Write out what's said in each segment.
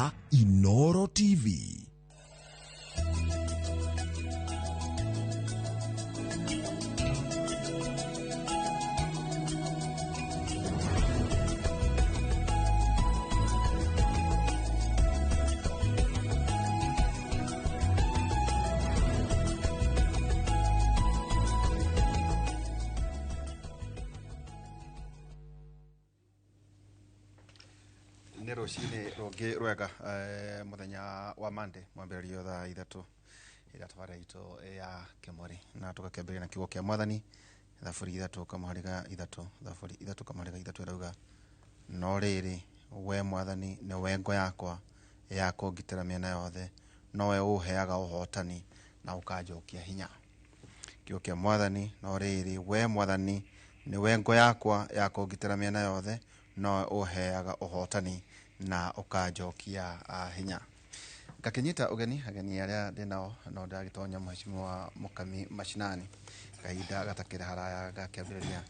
ya Inoro TV. Nĩ rũcinĩ rũngĩ rwega, mũthenya wa Monday, mwambĩrĩrio thaa 3 ĩrĩa tabarĩra itũ ya Kĩmũrĩ, na tũgakĩambĩrĩria na kiugo kĩa Mwathani, Thaburi 3 kamũhari ga 3, Thaburi 3 kamũhari ga 3 ĩrauga, no rĩrĩ, we Mwathani nĩwe ngo yakwa ya kũngitĩra mĩena yothe, nowe ũheaga ũhotani na ũkanjokia hinya. Kiugo kĩa Mwathani, no rĩrĩ, we Mwathani nĩwe ngo yakwa ya kũngitĩra mĩena yothe, nowe ũheaga ũhotani na ũkanjokia hinya. Ngakĩnyita ũgeni ageni arĩa ndĩ nao, no ndĩragĩtonya Mheshimiwa Mũkami Mashinani kahinda gatakĩrĩ haraya, gakĩambĩrĩria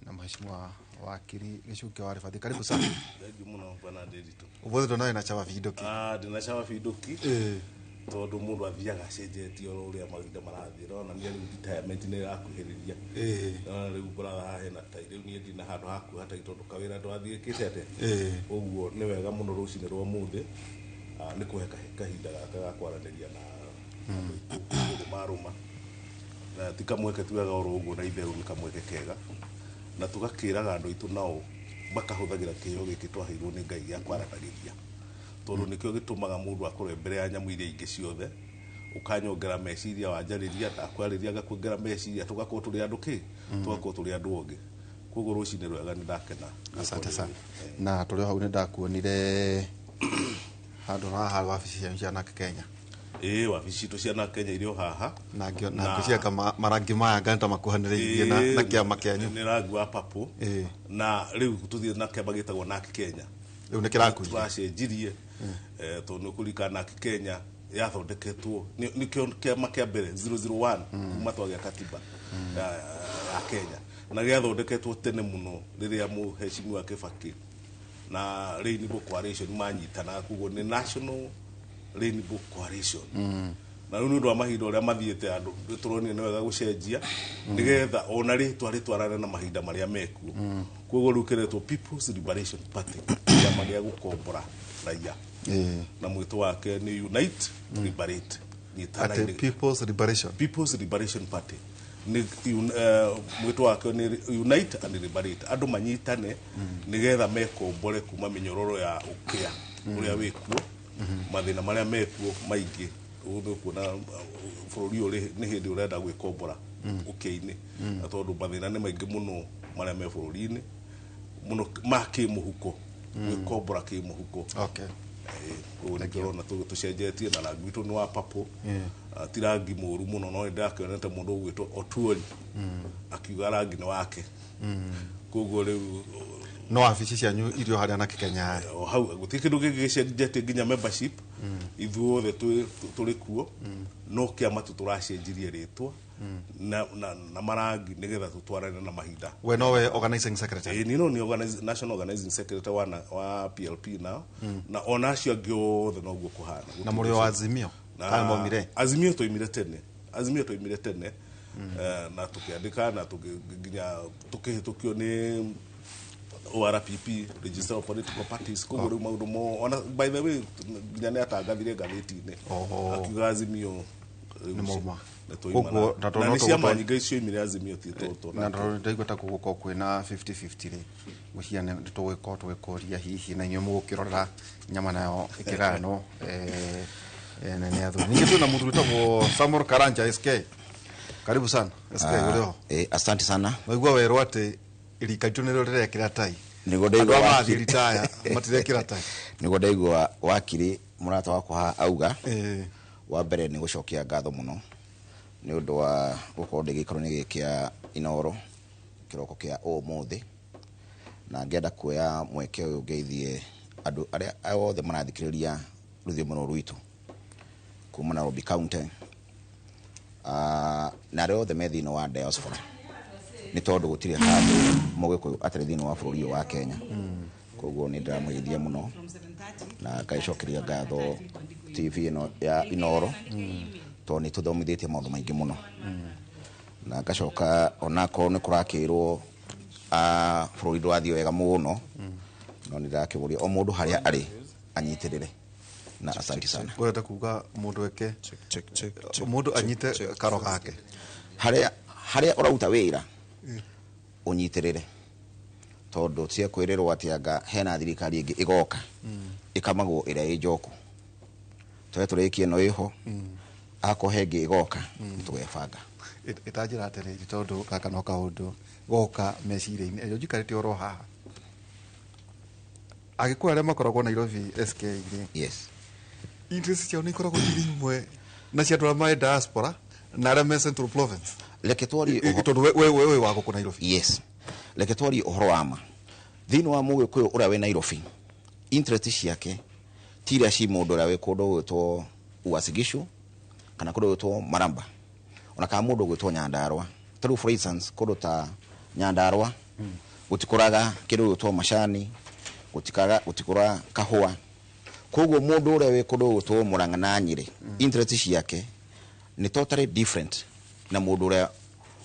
na Mheshimiwa Wakiri Gĩcukio wa Rĩbathi. Karibu sana. Thank you muno, bwana Ndiritu. Ũmũthĩ ndona wĩna chama binduki. Ah, ndina chama binduki. Tondu mundu athiaga acenjetie oro uria mahinda marathiĩ. Nona niĩ rĩu retirement nĩ ĩrakuhĩrĩria. Nona rĩu ngoraga haha hena tai, rĩu niĩ ndina handũ ha kuoha tai tondũ kawĩra ndwathiĩkĩte atĩa. Ũguo nĩ wega mũno rũcinĩ rwa ũmũthĩ, nĩ kũhe kahinda gaka ga kwaranĩria na andũ aitũ kũrũmarũma. Na ti kamweke tuoyaga oro ũguo na itherũ, nĩ kamweke kega. Na tũgakĩraga andũ aitũ nao makahũthagĩra kĩheo gĩkĩ twaheirwo nĩ Ngai gĩa kwaranagĩria, tondũ nĩkĩo gĩtũmaga mũndũ akorwo mbere ya nyamũ iria ingĩ ciothe. Ũkanyongera meciria, wanjarĩria, ndakwarĩria ngakuongera meciria, tũgakorwo tũrĩ andũ kĩ, tũgakorwo tũrĩ andũ ũngĩ. Koguo rũcinĩ rwega, nĩ ndakena. Asante sana. Na tũrĩ o hau, nĩ ndakuonire handũ haha wabici cianyu cia NARC Kenya. Ĩĩ, wabici citũ cia NARC Kenya irĩ o haha. Na ngĩciaka marangi maya ngana ta makuhanĩrĩirie na kĩama kĩanyu. Nĩ rangi wa purple. Na rĩu tũthiĩ na kĩama gĩtagwo NARC Kenya. Rĩu nĩ kĩrakuire. Tũracenjirie, tondũ nĩ ũkũririkana NARC Kenya yathondeketwo nĩkĩo kĩama kĩa mbere 001 kuma twagĩa katiba ya Kenya, na gĩathondeketwo tene mũno rĩrĩa mũheshimiwa Kibaki na Rainbow Coalition manyitanaga, koguo nĩ National Rainbow Coalition. Na rĩu nĩ ũndũ wa mahinda ũrĩa mathiĩte, andũ nĩ tũronire nĩ wega gũcenjia nĩgetha ona rĩtwa rĩtwarane na mahinda marĩa mekuo. Koguo rĩu kĩretwo People's Liberation Party, kĩama gĩa gũkombora raia, na mwĩto wake nĩ Unite, Liberate, nyitana. Atĩ People's Liberation People's Liberation Party nĩ mwĩto wake nĩ Unite and Liberate, andũ manyitane nĩgetha mekombore kuma mĩnyororo ya ũkĩa ũrĩa wĩkuo, mathĩna marĩa mekuo maingĩ. Ũguo nĩ ũkuona bũrũri ũyũ nĩ hĩndĩ ũrenda gwĩkombora ũkĩa-inĩ, na tondũ mathĩna nĩ maingĩ mũno marĩa me bũrũri-inĩ, mũno ma kĩmũhuko, gwĩkombora kĩmũhuko. Koguo nĩkĩo ũrona tũcenjetie, na rangi witũ nĩ wa purple. Ti rangi mũru mũno, no nĩndĩrakĩonete mũndũ ũgwĩtwo Otuori akiuga rangi nĩ wake, koguo rĩu No wabici cianyu irio harĩa NARC Kenya? O hau, gũtirĩ kĩndũ kĩngĩ gĩcenjetie, nginya membership ithuothe tũrĩ kuo, no kĩama tu tũracenjirie rĩtwa na marangi nĩgetha tũtwarane na mahinda. We nowe organizing secretary? Ĩĩ, niĩ no nĩ national organizing secretary wa PLP now, na ona acio angĩ othe noguo kũhana. Na mũrĩ o Azimio kana mwaumire? Azimio twaimire tene, Azimio twaimire tene, na tũkĩandĩka na nginya tũkĩhĩtũkio nĩ ORPP, Register of Political Parties. Koguo rĩu maũndũ mo ona, by the way, nginya nĩ atangathire ngathĩti-inĩ akiuga Azimio rĩu Nĩ mauma. Nĩ twauma. Koguo, na tondũ na no nĩ ciama tũgũkorwo- nyingĩ cioimire Azimio, ti tũtũ. Na tondũ ndaigua ta gũgũkorwo kwĩna 50-50 rĩ, ngwĩciria nĩ tũgũgĩkorwo tũgĩkũria hihi na inyuĩ mũgũkĩrorera nyama nayo ĩkĩgayanwo, na nĩ athuri. Ningĩ twĩna mũndũ wĩtagwo Samuel Karanja SK. Karibu sana, SK, ũrĩ ho? Asante sana. Waigua werwo atĩ rika ritũ nĩrĩo rĩrekĩra tai? Nĩguo Andũ ndaigua a marathiĩ wakiri. ritaya matirekĩra tai. Nĩguo ndaigua wakiri mũrata wakwa haha auga. Wa mbere nĩ gũcokia ngatho mũno nĩ ũndũ wa gũkorwo ndĩ gĩikaro-inĩ gĩkĩ kĩa Inoro kĩroko kĩa ũmũthĩ, na ngenda kuoya mweke ũyũ ngeithie andũ arĩa othe marathikĩrĩria rũthiomi rũrũ rwitũ kuma Nairobi County, na arĩa othe me thĩinĩ wa diaspora, nĩ tondũ gũtirĩ handũ mũgĩkũyũ atarĩ thĩinĩ wa bũrũri ũyũ wa Kenya. Koguo nĩ ndĩramũgeithia mũno na ngaicokeria ngatho TV ĩno ya Inooro tondũ nĩ tũthomithĩtie maũndũ maingĩ mũno. Na ngacoka onakorwo nĩ kũrakĩrwo bũrũri ndũrathiĩ wega mũno, no nĩ ndĩrakĩũria o mũndũ harĩa arĩ anyitĩrĩre. Na asante sana. Ũrenda kuga mũndũ eke mũndũ anyite karo gake harĩa harĩa ũraruta wĩra ũnyitĩrĩre, tondũ cia kwĩrĩrwo atĩ anga hena thirikari ĩngĩ ĩgoka ĩkamagwo ĩrĩa ĩ njoku, tũrĩa tũrĩkie ĩno ĩho, akorwo he ĩngĩ ĩgoka nĩtũgebanga. Ĩtanjĩra atĩrĩrĩ, tondũ gaka no kaũndũ goka meciria-inĩ ĩyo njikarĩte oro haha. Agĩkũyũ arĩa makoragwo Nairobi SK rĩ, yes, interest ciao nĩ ikoragwo irĩ imwe na cia andũ arĩa marĩ diaspora na arĩa me Central Province? Reke twarie Tondũ we wĩ wa gũkũ Nairobi. Yes, reke twarie ũhoro wa ma. Thĩinĩ wa mũgĩkũyũ ũrĩa wĩ Nairobi, interest ciake ti iria ci mũndũ ũrĩa wĩ kũndũ gwĩtwo Uasin Gishu kana kũndũ gwĩtwo Maramba ona kana mũndũ gwĩtwo Nyandarua. Ta rĩu for instance, kũndũ ta Nyandarua gũtikũraga kĩndũ gwĩtwo macani, gũtikũraga kahũa. Koguo mũndũ ũrĩa wĩ kũndũ gwĩtwo Murang'a na Nyĩrĩ, interest ciake nĩ totally different na mũndũ ũrĩa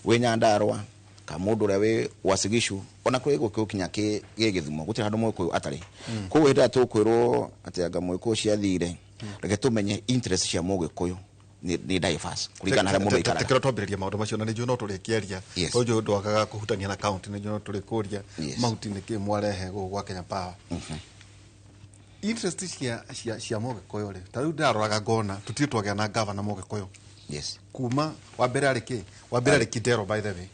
wĩ Nyandarua kana mũndũ ũrĩa wĩ Uasin Gishu, ona kũrĩ gũkũ kinya gĩ Gĩthumo gũtirĩ handũ mũgĩkũyũ atarĩ. Koguo hĩndĩ ĩrĩa tũkwĩrwo atĩ anga mũgĩkũyũ ciathire, reke tũmenye interest cia mũgĩkũyũ nĩ diverse kũringana na harĩa mũndũ aikaraga. Tekero twambĩrĩria maũndũ macio, na nĩ njũĩ no tũrĩkĩaria, tondũ njũĩ ndwagaga kũhutania na county, nĩ njũĩ no tũrĩkũria mahuti nĩkĩ mwarehe gũkũ gwa Kenya Power. Interest cia mũgĩkũyũ rĩ, ta rĩu ndĩraroraga ngona tũtirĩ twagĩa na gavana mũgĩkũyũ. Kuma wa mbere arĩ kĩ? Wa mbere arĩ Kidero, by the way.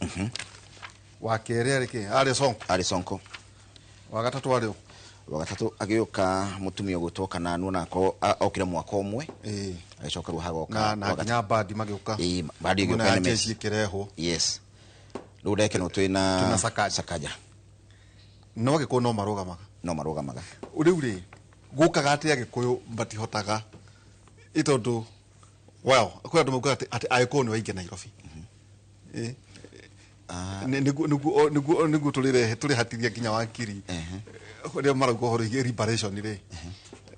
Wa kerĩ arĩ kĩ? Arĩ Sonko. Arĩ Sonko. Wa gatatũ arĩ ũ? Wa gatatũ agĩũka mũtumia ũgwĩtwo Kananu, na akorwo okire mwaka ũmwe. Agĩcoka rĩu hagoka Na wa gatatũ. nginya Mbadi magĩũka. Ĩĩ, Mbadi ĩgĩũka Mwena NMS. jeshi ĩkĩrehwo. Yes. Rĩu ndekeno twĩna Twĩna Sakaja. Sakaja. No Agĩkũyũ no marũgamaga. No marũgamaga. Rĩu rĩ, gũkaga atĩ Agĩkũyũ matihotaga, ĩ tondũ well, kwĩ andũ maugaga atĩ Agĩkũyũ nĩ aingĩ Nairobi. Nĩguo tũrĩhatithia nginya wakiri rĩrĩa marauga ũhoro wĩgiĩ liberation rĩ,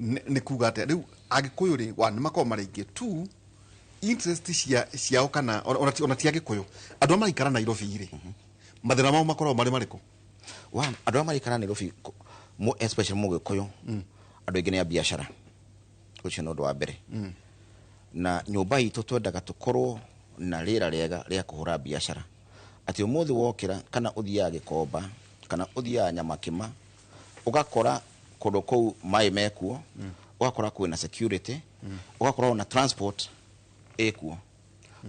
nĩ kuga atĩa rĩu Agĩkũyũ rĩ, one, nĩ makoragwo marĩ aingĩ, two, interest ciao kana ona ti Agĩkũyũ, andũ arĩa maraikara Nairobi rĩ, mathĩna mao makoragwo marĩ marĩkũ? One, andũ arĩa maraikara Nairobi, especially mũgĩkũyũ, andũ aingĩ nĩ a biacara. Ũcio nĩ ũndũ wa mbere. Na nyũmba itũ twendaga tũkorwo na rĩera rĩega rĩa kũhũra biacara, atĩ ũmũthĩ wokĩra kana ũthiaga Gĩkomba kana ũthiaga Nyamakĩma, ũgakora kũndũ kũu maĩ mekuo, ũgakora kwĩna security, ũgakora ona transport ĩkuo.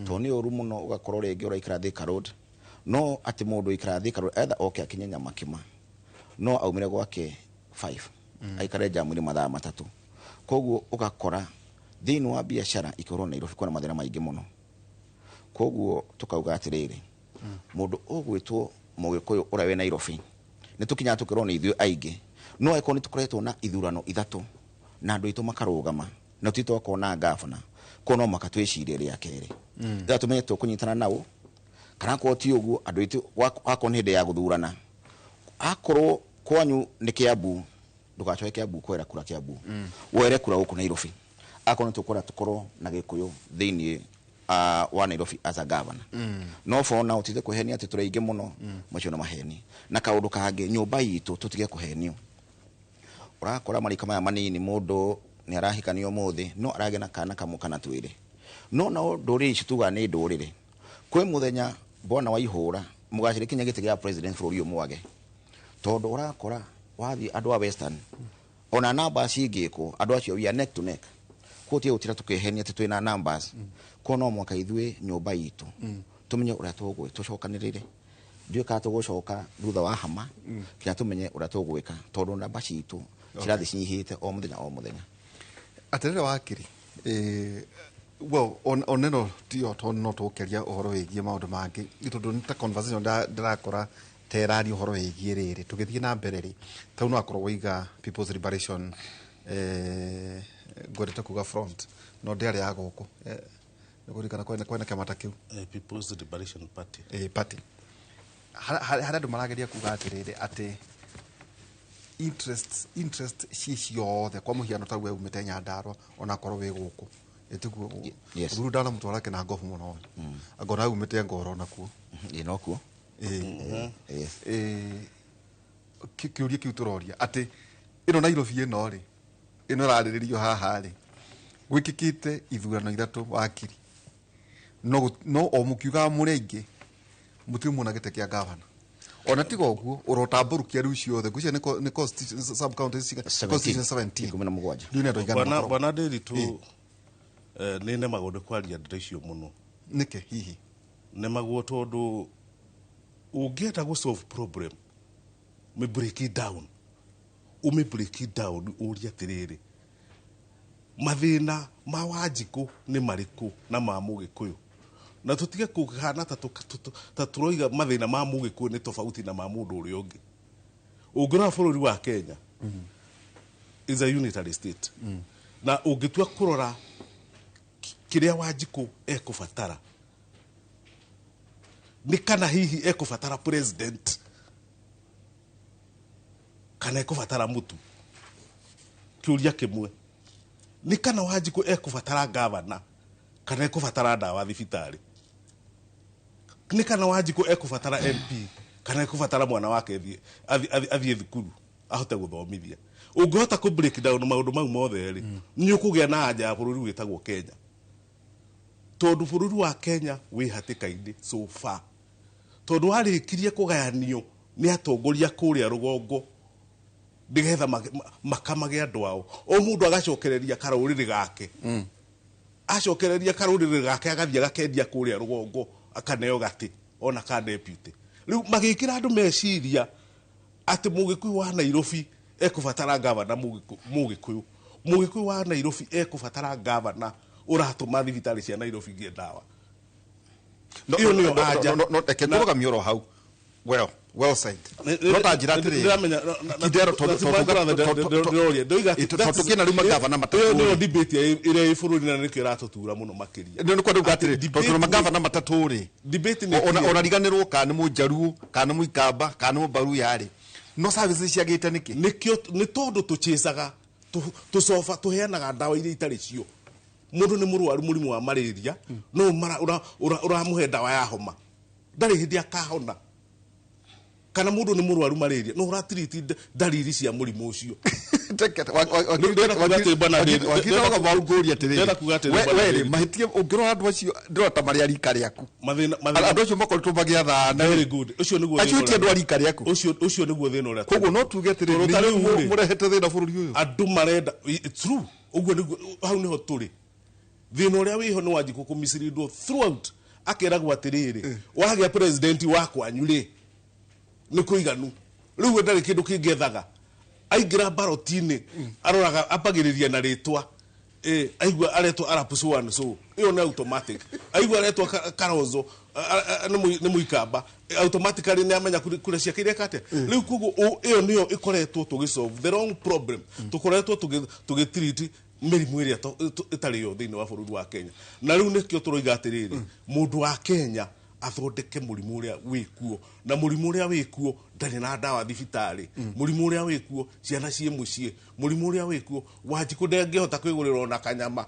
Tondũ nĩ ũru mũno ũgakorwo rĩngĩ ũraikara Thika Road, no atĩ mũndũ ũikaraga Thika Road either oke akinye Nyamakĩma no aumire gwake 5 aikare jamu-inĩ mathaa 3. Koguo ũgakora thĩinĩ wa biacara ikĩhũrwo Nairobi kwĩna mathĩna maingĩ mũno. Koguo tũkauga atĩrĩrĩ, mũndũ ũgwĩtwo mũgĩkũyũ ũrĩa wĩ Nairobi, nĩ tũkinyaga tũkerwo nĩ ithuĩ aingĩ, no angĩkorwo nĩ tũkoretwo na ithurano 3 na andũ aitũ makarũgama na tũtirĩ twakorwo na gavana, koguo no mũhaka twĩcirie rĩa kerĩ. Rĩrĩa tũmenye tũkũnyitana nao, kana akorwo ti ũguo andũ aitũ akorwo nĩ hĩndĩ ya gũthurana, akorwo kwanyu nĩ Kiambu, ndũgacoke Kiambu kwera kura Kiambu, were kura gũkũ Nairobi. Akorwo nĩ tũkwenda tũkorwo na Gĩkũyũ thĩinĩ wa Nairobi as a governor. No for now tũtige kũhenia atĩ tũrĩ aingĩ mũno, macio nĩ maheni. Na kaũndũ kangĩ, nyũmba itũ tũtige kũhenio. Ũrakora marika maya manini, mũndũ nĩ arahikanio ũmũthĩ, no aragĩa na kana kamwe kana twĩrĩ. No nao ndũrĩrĩ ici tugaga nĩ ndũrĩrĩ, kwĩ mũthenya bwana wa ihũra mũgacĩre kinya gĩtĩ gĩa president bũrũri ũyũ mwage, tondũ ũrakora wathiĩ andũ a Western ona numbers cingĩkwo, andũ acio we are neck to neck. Koguo tige gũtinda tũkĩhenia atĩ twĩna numbers. Koguo no mũhaka ithuĩ nyũmba itũ tũmenye ũrĩa tũcokanĩrĩre. Ndiũĩ kana tũgũcoka thutha wa hama, kinya tũmenye ũrĩa tũgwĩka, tondũ namba citũ cirathiĩ cinyihĩte o mũthenya o mũthenya. Atĩrĩrĩ wakiri, well, on ĩno tiyo tondũ no tũgũkĩaria ũhoro wĩgiĩ maũndũ mangĩ, nĩ tondũ nĩ ta conversation ndĩrakora ta ĩraria ũhoro wĩgiĩ rĩrĩ. Tũgĩthiĩ na mbere rĩ, ta rĩu no akorwo waiga People's Liberation, ngwendete kuga front, no ndĩarĩ ya gũkũ. Nĩkũririkana kwĩna kĩama ta kĩu? People's Liberation Party. Party. Harĩa andũ marageria kuga atĩrĩrĩ, atĩ Interest ci ciothe kwa muhiano ta we umite Nyandarua ona korwo wi guku ĩtiguo? Yes. Thuru ndanamũtwara kĩnangobu mũno, angona umĩte ngoro nakuo. Ĩ, nokuo. Ĩĩ. Yes. Kĩũria kĩu tũroria atĩ ĩno Nairobi ĩno rĩ, ĩno ĩrarĩrĩrio haha rĩ, gwĩkĩkĩte ithurano ithatũ, wakiri, no o mũkiugaga mũrĩ aingĩ, mũtirĩ muona gĩtĩ kĩa gavana. Ona tiga ũguo ũrotambũrũkia rĩu ciothe, ngwĩciria nĩ sub counties constituency 17. 17. Rĩu nĩ andũ aigana Bwana makoragwo? Bwana Ndiritu, nĩ nemagwo nĩ kwaria ndeto icio mũno. Nĩkĩ hihi? Nemagwo tondũ ũngĩenda gũ solve problem, ũmĩ break it down, ũmĩ break it down, ũrie atĩrĩrĩ, mathĩna ma Wanjikũ nĩ marĩkũ na ma Mũgĩkũyũ, na tũtige kũhana ta tũroiga mathĩna ma Mũgĩkũyũ nĩ tofauti na ma mũndũ ũrĩa ũngĩ. Ũngĩrora bũrũri wa Kenya is a unitary state, na ũngĩtua kũrora kĩrĩa Wanjikũ ekũbatara nĩ kana hihi ekũbatara president kana ekũbatara mũtu. Kĩũria kĩmwe nĩ kana Wanjikũ ekũbatara gavana kana ekũbatara ndawa thibitarĩ, nĩ kana Wanjikũ ekũbatara MP kana ekũbatara mwana wake athiĩ thukuru ahote gũthomithia. Ũngĩhota kũ break down maũndũ mau mothe rĩ, nĩ ũkũgĩa na anja ya bũrũri wĩtagwo Kenya, tondũ bũrũri wa Kenya wĩ hatĩka-inĩ so far, tondũ warĩkirie kũgayanio nĩ atongoria kũrĩa rũgongo nĩgetha makamage andũ ao, o mũndũ agacokereria karũrĩrĩ gake, acokereria karũrĩrĩ gake, agathiĩ agakendia kũrĩa rũgongo, akaneo gatĩ ona ka deputy. Rĩu magĩkĩra andũ meciria atĩ Mũgĩkũyũ wa Nairobi ekũbatara gavana Mũgĩkũyũ, Mũgĩkũyũ wa Nairobi ekũbatara gavana ũratũma thibitarĩ cia Nairobi ngĩe ndawa. Ĩyo nĩyo anja. No reke ngũrũgamie oro hau. Well said. No ta njĩra atĩrĩrĩ, Kidero, tondũ kĩna rĩu magavana matatũ Ĩyo nĩyo debate ĩrĩa ĩ bũrũri na nĩkĩo ĩratũtura mũno makĩria. Nĩ kwenda kuga atĩrĩ, tondũ magavana matatũ rĩ, Debate nĩ ona ona riganĩrwo kana nĩ Mũjaruo kana nĩ Mũikamba kana nĩ Mũbaruya rĩ, no services ciagĩte nĩkĩ? Nĩkĩo nĩ tondũ tũchĩcaga tũcoba, tũheanaga ndawa iria itarĩ cio. Mũndũ nĩ mũrwaru mũrimũ wa malaria, no ũramũhe ndawa ya homa, ndarĩ hĩndĩ akahona. Kana mũndũ nĩ mũrwaru malaria, no ũratiriti ndariri cia mũrimũ ũcio. Wakiri Kamau, ngũria atĩrĩrĩ, Ndĩrenda kuga atĩrĩ, bwana we rĩ, Ndiritu. mahĩtia ũngĩrora andũ acio, ndĩrona ta marĩ a rika rĩaku. Mathĩna mathĩna. Andũ acio makoretwo magĩathana. Very good, ũcio nĩguo Acio thĩna ti andũ a rika rĩaku. Ũcio nĩguo thĩna ũrĩa Koguo no tuge atĩrĩrĩ, Tondũ ta nĩ rĩu rĩ, mũrehete thĩna bũrũri ũyũ. Andũ marenda, true, ũguo nĩguo, hau nĩho tũrĩ. Thĩna ũrĩa wĩho nĩ Wanjikũ kũmicirindwo throughout, akeragwo atĩrĩrĩ, wagĩa president wa kwanyu rĩ, nĩ kũiganu. Rĩu we ndarĩ kĩndũ kĩngĩ ethaga. Aingĩra baroti-inĩ, aroraga, ambagĩrĩria na rĩtwa. Aigua aretwo arap so and so, ĩyo nĩ automatic. Aigua aretwo Kalonzo, nĩ Mũikamba, automatically nĩ amenya kura ciake ireka atĩa. Rĩu koguo ĩyo nĩyo ĩkoretwo tũgĩ solve the wrong problem. Tũkoretwo tũgĩ treat mĩrimũ ĩrĩa ĩtarĩ yo thĩinĩ wa bũrũri wa Kenya, na rĩu nĩkĩo tũroiga atĩrĩrĩ, mũndũ wa Kenya athondeke mũrimũ ũrĩa wĩkuo, na mũrimũ ũrĩa wĩkuo ndarĩ na ndawa thibitarĩ, mũrimũ ũrĩa wĩkuo ciana ciĩ mũciĩ, mũrimũ ũrĩa wĩkuo Wanjikũ ndangĩhota kwĩgũrĩra ona kanyama.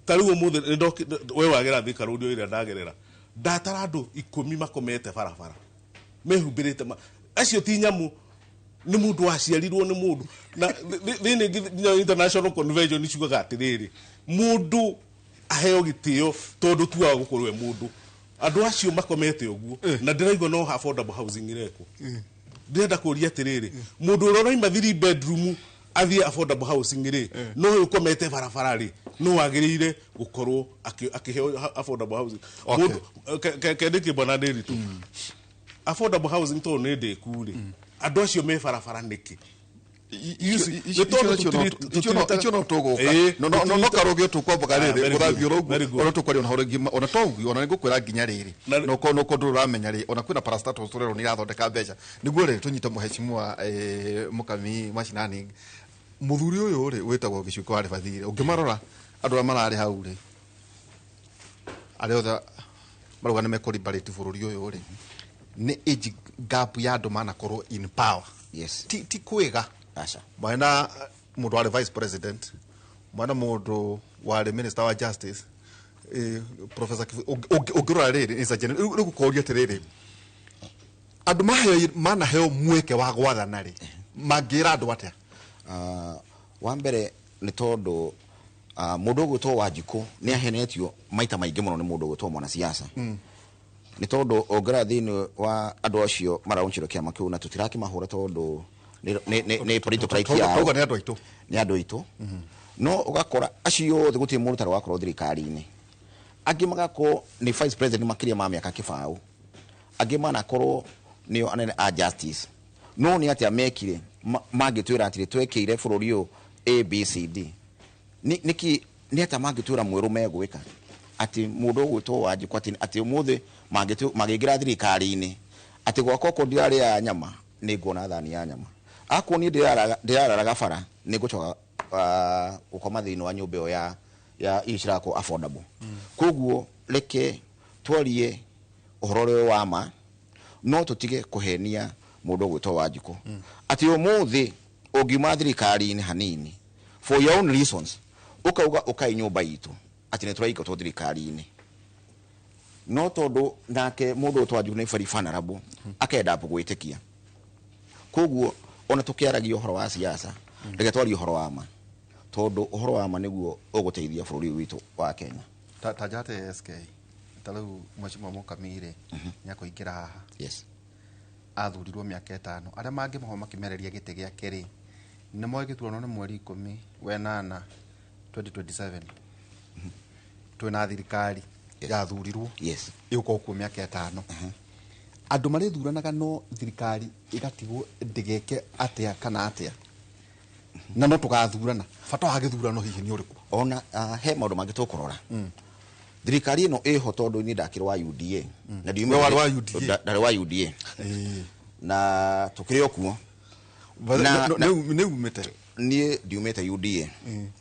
Ta rĩu ũmũthĩ we wagera Thika Road ĩrĩa ndagerera, ndatara andũ 10 makomete barabara mehumbĩrĩte, acio ti nyamũ, nĩ mũndũ waciarirwo nĩ mũndũ. Na thĩinĩ nginya international convention ciugaga atĩrĩrĩ, mũndũ aheo gĩtĩo tondũ tu wa gũkorwo e mũndũ. Andũ acio makomete ũguo, na ndĩraigua no affordable housing irekwo. Ndĩrenda kũria atĩrĩrĩ, mũndũ ũrĩa ũraima three bedroom athiĩ affordable housing rĩ, no ũyũ ũkomete barabara rĩ, no wagĩrĩire gũkorwo akĩheo affordable housing? Okay. Mũndũ kendĩkie, bwana Ndiritu, affordable housing tondũ nĩ ndĩku rĩ, andũ acio me barabara nĩkĩ? Nĩ tondũ Icio no tũgũka. No karũgio tũkwambaga Ah, rĩrĩ very gũthambio good, ũguo. very good. Ona tũkwaria ona horo ona to ũguo, ona nĩngũkwĩra nginya rĩrĩ, no ko ndũrĩ ũramenya rĩ, ona kwĩna parastatals tũrerwo nĩ irathondeka mbeca. Nĩguo rĩrĩ tũnyite mũhecimua Mũkami macinani, mũthuri ũyũ rĩ wĩtagwo Gĩcuko wa Rĩbathire. Ũngĩmarora andũ arĩa mararĩ hau rĩ, arĩa othe marauga nĩ mekũribarĩti bũrũri ũyũ rĩ, nĩ age gap ya andũ manakorwo in power. Yes. Ti kwĩga. Aca. Mwana mundu wari vice president, mwana mundu wari minister wa justice, Professor ũngĩrora rĩrĩ is a rĩu gũkoria atĩrĩrĩ, andũ maheo manaheo mweke wa gwathana rĩ, mangĩra andũ atĩa? Wa mbere nĩ tondũ mũndũ ũgwĩtwo Wanjikũ nĩ ahenetio maita maingĩ mũno nĩ mũndũ ũgwĩtwo mwanasiasa. Nĩ tondũ ũngĩrora thĩinĩ wa andũ acio maraunchirwo kĩama kĩu, na tũtirakĩmahũra tondũ nĩ political right yao. Tauga nĩ andũ aitũ. Nĩ andũ aitũ. No ũgakora acio othe gũtirĩ mũndũ ũtarĩ wakorwo thirikari-inĩ. Angĩ magakorwo nĩ vice president makĩria ma mĩaka kĩbaũ, angĩ manakorwo nĩo anene a justice. No nĩ atĩa mekire mangĩtwĩra atĩrĩ twekĩire bũrũri ũyũ ABCD? Nĩkĩ nĩ atĩa mangĩtwĩra mwerũ megwĩka atĩ mũndũ ũgwĩtwo Wanjikũ atĩ ũmũthĩ mangĩingĩra thirikari-inĩ atĩ gwakwa okorwo ndirarĩa nyama nĩ nguona thani ya nyama, akorwo niĩ ndĩrararaga bara nĩ ngũcoka gũkoma thĩinĩ wa nyũmba ĩyo ya irio cirakorwo affordable. Koguo reke twarie ũhoro ũrĩa wa ma, no tũtige kũhenia mũndũ ũgwĩtwo Wanjikũ atĩ ũmũthĩ ũngiuma thirikari-inĩ hanini for your own reasons ũkauga ũkai nyũmba itũ atĩ nĩ tũraingatwo thirikari-inĩ, no tondũ nake mũndũ ũgwĩtwo Wanjikũ nĩ very vulnerable, akenda gwĩtĩkia. Koguo ona tũkĩaragia ũhoro wa siasa, reke twarie ũhoro wa ma, tondũ ũhoro wa ma nĩguo ũgũteithia bũrũri ũyũ witũ wa Kenya. Ta njate SK ta rĩu Mheshimiwa Mũkami rĩ, nĩakũingĩra haha. Yes. Athurirwo mĩaka 5, arĩa mangĩmaho makĩmereria gĩtĩ gĩake rĩ, nĩ moĩ gĩthurano nĩ mweri 18 2027. Twĩna thirikari yathurirwo ĩgũkorwo kuo mĩaka 5. Andũ marĩthuranaga no thirikari ĩgatigwo ndĩgeke atĩa kana atĩa, na no tũgathurana. Bata wa gĩthurano hihi nĩ ũrĩkũ? Ona he maũndũ mangĩ tũkũrora. Thirikari ĩno ĩho tondũ niĩ ndakĩrĩ wa UDA. Na We warĩ wa UDA? Ndarĩ wa UDA. Na tũkĩrĩ o kuo. Nĩ umĩte? Niĩ ndiumĩte UDA.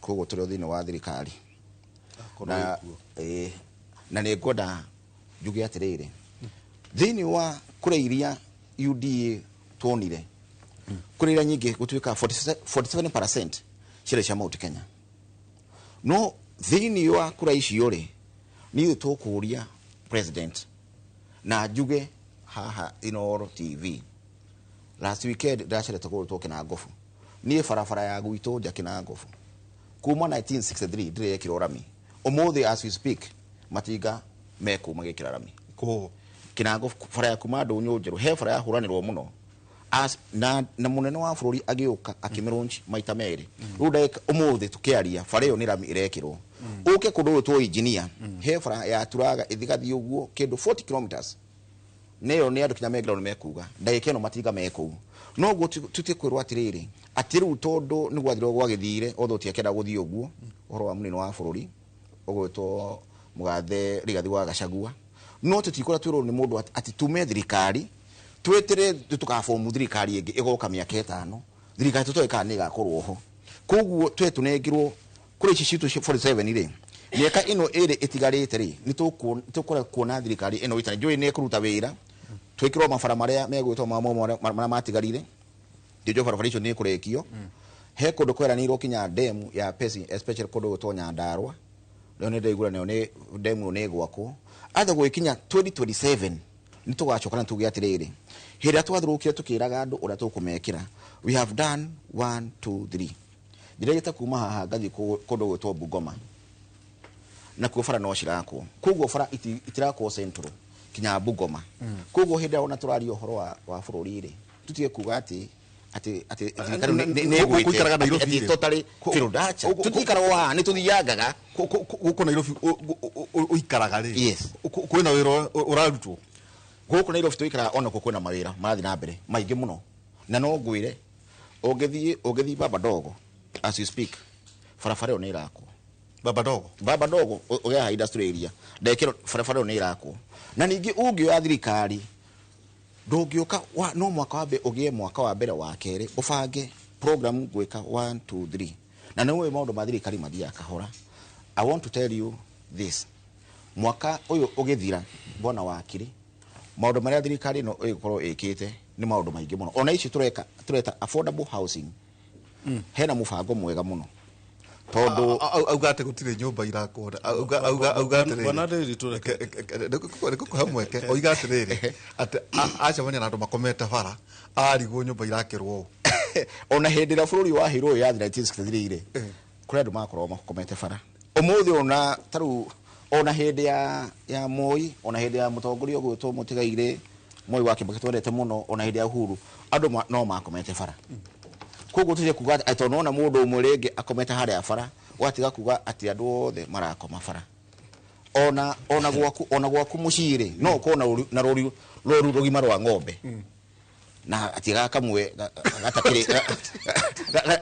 Koguo tũrĩ o thĩinĩ wa thirikari. Na nĩ ngwenda njuge atĩrĩrĩ, thĩinĩ wa kũrĩa iria UDA tuonire, kũrĩa iria nyingĩ gũtuĩka 47% ciarĩ cia Mount Kenya. No thĩinĩ wa kũrĩa icio rĩ, niĩ tũkũria president na njuge haha Inooro TV. Last weekend ndacerete kũndũ tũke na ngobu. Niĩ barabara ya gwitũ nja kĩna ngobu. Kuma 1963 ndĩrĩ yekĩrwo rami. Ũmũthĩ as we speak matinga mekũ magĩkĩra rami. Kũ? Kĩnango bara ya kuma ndũnyũ njerũ, he bara yahũranĩrwo mũno. As, na mũnene wa bũrũri agĩũka akĩmĩrũnji maita merĩ. Rĩu ndagĩka ũmũthĩ tũkĩaria bara ĩyo nĩ rami ĩrekĩrwo. Ũke kũndũ gwĩtwo engineer, he bara yaturaga ĩthigathiĩ ũguo kĩndũ 40 kilometers. Nĩyo nĩ andũ kinya mengĩra nĩ mekuga ndagĩka ĩno matinga mekũu. No ũguo tũtige kwĩrwo atĩrĩrĩ, atĩ rĩu tondũ nĩ gwathirwo gwagĩthire, although tiakĩenda gũthiĩ ũguo, ũhoro wa mũnene wa bũrũri ũgwĩtwo mũgathe Rigathi wa Gachagua, no tũtikũra twĩrwo nĩ mũndũ atĩ tume thirikari twĩtĩre tũkabomu thirikari ĩngĩ ĩgoka mĩaka 5, thirikari tũtoĩ kana nĩ ĩgakorwo ho. Koguo twe tũnengerwo kũrĩ ici citũ 47 rĩ, mĩaka ĩno ĩrĩ ĩtigarĩte rĩ, nĩ tũkũra kuona thirikari ĩno ĩtarĩ njũĩ nĩ ĩkũruta wĩra, twĩkĩrwo mabara marĩa megwĩtwo ma marĩa matigarire, ndiũĩ barabara icio nĩ ĩkũrĩkio. He kũndũ kweranĩirwo kinya demu ya Pesi, especially kũndũ gwĩtwo Nyandarua, rĩu nĩ ndaigua nayo nĩ demu nĩ ĩgwakwo. Atha gũgĩkinya 2027 nĩ tũgacoka na tuge atĩrĩrĩ, hĩndĩ ĩrĩa twathũrũkire tũkĩraga andũ ũrĩa tũkũmekĩra, we have done 1 2 3. Ndĩregete kuma haha ngathiĩ kũndũ gwĩtwo Bungoma, nakuo bara no cirakwo. Koguo bara itirakwo central kinya Bungoma. Koguo hĩndĩ ĩrĩa ona tũraria ũhoro wa bũrũri rĩ, tũtige kuga atĩ thirikari nĩ ĩgwĩte Gũikaraga Nairobi atĩ rĩ. totally failed. Acha, tũtikaraga haha, nĩ tũthiangaga. Gũkũ Nairobi ũikaraga rĩ? Yes. Kwĩna wĩra ũrarutwo? Gũkũ Nairobi tũikaraga ona kuo kwĩna mawĩra marathiĩ na mbere maingĩ mũno. Na no ngwĩre, ũngĩthiĩ Baba Dogo as you speak, barabara ĩyo nĩ ĩrakwo. Baba Dogo? Baba Dogo, ũgĩa haha industrial area, ndekĩrwo barabara ĩyo nĩ ĩrakwo. Na ningĩ ũngĩoya thirikari, ndũngĩũka no mwaka wa mbere ũgĩe mwaka wa mbere wa kerĩ, ũbange program gwĩka 1 2 3. Na nĩ ũĩ maũndũ ma thirikari mathiaga kahora. I want to tell you this. Mwaka ũyũ ũgĩthira, bwana wakiri, maũndũ marĩa thirikari ĩno ĩgũkorwo ĩkĩte nĩ maũndũ maingĩ mũno. Ona ici tureta affordable housing. Hena mũbango mwega mũno tondu auga atä gå tirä nyå mba irakwo auga atä Bwana Ndiritu, reke- rä kå he mweke oiga atä rä rä atä acemania na andå makomete bara arigwo nyå mba irakä rwo å. Ona hĩndĩ ĩrĩa bũrũri waheirwo wĩyathi 1963 rĩ, kũrĩ andũ makoragwo makomete bara. Ũmũthĩ ona tarĩu ona hĩndĩ ya Moi, ona hĩndĩ ya mũtongoria ũgwĩtwo Mũtigairĩ Moi wa Kibaki twendete mũno, ona hĩndĩ ya Uhuru andũ no makomete bara. Koguo tũtige kuga atĩ tondũ nona mũndũ ũmwe rĩngĩ akomete harĩa bara, ũgatiga kuga atĩ andũ othe marakoma bara. Ona gwaku mũciĩ rĩ, no ũkorwo na rũru rũgima rwa ng'ombe na atiga kamwe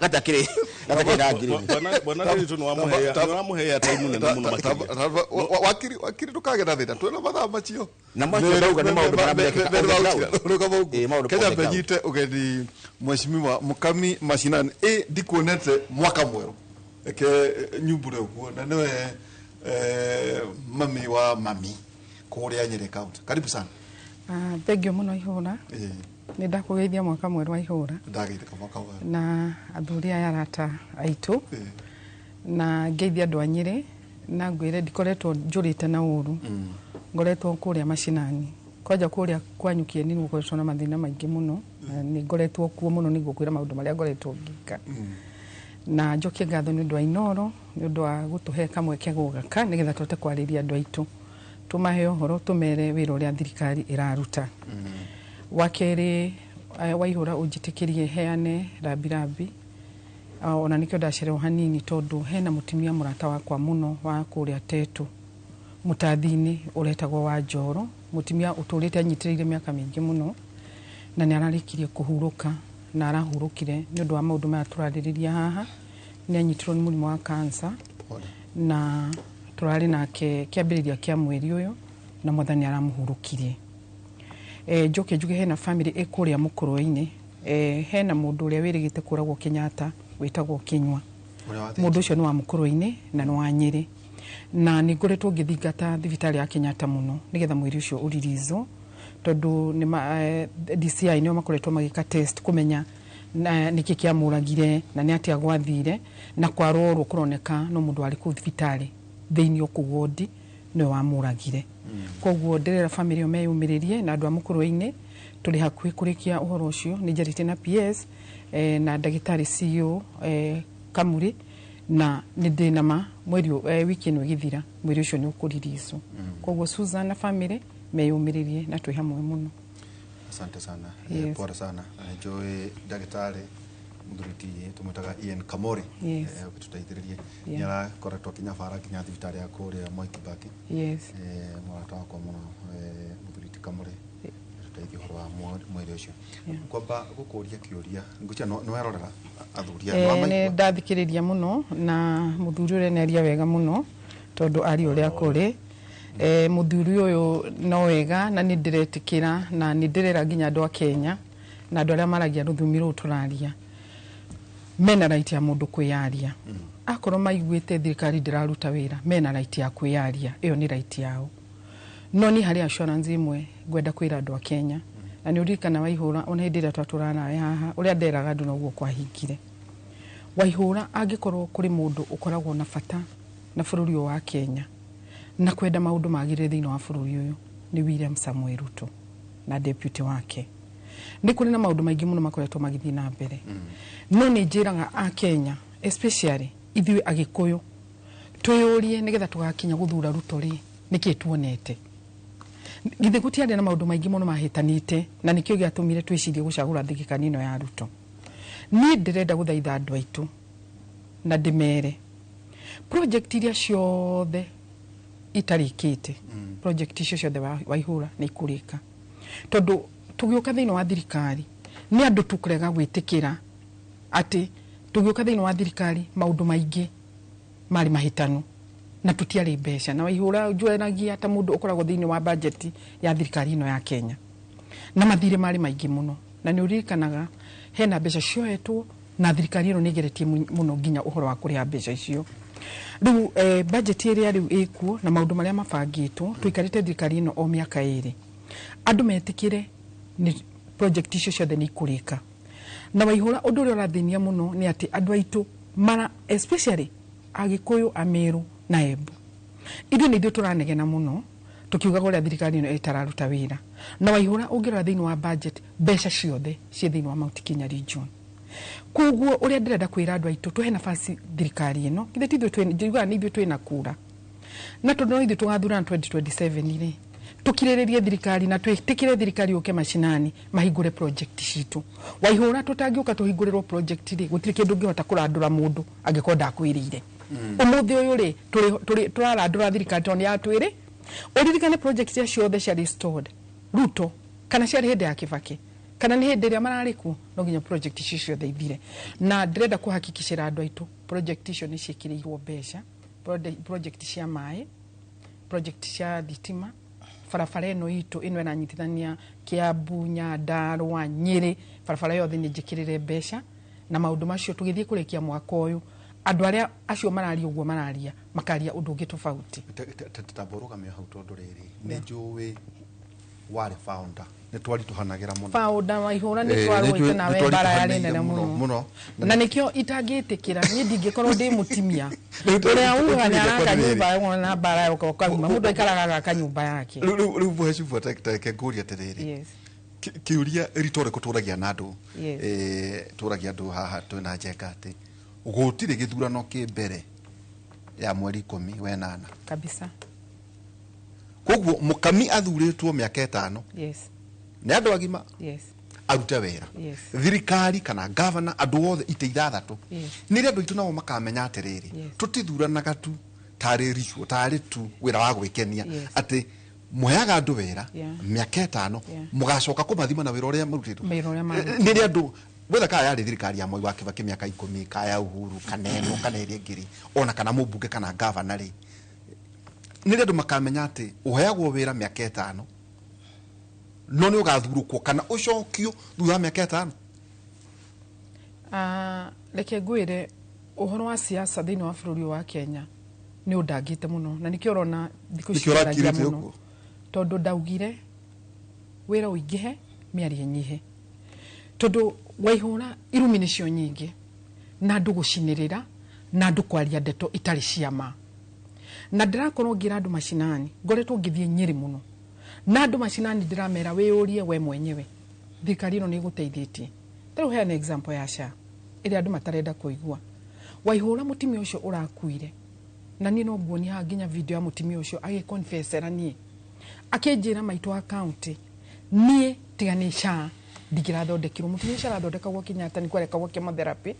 gatakĩrĩ na ngirini. Bwana Ndiritu, nĩ wamũhea time nene mũno makĩria. Wakiri, ndũkagĩa na thĩna, twĩna mathaa macio. Na macio ndauga nĩ maũndũ marĩa merekĩka on the ground. Ĩ, maũndũ Kenya on the ground. mbenyite ũgeni mheshimiwa Mukami Mashinani. Ĩ ndikuonete mwaka mwerũ, reke nyumbure ũguo, na nĩwe mami wa mami kũrĩa Nyeri County. Karibu sana. Ah, thengio mũno Ihũra. Nĩ ndakũgeithia mwaka mwerũ wa Ihũra. Ndageithĩka mwaka mwerũ. Na athuri aya arata aitũ, na ngeithia andũ a Nyĩrĩ, na ngwĩre ndikoretwo njũrĩte na ũru. Ngoretwo kũrĩa macinani kwanja kũrĩa kwanyu Kieni nĩ gũkoretwo na mathĩna maingĩ mũno, na nĩ ngoretwo kuo mũno nĩguo kwĩra maũndũ marĩa ngoretwo ngĩka. Na njokie ngatho nĩ ũndũ wa Inoro nĩ ũndũ wa gũtũhe kamweke gũgaka nĩgetha tũhote kwarĩria andũ aitũ, tũmahe ũhoro, tũmere wĩra ũrĩa thirikari ĩraruta. Wa kerĩ, Waihũra, ũnjĩtĩkĩrie heane rambirambi. Ona nĩkĩo ndacererwo hanini tondũ hena mũtumia mũrata wakwa mũno wa kũrĩa Tetu mũtathi-inĩ ũretagwo wa Njoro, mũtumia ũtũrĩte anyitĩrĩire mĩaka mĩingĩ mũno, na nĩ ararĩkirie kũhurũka, na arahurũkire nĩ ũndũ wa maũndũ maya tũrarĩrĩria haha. Nĩ anyitirwo nĩ mũrimũ wa cancer na tũrarĩ nake kĩambĩrĩria kĩa mweri ũyũ, na Mwathani aramũhurũkirie. Njoke njuge hena family ĩ kũrĩa mũkũrwe-inĩ, hena mũndũ ũrĩa wĩrĩgĩte kũragwo Kenyatta wĩtagwo Kinyua. Mũndũ ũcio nĩ wa mũkũrwe-inĩ na nĩ wa Nyĩrĩ, na nĩ ngoretwo ngĩthingata thibitarĩ ya Kenyatta mũno nĩgetha mwĩrĩ ũcio ũririzwo tondũ DCI nĩo makoretwo magĩka test kũmenya nĩkĩ kĩamũragire na nĩ atĩa gwathire, na kwarorwo kũroneka no mũndũ warĩ kũu thibitarĩ thĩinĩ o kũu wondi nĩwe wamũragire. Koguo ndĩrera family ĩyo meyũmĩrĩrie, na andũ a mũkũrwe-inĩ tũrĩ hakuhĩ kũrĩkia ũhoro ũcio. Nĩ njarĩtie na PS na ndagĩtarĩ CEO Kamuri, na nĩ ndĩ na ma mweri wiki ĩno ĩgĩthira mwĩrĩ ũcio nĩ ũkũririzwo. Koguo Susan na family meyũmĩrĩrie na twĩ hamwe mũno. Asante sana. Yes. Pole sana. Na nĩnjũĩ ndagĩtarĩ mũthuri tũmwĩtaga Ian Kamori, ũgĩtũteithĩrĩrie, nĩ arakoretwo akĩnyabara nginya thibitarĩ ya kũrĩa Mwai Kibaki. Mũrata wakwa mũno, mũthuri ti Kamori, tũteithie ũhoro wa mwĩrĩ ũcio. Ngwamba gũkũria kĩũria, ngwĩciria nĩ werorera athuri aya, nĩ Nĩ wamaigua? Ndathikĩrĩria mũno, na mũthuri ũrĩa nĩ aria wega mũno tondũ aria ũrĩa kũrĩ. Mũthuri ũyũ no wega, na nĩ ndĩretĩkĩra na nĩ ndĩrera nginya andũ a Kenya na andũ arĩa maragia rũthiomi rũu tũraria mena right ya mũndũ kwĩyaria. Akorwo maiguĩte thirikari ndĩraruta wĩra, mena right ya kwĩyaria, ĩyo nĩ right yao. No niĩ harĩ assurance ĩmwe ngwenda kwĩra andũ a Kenya, na nĩ ũririkana Waihũra, ona hĩndĩ ĩrĩa twatũraga nawe haha, ũrĩa nderaga andũ noguo kwahingire. Waihũra, angĩkorwo kũrĩ mũndũ ũkoragwo na bata na bũrũri ũyũ wa Kenya na kwenda maũndũ magĩrĩre thĩinĩ wa bũrũri ũyũ nĩ William Samoei Ruto na deputy wake. Nĩ kũrĩ na maũndũ maingĩ mũno makoretwo magĩthiĩ na mbere, no nĩ njĩraga a Kenya, especially ithuĩ Agĩkũyũ, twĩyũrie nĩgetha tũgakinya gũthura Ruto rĩ, nĩkĩ tuonete? Githĩ gũtiarĩ na maũndũ maingĩ mũno mahĩtanĩte, na nĩkĩo gĩatũmire twĩcirie gũcagũra thigikani ĩno ya Ruto? Niĩ ndĩrenda gũthaitha andũ aitũ na ndĩmere project iria ciothe itarĩkĩte, project icio ciothe Waihũra nĩ ikũrĩka, tondũ tũgĩũka thĩinĩ wa thirikari nĩ andũ tũkũrega gwĩtĩkĩra atĩ tũgĩũka thĩinĩ wa thirikari maũndũ maingĩ marĩ mahĩtanu na tũtiarĩ mbeca. Na Waihũra, njuanagia ta mũndũ ũkoragwo thĩinĩ wa budget ya thirikari ĩno ya Kenya, na mathirĩ marĩ maingĩ mũno, na nĩ ũririkanaga hena mbeca cioetwo na thirikari ĩno nĩ ĩgeretie mũno nginya ũhoro wa kũrĩha mbeca icio. Rĩu budget ĩrĩa rĩu ĩkuo na maũndũ marĩa mabangĩtwo, tũikarĩte thirikari ĩno o mĩaka 2, andũ metĩkĩre nĩ project icio ciothe nĩ ikũrĩka. Na Waihũra ũndũ ũrĩa ũrathĩnia mũno nĩ atĩ andũ aitũ mara especially Agĩkũyũ, Ameru na Embu, ithuĩ nĩ ithuĩ tũranegena mũno tukiugaga ũrĩa thirikari ĩno ĩtararuta wĩra. Na Waihũra ũngĩrora thĩinĩ wa budget, mbeca ciothe ciĩ thĩinĩ wa Mount Kenya region. Koguo ũrĩa ndĩrenda kwĩra andũ aitũ, tũhe nafasi thirikari ĩno. Githĩ ti ithuĩ njugaga nĩ ithuĩ twĩna kura, na tondũ no ithuĩ tũgathurana 2027 rĩ, tukirĩrĩrie thirikari na twĩtĩkĩre thirikari yũke macinani mahingũre project citũ. Waihũra tũtangĩũka tũhingũrĩrwo project rĩ, gũtirĩ kĩndũ ũngĩhota kũrandũra mũndũ angĩkorwo ndakwĩrĩire. Ũmũthĩ ũyũ rĩ, tũrarandũra thirikari tondũ nĩ yatwĩrĩ. Ũririkane project iria ciothe ciarĩ stored Ruto, kana ciarĩ hĩndĩ ya Kibaki, kana nĩ hĩndĩ ĩrĩa mararĩ kuo, no nginya project icio ciothe ithire. Na ndĩrenda kũhakikicĩra andũ aitũ project icio nĩ ciĩkĩrĩirwo mbeca, project cia maĩ, project cia thitima, barabara ĩno itũ ĩno ĩranyitithania Kiambu, Nyandarua, Nyĩrĩ, barabara yothe nĩ njĩkĩrĩre mbeca. Na maũndũ macio tũgĩthiĩ kũrĩkia mwaka ũyũ, andũ arĩa acio mararia ũguo mararia makaria ũndũ ũngĩ tofauti. Tamba ũrũgame hau, tondũ rĩrĩ nĩ njũĩ warĩ founder, nĩ twaritũhanagĩra mũno. Founder Waihũra nĩ Eh, twarũĩte nawe nĩ mbara yarĩ twaritũhanĩire nene mũno, mũno. Mũno. Na nĩkĩo itangĩtĩkĩra niĩ ndingĩkorwo ndĩ mũtimia Rĩu ũrĩa ugaga nĩ rĩu araka rĩrĩ. nyũmba wona mbara yoka ũkauma mũndũ aikaraga agaka nyũmba yake. Rĩu mheshimiwa, tareke ngũrie atĩrĩrĩ. Yes. Kĩũria rhetorical tũragia na andũ. Yes. Tũragia andũ haha twĩna njenga atĩ gũtirĩ gĩthurano kĩ mbere ya mweri 18. Kabisa. Koguo mũkami athurĩtwo mĩaka 5 nĩ andũ agima arute wĩra. Thirikari kana gavana, andũ othe itĩ ithathatũ, nĩ rĩ andũ aitũ nao makamenya atĩrĩrĩ, tũtithuranaga tu tarĩ ritual, tarĩ tu wĩra wa gwĩkenia, atĩ mũheaga andũ wĩra mĩaka 5, mũgacoka kũmathima na wĩra ũrĩa marutĩtwo? Wĩra ũrĩa marutĩtwo. Nĩ rĩ andũ wetha kana yarĩ thirikari ya Moi wa Kibaki mĩaka 10, kana ya Uhuru, kana ĩno kana ĩrĩa ĩngĩ rĩ, ona kana mũmbunge kana gavana rĩ, nĩ rĩ andũ makamenya atĩ ũheagwo wĩra mĩaka 5, no nĩ ũgathurũkwo kana ũcokio thutha wa mĩaka 5? Ah, reke ngwĩre, ũhoro wa siasa thĩinĩ wa bũrũri ũyũ wa Kenya nĩ ũndangĩte mũno, na nĩkĩo ũrona thikũ ici Nĩkĩo twaragia ũrakirĩte mũno. ũguo? Tondũ ndaugire wĩra ũingĩhe, mĩario ĩnyihe, tondũ Waihũra irumi nĩcio nyingĩ na andũ gũcinĩrĩra na andũ kwaria ndeto itarĩ cia ma. Na ndĩrakorwo ngĩra andũ macinani, ngoretwo ngĩthiĩ Nyĩrĩ mũno na andũ macinani, ndĩramera wĩyũrie we mwenyewe, thirikari ĩno nĩ ĩgũteithĩtie? Ta rĩu heana example ya SHA ĩrĩa andũ matarenda kũigua. Waihũra, mũtumia ũcio ũrakuire, na niĩ no nguonia haha nginya video ya mũtumia ũcio agĩconfessera niĩ akĩnjĩra, "Maitũ wa county, niĩ tiga nĩ SHA ndingĩrathondekirwo." Mũtumia ũcio arathondekagwo Kenyatta, nĩ kwarekagwo chemotherapy,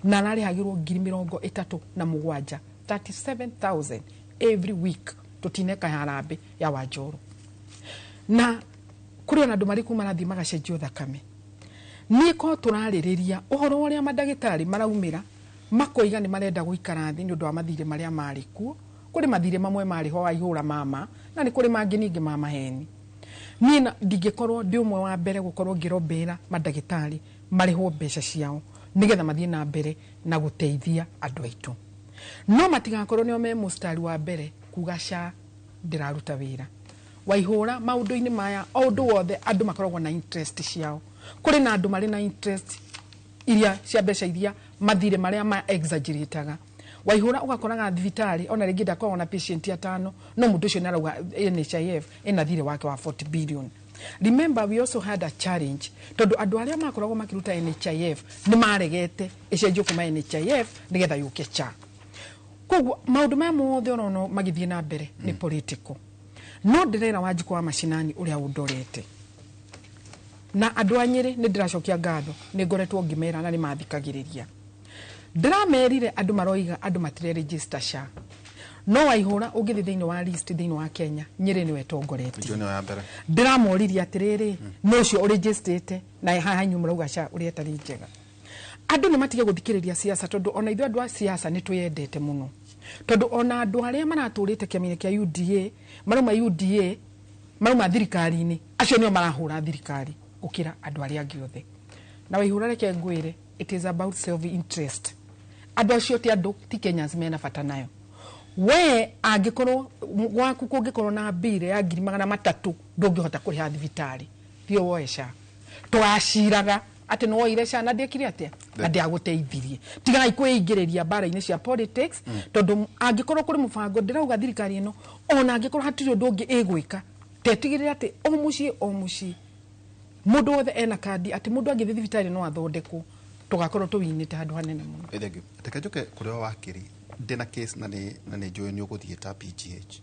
na ararĩhagĩrwo 37,000, 37,000 every week. Tũtineka harambĩ ya Wanjoro, na kũrĩ ona andũ marĩ kuu marathiĩ magacenjio thakame. Niĩ ko tũrarĩrĩria ũhoro ũrĩa mandagĩtarĩ maraumĩra makoiga nĩ marenda gũikara thĩ nĩ ũndũ wa mathirĩ marĩa marĩ kuo. Kũrĩ mathirĩ mamwe marĩ ho Waihũra mama, na nĩ kũrĩ mangĩ ningĩ ma maheni. Niĩ ndingĩkorwo ndĩ ũmwe wa mbere gũkorwo ngĩrombĩra mandagĩtarĩ marĩhwo mbeca ciao nĩgetha mathiĩ na mbere na gũteithia andũ aitũ, no matigakorwo nĩo me mũstari wa mbere kuga SHA ndĩraruta wĩra. Waihũra, maũndũ-inĩ maya o ũndũ wothe andũ makoragwo na interest ciao. Kũrĩ na andũ marĩ na interest iria cia mbeca iria mathirĩ marĩa ma exaggerataga. Waihũra, ũgakoraga thibitarĩ ona rĩngĩ ndakoragwo na patient atano, no mũndũ ũcio nĩarauga NHIF ĩna thirĩ wake wa 40 billion. Remember, we also had a challenge tondũ andũ arĩa makoragwo makĩruta NHIF nĩ maregete ĩcenjio kuma NHIF nĩgetha yũke CHA. Koguo maũndũ maya mothe ũrona magĩthiĩ na mbere nĩ political. No ndĩrera Wanjikũ wa macinani ũrĩa ũndorete na andũ a Nyĩrĩ, nĩ ndĩracokia ngatho, nĩ ngoretwo ngĩmera na nĩ mathikagĩrĩria. Ndĩramerire andũ maroiga andũ matire register SHA, no Waihũra, ũngĩthiĩ thĩinĩ wa list thĩinĩ wa Kenya, Nyĩrĩ nĩwe ĩtongoretie. Njũ nĩyo ya mbere. Ndĩramoririe atĩrĩrĩ, no ũcio ũrĩnjĩstĩte na haha inyuĩ mũrauga SHA ũrĩa ĩtarĩ njega. Andũ nĩ matige gũthikĩrĩria siasa, tondũ ona ithuĩ andũ a siasa nĩ twĩyendete mũno, tondũ ona andũ arĩa maratũrĩte kĩama-inĩ kĩa UDA marauma UDA, marauma thirikari-inĩ, acio nĩo marahũra thirikari gũkĩra andũ arĩa angĩ othe. Na Waihũra, reke ngwĩre, it is about self interest. Andũ acio ti andũ, ti Kenyans mena bata nayo. We angĩkorwo gwaku kũngĩkorwo na mbire ya 300,000 ndũngĩhota kũrĩha thibitarĩ, thiĩ woe SHA. Twaciraga Atĩ nĩ woire cana ndĩekire atĩa na ndĩagũteithirie. Tigai kwĩingĩrĩria mbara-inĩ cia politics, tondũ angĩkorwo kũrĩ mũbango, ndĩrauga thirikari ĩno ona angĩkorwo hatirĩ ũndũ ũngĩ ĩgwĩka, tetigĩrĩra atĩ o mũciĩ o mũciĩ mũndũ wothe ena kandi, atĩ mũndũ angĩthiĩ thibitarĩ no athondekwo, tũgakorwo tũwinĩte handũ hanene mũno. Thank you. Reke njoke kũrĩ o wakiri, ndĩna case na nĩ njũĩ nĩ ũgũthiĩ ta PGH,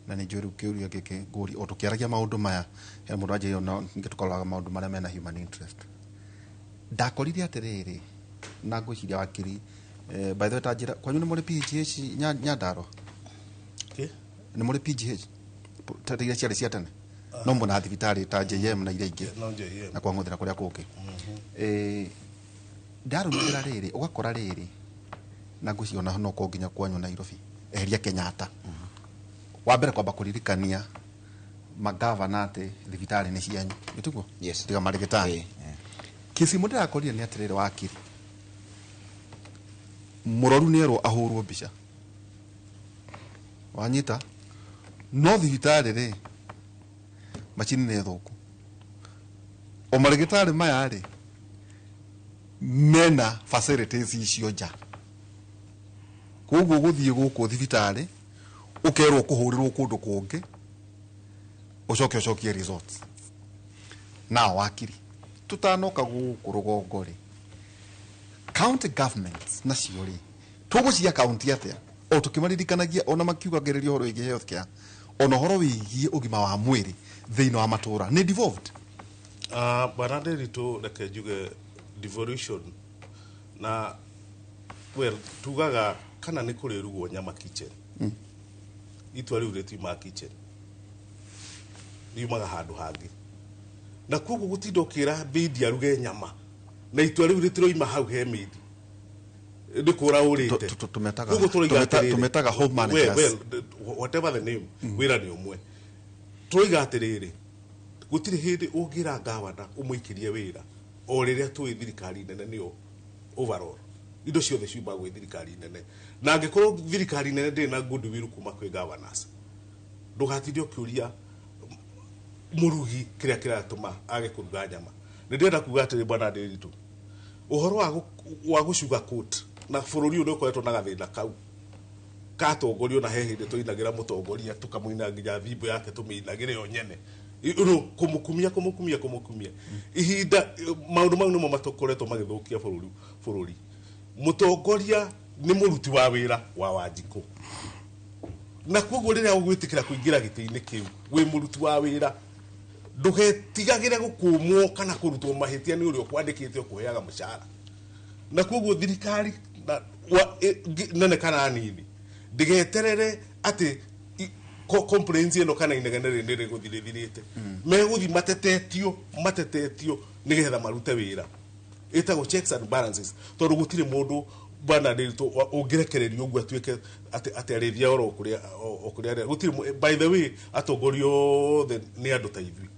na nĩ njũĩ rĩu kĩũria gĩkĩ ngũri o tũkĩaragia maũndũ maya, he mũndũ anjĩrire no ningĩ tũkaroraga maũndũ marĩa mena human interest. Ndakorire atĩrĩrĩ, na ngwĩciria wakiri, by the way, ta njĩra kwanyu nĩ mũrĩ PGH Nyandarua? Nĩ mũrĩ PGH ta iria ciarĩ cia tene? No mũna thibitarĩ ta JM na iria ingĩ? No JM. Na kwa Ng'ũthĩ na kũrĩa kũngĩ. Ndarũmĩrĩra rĩrĩ, ũgakora rĩrĩ, na ngwĩciria ona no korwo nginya kwanyu Nairobi, eheria Kenyatta, wa mbere kwamba kũririkania magavana atĩ thibitarĩ nĩ cianyu, nĩ tiguo? Yes. Tiga marĩgĩtarĩ. Kĩsi ĩmwe ndĩrakorire nĩ atĩrĩrĩ, wakiri, mũrwaru nĩ erwo ahũrwo mbica, wanyita, no thibitarĩ rĩ macini nĩ thũku, o marĩgĩtarĩ maya rĩ mena facilities icio nja, koguo gũthiĩ gũkũ thibitarĩ ũkerwo kũhũrĩrwo kũndũ kũngĩ, ũcoke ũcokie results. Now wakiri, tutanoka gũkũ rũgongo rĩ, county governments nacio rĩ, tũgũcia county atĩa o tũkĩmaririkanagia ona makiugagĩrĩria ũhoro wĩgiĩ healthcare, ona ũhoro wĩgiĩ ũgima wa mwĩrĩ thĩinĩ wa matũra nĩ devolved? Bwana Nderitu, reke njuge devolution na, well, tugaga kana nĩ kũrĩrugwo nyama kitchen, itua rĩu rĩtiumaga kitchen, riumaga handũ hangĩ, na koguo gũtinda ũkĩra maid aruge nyama na itua rĩu rĩtiroima hau he maid, nĩ kũra ũrĩte. Koguo tũroiga atĩrĩrĩ, Tũmetaga home managers. Well, whatever the name, wĩra nĩ ũmwe. Tũroiga atĩrĩrĩ, gũtirĩ hĩndĩ ũngĩra ngavana ũmũikĩrie wĩra o rĩrĩa tũĩ thirikari nene nĩyo overall, indo ciothe ciumaga gwĩ thirikari nene, na angĩkorwo thirikari nene ndĩrĩ na goodwill kuma kwĩ governors, ndũgatinde ũkĩũria mũrugi kĩrĩa kĩratũma age kũruga nyama. Nĩ ndĩrenda kuga atĩrĩ, bwana Nderitu, ũhoro wa gũcuga coat na bũrũri ũyũ nĩ ũkoretwo na gathĩna kau katongorio, na he hĩndĩ tũinagĩra mũtongoria tũkamũina nginya thimbo yake tũmĩinagĩre yo nyene. Rĩu kũmũkumia kũmũkumia kũmũkumia ihinda, maũndũ mau nĩmo makoretwo magĩthũkia bũrũri. Mũtongoria nĩ mũruti wa wĩra wa Wanjikũ, na koguo rĩrĩa ũgwĩtĩkĩra kũingĩra gĩtĩ-inĩ kĩu wĩ mũruti wa wĩra, ndũgetigagĩre gũkũmwo kana kũrutwo mahĩtia nĩ ũrĩa ũkwandĩkĩte ũkũheaga mũcara. Na koguo thirikari nene kana nini ndĩgeterere atĩ complaints ĩno kana inegene rĩrĩ nĩ rĩgũthiĩ rĩthirĩte, megũthiĩ matetetio matetetio nĩgetha marute wĩra. Ĩtagwo checks and balances, tondũ gũtirĩ mũndũ, bwana Nderitu, ũngĩrekererio ũguo atuĩke atĩ arĩthia oro o kũrĩa arĩa. Gũtirĩ by the way, atongoria othe nĩ andũ ta ithuĩ,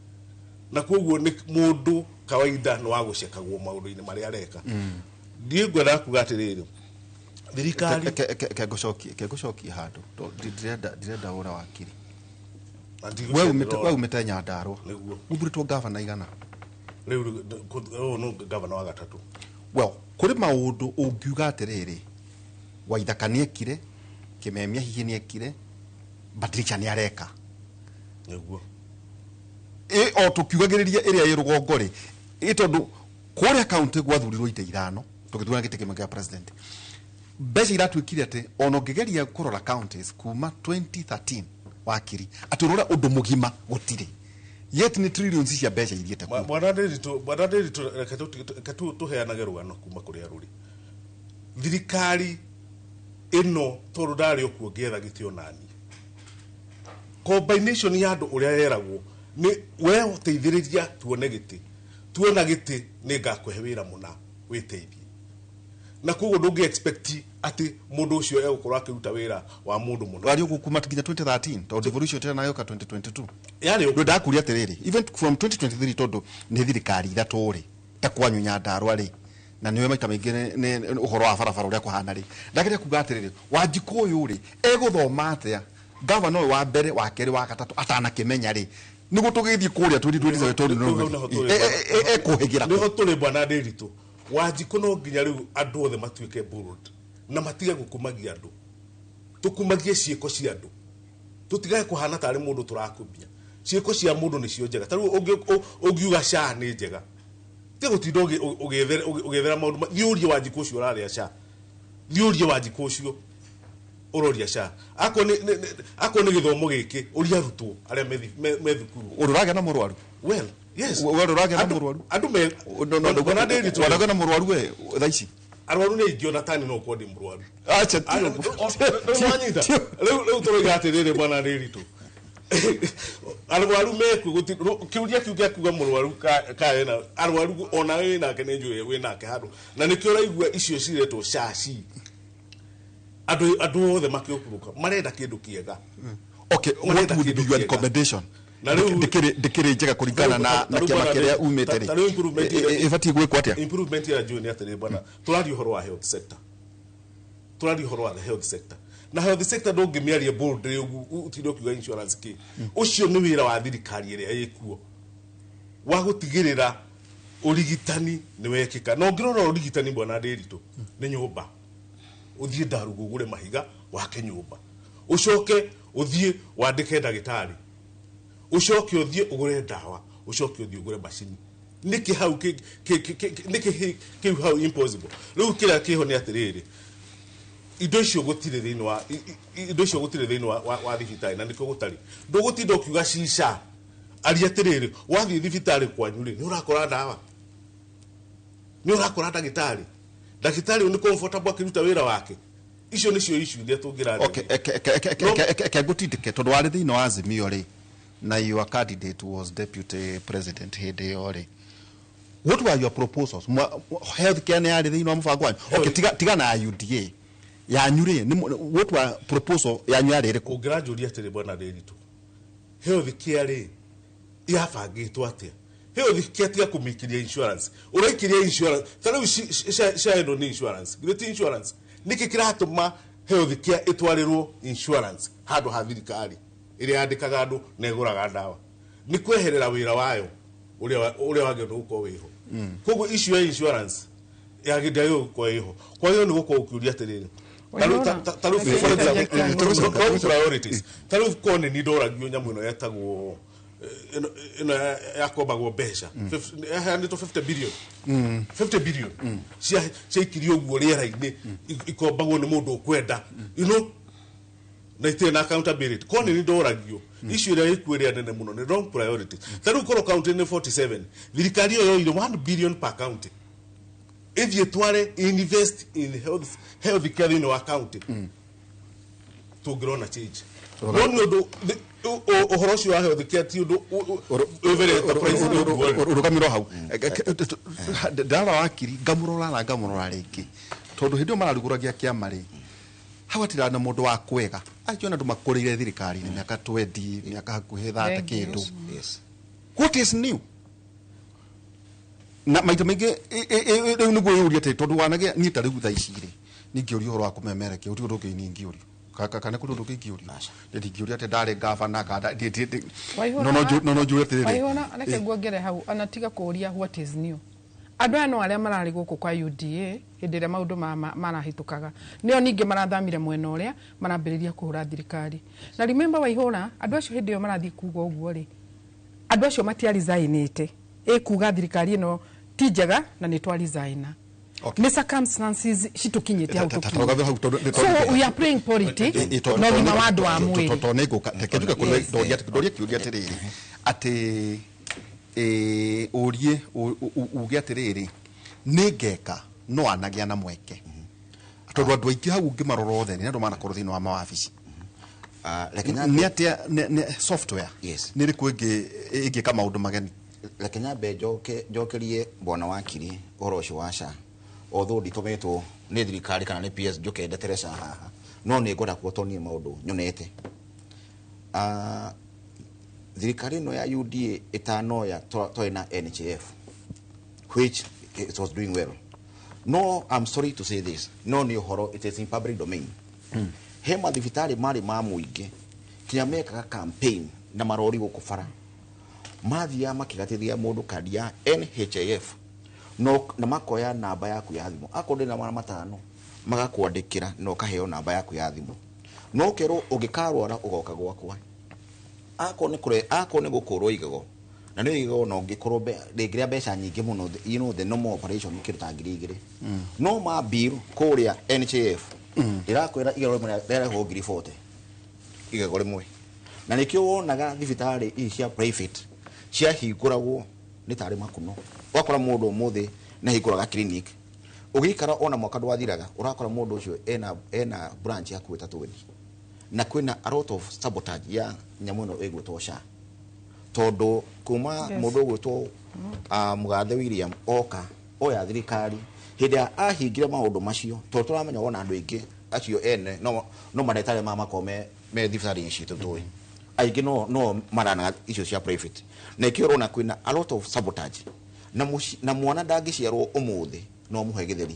na koguo nĩ mũndũ kawaida nĩ wa gũcekagwo maũndũ-inĩ marĩa areka. Ndiĩ ngwendaga kuga atĩrĩrĩ, thirikari Ke ngũcokie handũ, ndĩrenda ũra wakiri. Na We ndigũcokia. umĩte, we umĩte Nyandarua. Nĩguo. Ũthurĩtwo gavana igana? Rĩu ũyũ nĩ gavana wa gatatũ. Well, kũrĩ maũndũ ũngiuga atĩrĩrĩ, Waithaka nĩekire, Kĩmemia hihi nĩekire, Patricia nĩ areka? Nĩguo. Ĩ o tũkiugagĩrĩria ĩrĩa ĩ rũgongo rĩ, ĩ tondũ kũrĩa kaunti gwathurirwo ite ithano tũgĩthurana gĩtĩ kĩmwe kĩa president, mbeca iratuĩkire atĩ ona ũngĩgeria kũrora counties kuma 2013, wakiri, atĩ ũrore ũndũ mũgima gũtirĩ, yet nĩ trillions cia mbeca ithiĩte kuo. Bwana Nderitu, bwana Nderitu, reke tũheanage rũgano kuma kũrĩa rũrĩ. Thirikari ĩno, tondũ ndarĩ okuo ngĩetha gĩtĩ onani, combination ya andũ ũrĩa yeragwo nĩ we ũteithĩrĩria tuone gĩtĩ, tuona gĩtĩ nĩ ngakũhe wĩra mũna wĩteithie, na koguo ndũngĩ expect atĩ mũndũ ũcio egũkorwo akĩruta wĩra wa mũndũ mũna. Warĩ ũguo kuma nginya 2013, tondũ devolution tena yoka 2022. Yarĩ ũguo. Ndakũria atĩrĩrĩ, even from 2023, tondũ nĩ thirikari ithatũ rĩ, ta kwanyu Nyandarua rĩ, na nĩwe maita maingĩ nĩ ũhoro wa barabara ũrĩa kũhana rĩ, ndageria kuga atĩrĩrĩ, Wanjikũ ũyũ rĩ, egũthoma atĩa gavana ũyũ wa mbere, wa kerĩ, wa gatatũ atanakĩmenya rĩ? Nĩguo tũgĩthiĩ kũrĩa 2027 tondũ ekũhĩgĩra. Nĩho tũrĩ bwana Ndiritu. Wanjikũ no nginya rĩu andũ othe matuĩke bold na matige gũkumagia andũ. Tũkumagie ciĩko cia andũ. Tũtigage kũhana tarĩ mũndũ tũrakumia. Ciĩko cia mũndũ nĩcio njega. Ta rĩu ũngiuga SHA nĩ njega, tiga gũtinda ũgĩethera maũndũ. Thiĩ ũrie Wanjikũ ũcio ũrarĩa SHA. Thiĩ ũrie Wanjikũ ũcio ũroria SHA. Akorwo nĩ gĩthomo gĩkĩ, ũria arutwo arĩa me thukuru. Ũragĩa na mũrwaru? Well, yes. We ũragĩa na mũrwaru? Andũ me Bwana Ndiritu. Wanagĩa na mũrwaru we thaa ici? Arwaru nĩ aingĩ, ona tani no ũkorwo ndĩ mũrwaru. Acha, ti Wanyita. Rĩu tũroiga atĩrĩrĩ, bwana Ndiritu. Arwaru mekuo, kĩũria kĩu gĩa kuga mũrwaru ka ena arwaru, ona wĩ nake nĩ njũĩ wĩ nake handũ, na nĩkĩo ũraigua icio ciretwo caci. Andũ othe makĩũkuruka marenda kĩndũ kĩega. Okay, what would be your recommendation? Na rĩu ndĩkĩrĩ njega kũringana na kĩama kĩrĩa umĩte rĩ, ta rĩu improvement ĩrĩa ĩbatiĩ gwĩkwo atĩa? Improvement ĩrĩa njũĩ nĩ atĩrĩrĩ, bwana, tũraria ũhoro wa health sector, tũraria ũhoro wa the health sector, na health sector ndũngĩmĩaria boldly ũguo ũtinde ũkiuga insurance kĩ. Ũcio nĩ wĩra wa thirikari ĩrĩa ĩkuo wa gũtigĩrĩra ũrigitani nĩ wekĩka. Na ũngĩrora ũrigitani, bwana Ndiritu, nĩ nyũmba. Ũthiĩ Ndarugu ũgũre mahiga wake nyũmba, ũcoke ũthiĩ wandĩke ndagĩtarĩ, ũcoke ũthiĩ ũgũre ndawa, ũcoke ũthiĩ ũgũre macini. Nĩkĩ hau nĩkĩ kĩu hau impossible? Rĩu kĩrĩa kĩho nĩ atĩrĩrĩ, indo icio gũtirĩ thĩinĩ wa indo icio gũtirĩ thĩinĩ wa thibitarĩ, na nĩkĩo gũtarĩ. Ndũgũtinda ũkiuga cica. Aria atĩrĩrĩ, wathiĩ thibitarĩ kwanyu rĩ, nĩ ũrakora ndawa, nĩ ũrakora ndagĩtarĩ, ndagĩtarĩ ũyũ nĩ comfortable akĩruta wĩra wake? Icio nĩcio issue iria tũngĩraria. Okay, eke ngũtindĩke, tondũ warĩ thĩinĩ wa Azimio rĩ, na your candidate was deputy president hĩndĩ ĩyo rĩ, what were your proposals? Health care nĩ yarĩ thĩinĩ wa mũbango wanyu? Okay, tiga na UDA yanyu rĩ, what were proposal yanyu yarĩ ĩrĩkũ? Ũngĩranjũria atĩrĩ, bwana Ndiritu, health care rĩ, yabangĩtwo atĩa? Health care, tiga kũmĩikĩria insurance. Ũraikĩria insurance ta rĩu SHA ĩno nĩ insurance, githĩ ti insurance? Nĩkĩ kĩratũma health care ĩtwarĩrwo insurance handũ ha thirikari ĩrĩa yandĩkaga andũ na ĩgũraga ndawa? Nĩ kweherera wĩra wayo ũrĩa wagĩrĩirwo nĩ gũkorwo wĩho. Koguo issue ya insurance yagĩrĩirwo gũkorwo ĩho. Kwagĩrĩirwo nĩ gũkorwo ũkĩũria atĩrĩrĩ, ta rĩu, for example, wrong priorities. Ta rĩu korwo nĩ niĩ ndoragio nyamũ ĩno yetagwo ĩno yakombagwo mbeca, yaheanĩtwo 50 billion, 50 billion ciaikirio ũguo rĩera-inĩ, ikombagwo nĩ mũndũ ũkwenda na itirĩ na accountability. Korwo nĩ niĩ ndoragio, issue ĩrĩa ĩkuo ĩrĩa nene mũno nĩ wrong priorities. Ta rĩu korwo county nĩ 47, thirikari ĩyo yoire 1 billion per county, ĩthiĩ tware invest in health care thĩinĩ wa county, tũngĩrona change. No nĩ ũndũ ũhoro ũcio wa health care ti ũndũ wĩ very enterprise ũguo. Rũgamĩro hau ndarora wakiri, ngamũrora na ngamũrora rĩngĩ, tondũ hĩndĩ ĩyo mararugũragia kĩama rĩ, hau hatirarĩ na mũndũ wa kwega acio, andũ makũrĩire thirikari-inĩ mĩaka 20, mĩaka hakuhĩ 30 Thank you. kĩndũ. What is new? Na maita maingĩ rĩu nĩguo yũria atĩ tondũ wanagĩa niĩ ta rĩu thaa ici rĩ, ningĩũria ũhoro wa kũmemerekia, gũtirĩ ũndũ ũngĩ ningĩũrio. Kana kũrĩ ũndũ ũngĩ ingĩũrio? Ndingĩũria atĩ ndarĩ gavana kana no njũrie atĩrĩrĩ. Waihũra, reke nguongere hau. Ona tiga kũũria what is new, andũ aya no arĩa mararĩ gũkũ kwa UDA hĩndĩ ĩrĩa maũndũ marahĩtũkaga, nĩo ningĩ marathamire mwena ũrĩa marambĩrĩria kũhũra thirikari. Na remember, Waihũra, andũ acio hĩndĩ ĩyo marathiĩ kuga ũguo rĩ, andũ acio matiarizainĩte ĩkuga thirikari ĩno ti njega na nĩ twarizaina. Nĩ circumstances citũkinyĩte hau Ta rũgamĩro hau tũkinyĩte. So we are playing politics na ũgima wa andũ a mwĩrĩ. Tondũ nĩ ngũka, reke njuke kũrĩ ndoria kĩũria atĩrĩrĩ, atĩ ũrie uge atĩrĩrĩ, nĩ ngeka no anagĩa na mweke, tondũ andũ aingĩ hau ũngĩmarora othe nĩ andũ manakorwo thĩinĩ wa mawabici. Reke nĩ atĩa software nĩ ĩrĩkũ ĩngĩ ĩngĩka maũndũ mageni? Reke nyambe njokerie bwana wakiri ũhoro ũcio wa SHA. Although nditũmĩtwo nĩ thirikari kana nĩ PS njoke ndetere SHA haha, no nĩ ngwenda kuotonie maũndũ nyonete. Thirikari ĩno ya UDA ĩtanoya, twarĩ na NHIF, which it was doing well. No, I'm sorry to say this, no nĩ ũhoro, it is in public domain, he mathibitarĩ marĩ ma mũingĩ kinya mekaga campaign na marori gũkũ bara. Mathiaga makĩgatithia mũndũ kandi ya NHIF no na makoya namba yaku ya thimũ. Akorwo ndĩ na 500 magakwandĩkĩra na ũkaheo namba yaku ya thimũ, no ũkerwo ũngĩkarwara ũgoka gwakwa. Akorwo nĩ kũre akorwo nĩ gũkũrwo igego, na nĩ igego no ngĩkorwo rĩngĩrĩa mbeca nyingĩ mũno, the normal operation kĩndũ ta 2000, no ma bill kũrĩa NHIF ĩrakwĩra igego rĩmwe rĩarehwo 40,000 igego rĩmwe. Na nĩkĩo wonaga thibitarĩ ici cia private ciahingũragwo nĩ tarĩ makuno. Wakora mũndũ ũmũthĩ nĩ ahingũraga clinic, ũgĩikara ona mwaka ndwathiraga, ũrakora mũndũ ũcio ena branch hakuhĩ ta 20, na kwĩna a lot of sabotage ya nyamũ ĩno ĩgwĩtwo SHA, tondũ kuma mũndũ ũgwĩtwo Mũgathe William oka oya thirikari, hĩndĩ ĩrĩa ahingire maũndũ macio, tondũ tũramenya wona andũ aingĩ acio ene no mandagĩtarĩ ma makorwo me thibitarĩ-inĩ citũ, tũĩ aingĩ no maranaga icio cia private, na ikĩo ũrona kwĩna a lot of sabotage. Na mwana ndangĩciarwo ũmũthĩ no mũhe gĩtheri,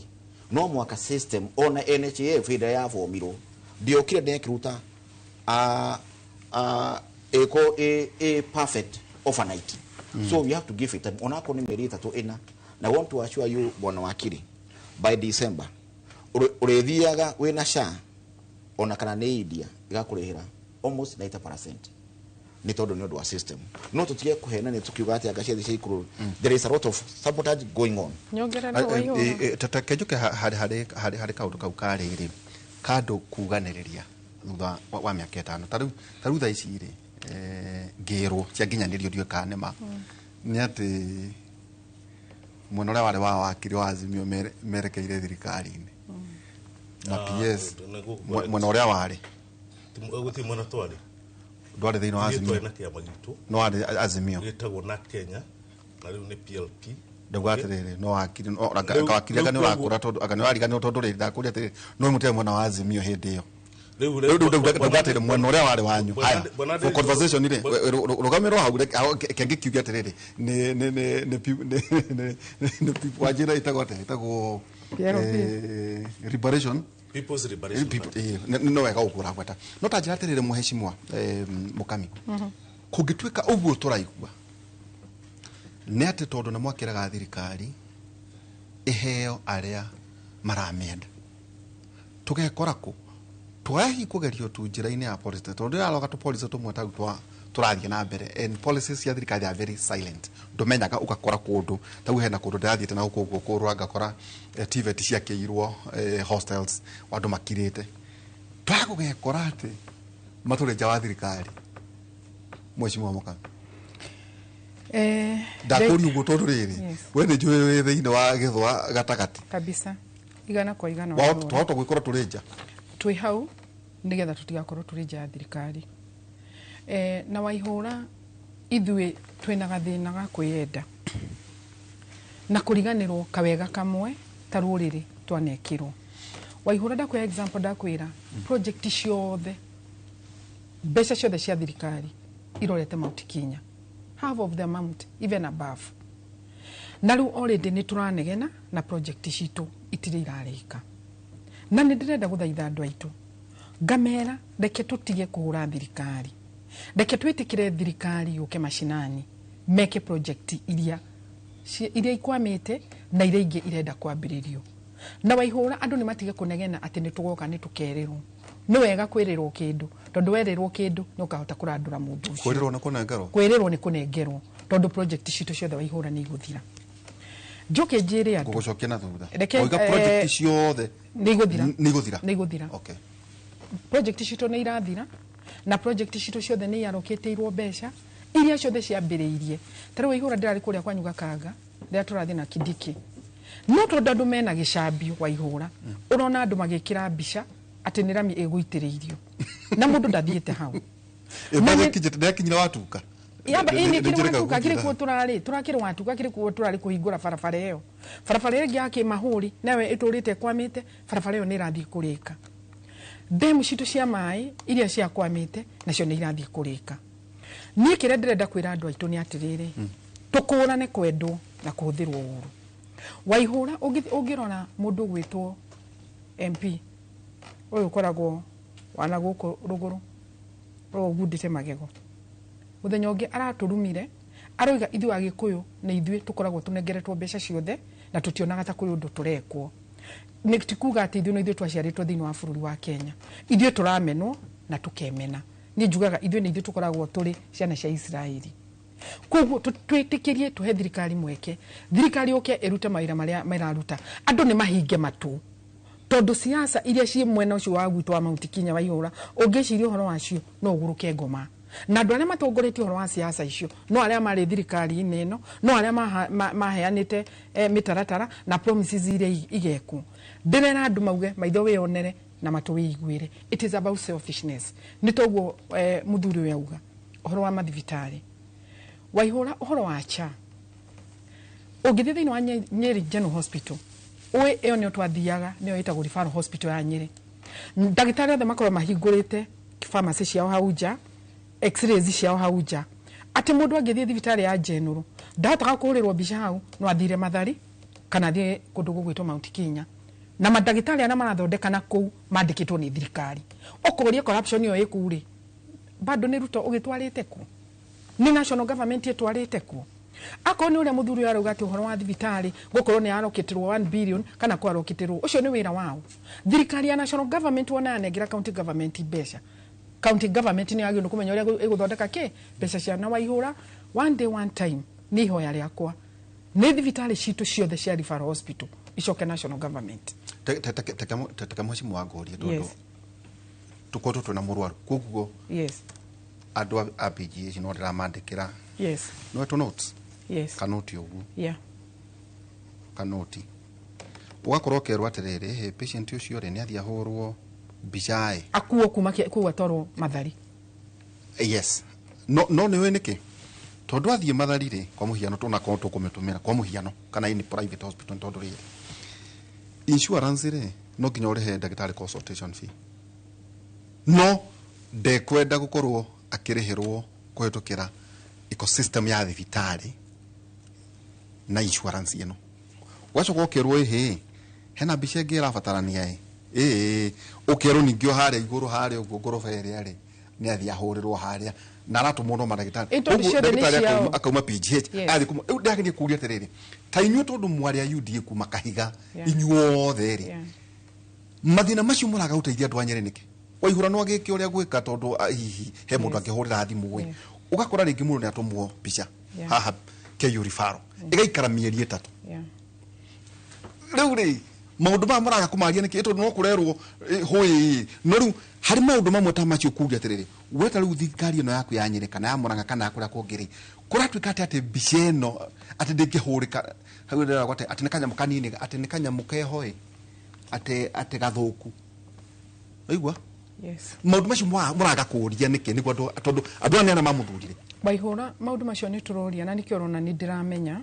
no mwaka system ona NHIF hĩndĩ ĩrĩa yabomirwo ndiokire ndekĩruta ĩko ĩ perfect overnight. So we have to give it time, onakorwo nĩ mĩeri 3 4. Na I want to assure you, bwana wakiri, by December ũrĩthiaga wĩna SHA ona kana nĩ India ĩgakũrĩhĩra almost 90%, nĩ tondũ nĩ ũndũ wa system. No tũtige kũhenania tukiuga atĩ anga ciathi cia ikũrũ. There is a lot of sabotage going on. Nyongerera Waihũra. Tata kenjuke harĩ kaũndũ kau karĩrĩ kandũ kuganĩrĩria thutha wa mĩaka 5, ta rĩu thaa ici rĩ, ngĩrwo cianginyanĩrio ndiũĩ kana nĩ ma nĩ atĩ mwena ũrĩa warĩ wa wakiri wa Azimio merekeire thirikari-inĩ na PS mwena ũrĩa warĩ Gũtirĩ mwena twarĩ. Ndwarĩ thĩinĩ wa Ithuĩ Azimio? Twarĩ na kĩama gitũ. No warĩ Azimio. Gĩtagwo na Kenya na rĩu nĩ PLP. Ndauga atĩrĩrĩ, no wakiri anga wakiri anga nĩ ũrakũra, tondũ anga nĩ ũrariganĩrwo, tondũ rĩrĩ ndakũria atĩrĩrĩ, no mũtirĩ mwena wa Azimio hĩndĩ ĩyo. Rĩu Rĩu ndauga atĩrĩrĩ, mwena ũrĩa warĩ wanyu. Haya, for conversation rĩ, rũgamĩrwo hau, reke ngĩkiuge atĩrĩrĩ, nĩ wanjĩra ĩtagwo atĩa, ĩtagwo PLP. Liberation People's Liberation Party. No wega ũguo ũragweta, no ta njĩra atĩrĩrĩ, mũhecimwa Mũkami, kũngĩtuĩka ũguo tũraigua nĩ atĩ tondũ nĩ mwakĩraga thirikari ĩheo arĩa maramĩenda, tũgekora kũ twahi kũgerio tu njĩra-inĩ ya policy, tondũ ndĩraroga tũ policy tũmwe tau twa tũrathiĩ na mbere, and policies cia thirikari are very silent, ndũmenyaga ũgakora kũndũ tau hena kũndũ ndĩrathiĩte na gũkũ ũguo kũrũra ngakora TVET ciakĩirwo hostels, andũ makirĩte. Twagũgekora atĩ matũrĩ nja wa thirikari, mheshimiwa Mũkami? Ndakũria ũguo tondũ rĩrĩ, we nĩ njũĩ wĩ thĩinĩ wa gĩthũa gatagatĩ. Kabisa, 100%. Waihũra. Twahota gwĩkora tũrĩ nja? Twĩ hau nĩgetha tũtigakorwo tũrĩ nja ya thirikari. Na Waihũra, ithuĩ twĩna gathĩna ga kwĩyenda na kũriganĩrwo kawega kamwe ta rũrĩrĩ twanekĩrwo. Waihũra, ndakwĩra example, ndakwĩra project ciothe, mbeca ciothe cia thirikari irorete Mount Kenya, half of the amount, even above. Na rĩu already nĩ tũranegena na project citũ itirĩ irarĩka. Na nĩ ndĩrenda gũthaitha andũ aitũ, ngamera reke tũtige kũhũra thirikari, reke twĩtĩkĩre thirikari yũke macinani meke project iria ikwamĩte na iria ingĩ irenda kwambĩrĩrio. Na Waihũra, andũ nĩ matige kũnegena atĩ nĩ tũgoka nĩ tũkerĩrwo. Nĩ wega kwĩrĩrwo kĩndũ, tondũ werĩrwo kĩndũ nĩ ũkahota kũrandũra mũndũ ũcio. Kwĩrĩrwo nĩ kũnengerwo. Kwĩrĩrwo nĩ kũnengerwo, tondũ project citũ ciothe, Waihũra, nĩ igũthira. Njoke njĩre andũ Ngũgũcokia na thutha. Reke, Wauga project ciothe nĩ igũthira. Nĩ igũthira. Nĩ igũthira. Project citũ nĩ irathira, na project citũ ciothe nĩ iarokĩtĩirwo mbeca iria ciothe ciambĩrĩirie. Ta rĩu Waihũra, ndĩrarĩ kũrĩa kwanyu Gakanga rĩrĩa tũrathiĩ na Kindiki, no tondũ andũ mena gĩcambio, Waihũra, ũrona andũ magĩkĩra mbica atĩ nĩ rami ĩgũitĩrĩirio na mũndũ ndathiĩte hau. Ndekinyire watuka. Yamba ĩ nĩ kĩrĩ watuka kĩrĩ kuo tũrarĩ tũrakĩrĩ watuka kĩrĩ kuo tũrarĩ kũhingũra barabara ĩyo, barabara ĩyo ĩngĩ ya kĩmahũri nayo ĩtũrĩte ĩkwamĩte, barabara ĩyo nĩ ĩrathiĩ kũrĩka. Ndemu citũ cia maĩ iria ciakwamĩte nacio nĩ irathiĩ kũrĩka. Niĩ kĩrĩa ndĩrenda kwĩra andũ aitũ nĩ atĩrĩrĩ, tũkũrane kwendwo na kũhũthĩrwo ũru. Waihũra, ũngĩrora mũndũ ũgwĩtwo MP ũyũ ũkoragwo wana gũkũ rũgũrũ, ũyũ ũgundĩte magego, mũthenya ũngĩ aratũrumire Aroiga ithuĩ Agĩkũyũ nĩ ithuĩ tũkoragwo tũnengeretwo mbeca ciothe na tũtionaga ta kũrĩ ũndũ tũrekwo. Nĩ ti kuga atĩ ithuĩ no ithuĩ twaciarĩtwo thĩinĩ wa bũrũri wa Kenya. Ithuĩ tũramenwo na tũkemena. Niĩ njugaga ithuĩ nĩ ithuĩ tũkoragwo tũrĩ ciana cia Isiraeli. Koguo twĩtĩkĩrie tũhe thirikari mweke, thirikari yũke ĩrute mawĩra marĩa mararuta. Andũ nĩ mahinge matũ, tondũ siasa iria ciĩ mwena ũcio wa gwitũ wa Mount Kenya waihũra, ũngĩciria ũhoro wacio no ũgũrũke ngoma. Na andũ arĩa matongoretie ũhoro wa siasa icio no arĩa marĩ thirikari-inĩ ĩno, no arĩa maheanĩte mĩtaratara na promises iria igekwo. Ndĩrera andũ mauge maitho wĩyonere na matũ wĩiguĩre. It is about selfishness. Nĩ toguo mũthuri ũyũ auga ũhoro wa mathibitarĩ. Waihũra ũhoro wa CHA. Ũngĩthiĩ thĩinĩ wa Nyeri General Hospital, ũĩ ĩyo nĩyo twathiaga, nĩyo ĩtagwo referral hospital ya Nyeri. Ndagĩtarĩ othe makoragwo mahingũrĩte pharmacy ciao hau nja, x-rays ciao hau nja. Atĩ mũndũ angĩthiĩ thibitarĩ ya General, ndahotaga kũhũrĩrwo mbica hau, no athire Mathari kana athiĩ kũndũ gũgwĩtwo Mount Kenya. Na mandagĩtarĩ arĩa marathondeka na kũu mandĩkĩtwo nĩ thirikari. Ũkũria corruption ĩyo ĩkũ rĩ, bado nĩ Ruto ũgĩtwarĩte kũ? Nĩ national government ĩtwarĩte kũ? Akorwo nĩ ũrĩa mũthuri ũyũ arauga atĩ ũhoro wa thibitarĩ gũkorwo nĩ arokĩtĩrwo 1 billion kana kwarokĩtĩrwo, ũcio nĩ wĩra wao. Thirikari ya national government wona yanengera county government mbeca, county government nĩ yagĩrĩirwo kũmenya ũrĩa ĩgũthondeka kĩ mbeca cia. Na Waihũra, one day one time nĩ ihoya rĩakwa nĩ thibitarĩ citũ ciothe cia referral hospital icoke national government. Teke mheshimiwa ngũrie, tondũ tũkoretwo twĩna mũrwaru, koguo andũ a PGH no ndĩramandĩkĩra no tũ notes, kanoti ũguo, kanoti, ũgakorwo ũkerwo atĩrĩrĩ, "Hĩ, patient ũcio rĩ, nĩ athiĩ ahũrwo mbica ĩ." Akuo kuma kũu atwarwo Mathari. Yes, no nĩ ũĩ nĩkĩ? Tondũ athiĩ Mathari rĩ, kwa mũhiano, tunakorwo tũkũmĩtũmĩra kwa mũhiano kana ini private hospital, tondũ rĩrĩ insurance rĩ, no nginya ũrĩhe ndagĩtarĩ consultation fee, no ndekwenda gũkorwo akĩrĩhĩrwo kũhĩtũkĩra ecosystem ya thibitarĩ na insurance ĩno. Ũgacoka ũkerwo, ĩhĩ, hena mbica ĩngĩ ĩrabatarania ĩ ĩĩ, ũkerwo ningĩ o harĩa igũrũ harĩa ũguo ngoroba ĩrĩa rĩ, nĩ athiĩ ahũrĩrwo harĩa na aratũmwo no mandagĩtarĩ. Ĩ, tondũ Koguo ciothe nĩ ndagĩtarĩ ciao. Akauma PGH agathiĩ kuma. Rĩu ndĩrageria kũria atĩrĩrĩ, ta inyuĩ tondũ mwarĩ a UDA kuma kahiga, inyuothe rĩ, mathĩna macio mũraga gũteithia andũ a Nyerĩ nĩkĩ? Waihũra no agĩke ũrĩa gwĩka, tondũ hihi he mũndũ angĩhũrĩra thimũ ĩ, ũgakora rĩngĩ mũndũ nĩ atũmwo mbica haha KU referral, ĩgaikara mĩeri 3. Rĩu rĩ, maũndũ maya mũraga kũmaria nĩkĩ? Tondũ no kũrerwo hũĩ, no rĩu harĩ maũndũ mamwe ta macio kuria atĩrĩrĩ, we ta rĩu thirikari ĩno yaku ya Nyĩrĩ kana ya Mũrang'a kana ya kũrĩa kũngĩ rĩ, kũratuĩka atĩ mbica ĩno atĩ ndĩngĩhũrĩka hau, ĩreragwo atĩ nĩ kanyamũ kanini, atĩ nĩ kanyamũ keho ĩ, atĩ gathũku, waigua? Yes. Maũndũ macio mũraga kũria nĩkĩ, nĩguo andũ, tondũ andũ aya nĩ arĩa mamũthurire? Waihũra, maũndũ macio nĩ tũroria, na nĩkĩo ũrona nĩ ndĩramenya,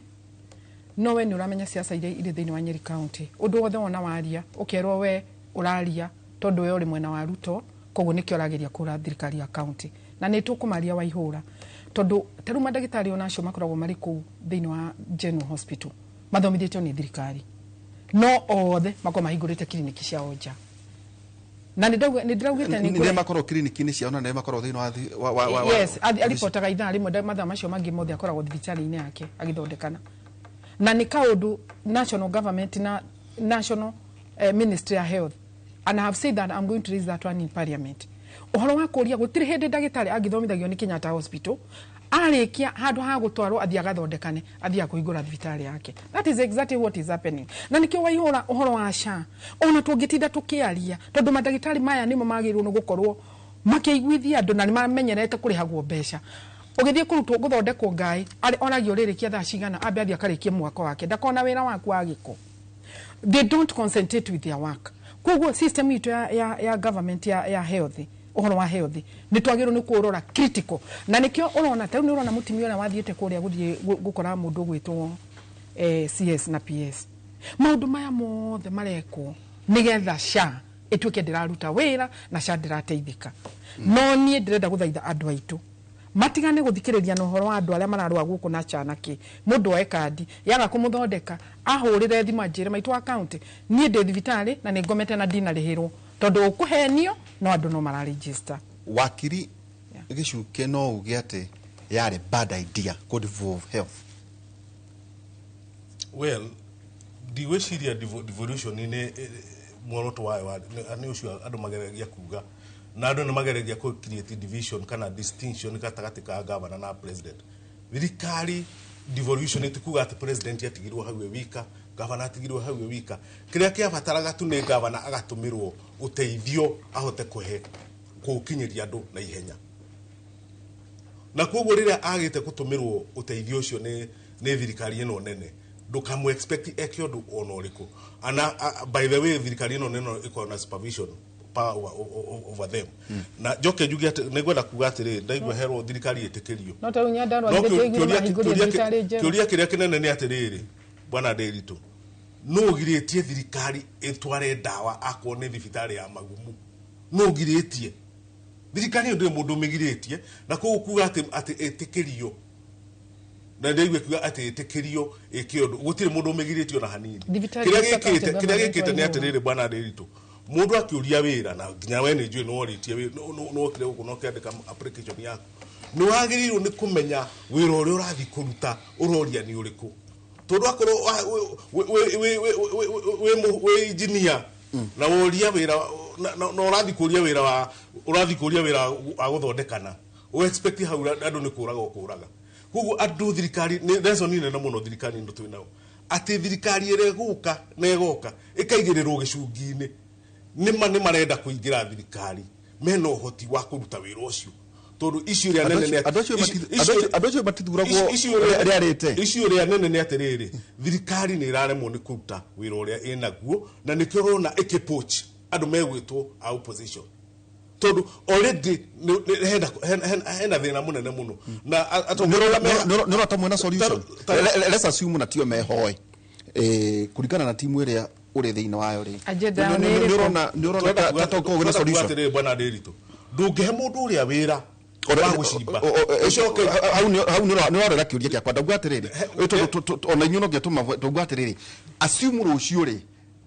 no we nĩ ũramenya siasa iria irĩ thĩinĩ wa Nyeri County. Ũndũ wothe wona waria, ũkerwo we ũraria tondũ we ũrĩ mwena wa Ruto, koguo nĩkĩo ũrageria kũra thirikari ya county. Na nĩ tũkũmaria, Waihũra, tondũ ta rĩu mandagĩtarĩ ona acio makoragwo marĩ kũu thĩinĩ wa General Hospital mathomithĩtio nĩ thirikari, no othe makoragwo mahingũrĩte kiriniki ciao nja, na nĩ ndĩraugĩte nĩ nĩ makorwo kiriniki-inĩ ciao na nĩ makorwo thĩinĩ wa Yes, aripotaga ithaa rĩmwe, mathaa macio mangĩ mothe akoragwo thibitarĩ-inĩ yake agĩthondekana. Na nĩ kaũndũ national government na national ministry ya health, and I have said that I'm going to raise that one in parliament, ũhoro wa kũria gũtirĩ hĩndĩ ndagĩtarĩ angĩthomithagio nĩ Kenyatta Hospital, arĩkia handũ ha gũtwarwo athiĩ agathondekane, athiĩ kũhingũra thibitarĩ yake. That is exactly what is happening. Na nĩkĩo, Waihũra, ũhoro wa SHA ona tũngĩtinda tũkĩaria, tondũ mandagĩtarĩ maya nĩmo magĩrĩirwo nĩ gũkorwo makĩiguithia andũ na nĩ mamenyerete kũrĩhagwo mbeca. Ũgĩthiĩ kũrutwo gũthondekwo ngai, oragio ũrĩrĩkia thaa cigana, ambe athiĩ akarĩkie mwaka wake, ndakona wĩra waku wa gĩko. They don't concentrate with their work. Koguo system itũ ya government ya health, ũhoro wa health, nĩ twagĩrĩirwo nĩ kũrora critical. Na nĩkĩo ũrona ta rĩu nĩ ũrona mũtumia ũrĩa wathiĩte kũrĩa gũthiĩ gũkora mũndũ ũgwĩtwo CS na PS. Maũndũ maya mothe marekwo nĩgetha SHA ĩtuĩke ndĩraruta wĩra na SHA ndĩrateithĩka. No niĩ ndĩrenda gũthaitha andũ aitũ matigane gũthikĩrĩria na ũhoro wa andũ arĩa mararũa gũkũ na SHA na kĩ. Mũndũ oe kandi, yaga kũmũthondeka, ahũrĩre thimũ anjĩre, "Maitũ wa county, niĩ ndĩ thibitarĩ na nĩ ngomete na ndinarĩhĩrwo," tondũ ũkũhenio no andũ no mararegister. Wakiri, gĩcuke no uge atĩ yarĩ bad idea kũ devolve health? Well, ndigwĩciria devolution nĩ muoroto wayo nĩ ũcio andũ mageragia kuga, na andũ nĩ mageragia kũ create division kana distinction gatagatĩ ka governor na president. Thirikari devolution ti kuga atĩ president atigirwo hau e wika, governor atigirwo hau e wika. Kĩrĩa kĩabataraga tu nĩ governor agatũmĩrwo ũteithio ahote kũhe kũũkinyĩria andũ na ihenya. Na koguo rĩrĩa agĩte gũtũmĩrwo ũteithio ũcio nĩ thirikari ĩno nene, ndũkamũ expect eke ũndũ ona ũrĩkũ. Ana by the way, thirikari ĩno nene ĩkoragwo na supervision power over them. Na njoke njuge atĩ nĩngwenda kuga atĩrĩrĩ, ndaigua herwo thirikari ĩtĩkĩrio. No ta Nyandarua kĩũria kĩrĩa kĩnene nĩ atĩrĩrĩ, bwana Ndiritu, nũ ũgirĩtie thirikari ĩtware ndawa akorwo nĩ thibitarĩ ya Magumu? Nũ ũgirĩtie thirikari ĩyo? Ndĩrĩ mũndũ ũmĩgirĩtie. Na koguo kuga atĩ ĩtĩkĩrio, na ndaigua kuga atĩ ĩtĩkĩrio ĩke ũndũ, gũtirĩ mũndũ ũmĩgirĩtie ona hanini. Kĩrĩa gĩkĩte nĩ atĩrĩrĩ, bwana Ndiritu, mũndũ akĩũria wĩra, na nginya we nĩ njũĩ nĩ worĩtie wĩra, nĩ wokire gũkũ na ũkĩandĩka application yaku, nĩ wagĩrĩirwo nĩ kũmenya wĩra ũrĩa ũrathiĩ kũruta ũroria nĩ ũrĩkũ. Tondũ akorwo wĩ engineer na woria wĩra na ũrathiĩ kũria wĩra wa ũrathiĩ kũria wĩra wa gũthondekana, ũ expect hau andũ nĩ kũraga ũkũraga. Koguo andũ thirikari nĩ lesson nene mũno thirikari ĩno twĩ nayo, atĩ thirikari ĩrĩa ĩgũka na ĩgoka ĩkaigĩrĩrwo gĩcungi-inĩ, nĩ marenda kũingĩra thirikari mena ũhoti wa kũruta wĩra ũcio. Tondũ icio iria nene nĩ andũ acio matithuragwo rĩarĩte. Icio iria nene nĩ atĩrĩrĩ, thirikari nĩ ĩraremwo nĩ kũruta wĩra ũrĩa ĩnaguo, na nĩkĩo ũrona ĩkĩpoach andũ megwĩtwo a opposition. Tondũ already hena thĩna mũnene mũno. Na nĩ ũrota mwena solution. Let's assume na tio mehoe kũringana na timu ĩrĩa ũrĩ thĩinĩ wayo rĩ, nĩ ũrona ta tũkorwo na solution. Atĩrĩrĩ bwana Ndiritu, ndũngĩhe mũndũ ũrĩa wĩra wa gũcimba hau nĩ ũrorera kĩũria gĩakwa. Ndauga atĩrĩrĩ, ona inyuĩ no nginya tũma, ndauga atĩrĩrĩ, assume rũciũ rĩ,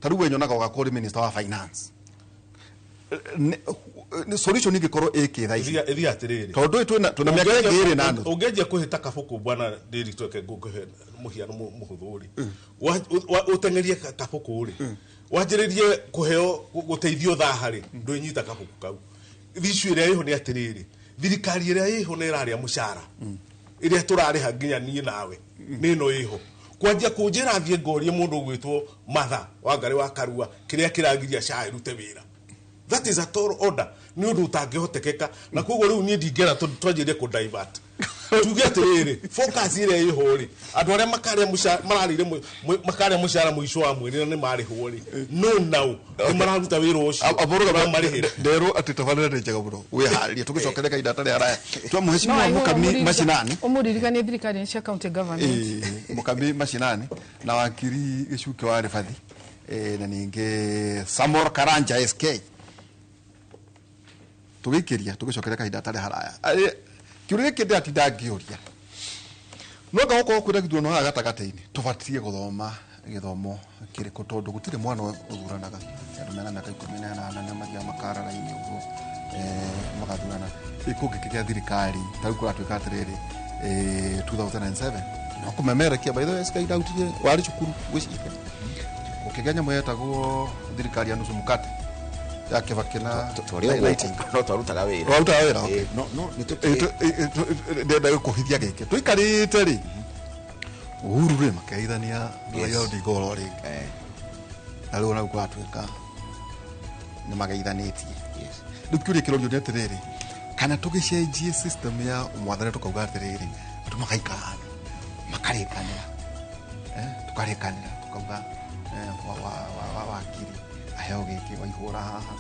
ta rĩu we nyonaga ũgakorwo ũrĩ minister wa finance, solution ingĩkorwo ĩkĩ thaa ici? Ĩthiĩ atĩrĩrĩ, tondũ twĩna mĩaka ĩngĩ ĩrĩ na nuthu. Ũngĩanjia kũhĩta kabũkũ, bwana Ndiritu, reke ngũkũhe mũhiano mũhũthũ rĩ, ũteng'erie kabũkũ rĩ, wanjĩrĩrie kũheo gũteithio thaha rĩ, ndwĩnyita kabũkũ kau. Issue ĩrĩa ĩho nĩ atĩrĩrĩ, thirikari ĩrĩa ĩho nĩ ĩrarĩa mũcara ĩrĩa tũrarĩha nginya niĩ nawe nĩ ĩno ĩho. Kwanjia kũnjĩra thiĩ ngorie mũndũ ũgwĩtwo Martha Wangari wa Karua kĩrĩa kĩragiria SHA ĩrute wĩra, that is a tall order, nĩ ũndũ ũtangĩhotekeka. Na koguo rĩu niĩ ndingĩera twanjĩrĩrie kũ divert. Tuge atĩrĩrĩ, focus ĩrĩa ĩho rĩ, andũ arĩa makarĩa mũcara mũico wa mweri na nĩ marĩhwo rĩ, no nao nĩ mararuta wĩra ũcio marĩhĩre. Nderwo atĩ tabarĩra nĩ njega mũno, wĩharĩrie tũgĩcokeria kahinda hatarĩ haraya. Twa mũhecimiwa Mũkami Mashinani, ũmũririkanie thirikari cia county government, Mũkami Mashinani na wakiri Gĩcukĩ wa Rĩbathi, na ningĩ Samor Karanja SK, tũgĩikĩria tũgĩcokeria kahinda hatarĩ haraya. Kĩũria gĩkĩ ndĩratinda ngĩũria, no anga gũkorwo kwĩna gĩthurano haha gatagatĩ-inĩ, tũbatiĩ gũthoma gĩthomo kĩrĩkũ? Tondũ gũtirĩ mwana ũthuranaga, andũ mena mĩaka 18 nĩ mathiaga makara raini ũguo magathurana. Kũngĩkĩgĩa thirikari ta rĩu kũratuĩka atĩrĩrĩ, 2007 no kũmemerekia, by the way, SK ndautirie warĩ cukuru gwĩciria gũkĩgĩa nyamũ yetagwo thirikari ya nusu mkate ya Kibaki na no twarutaga wĩra. Twarutaga wĩra, okay. No nĩ ndĩrenda gũkũhithia gĩkĩ tũikarĩte rĩ, Uhuru rĩ makeithania Raila Odinga oro rĩngĩ, na rĩu ona kũratuĩka nĩ mageithanĩtie. Rĩu kĩũria kĩrorio nĩ atĩrĩrĩ, kana tũgĩcenjie system ya mwathani tũkauga atĩrĩrĩ, andũ magaikara thĩ makarĩkanĩra, tũkarĩkanĩra tũkauga wakiri aheo gĩkĩ waihũra haha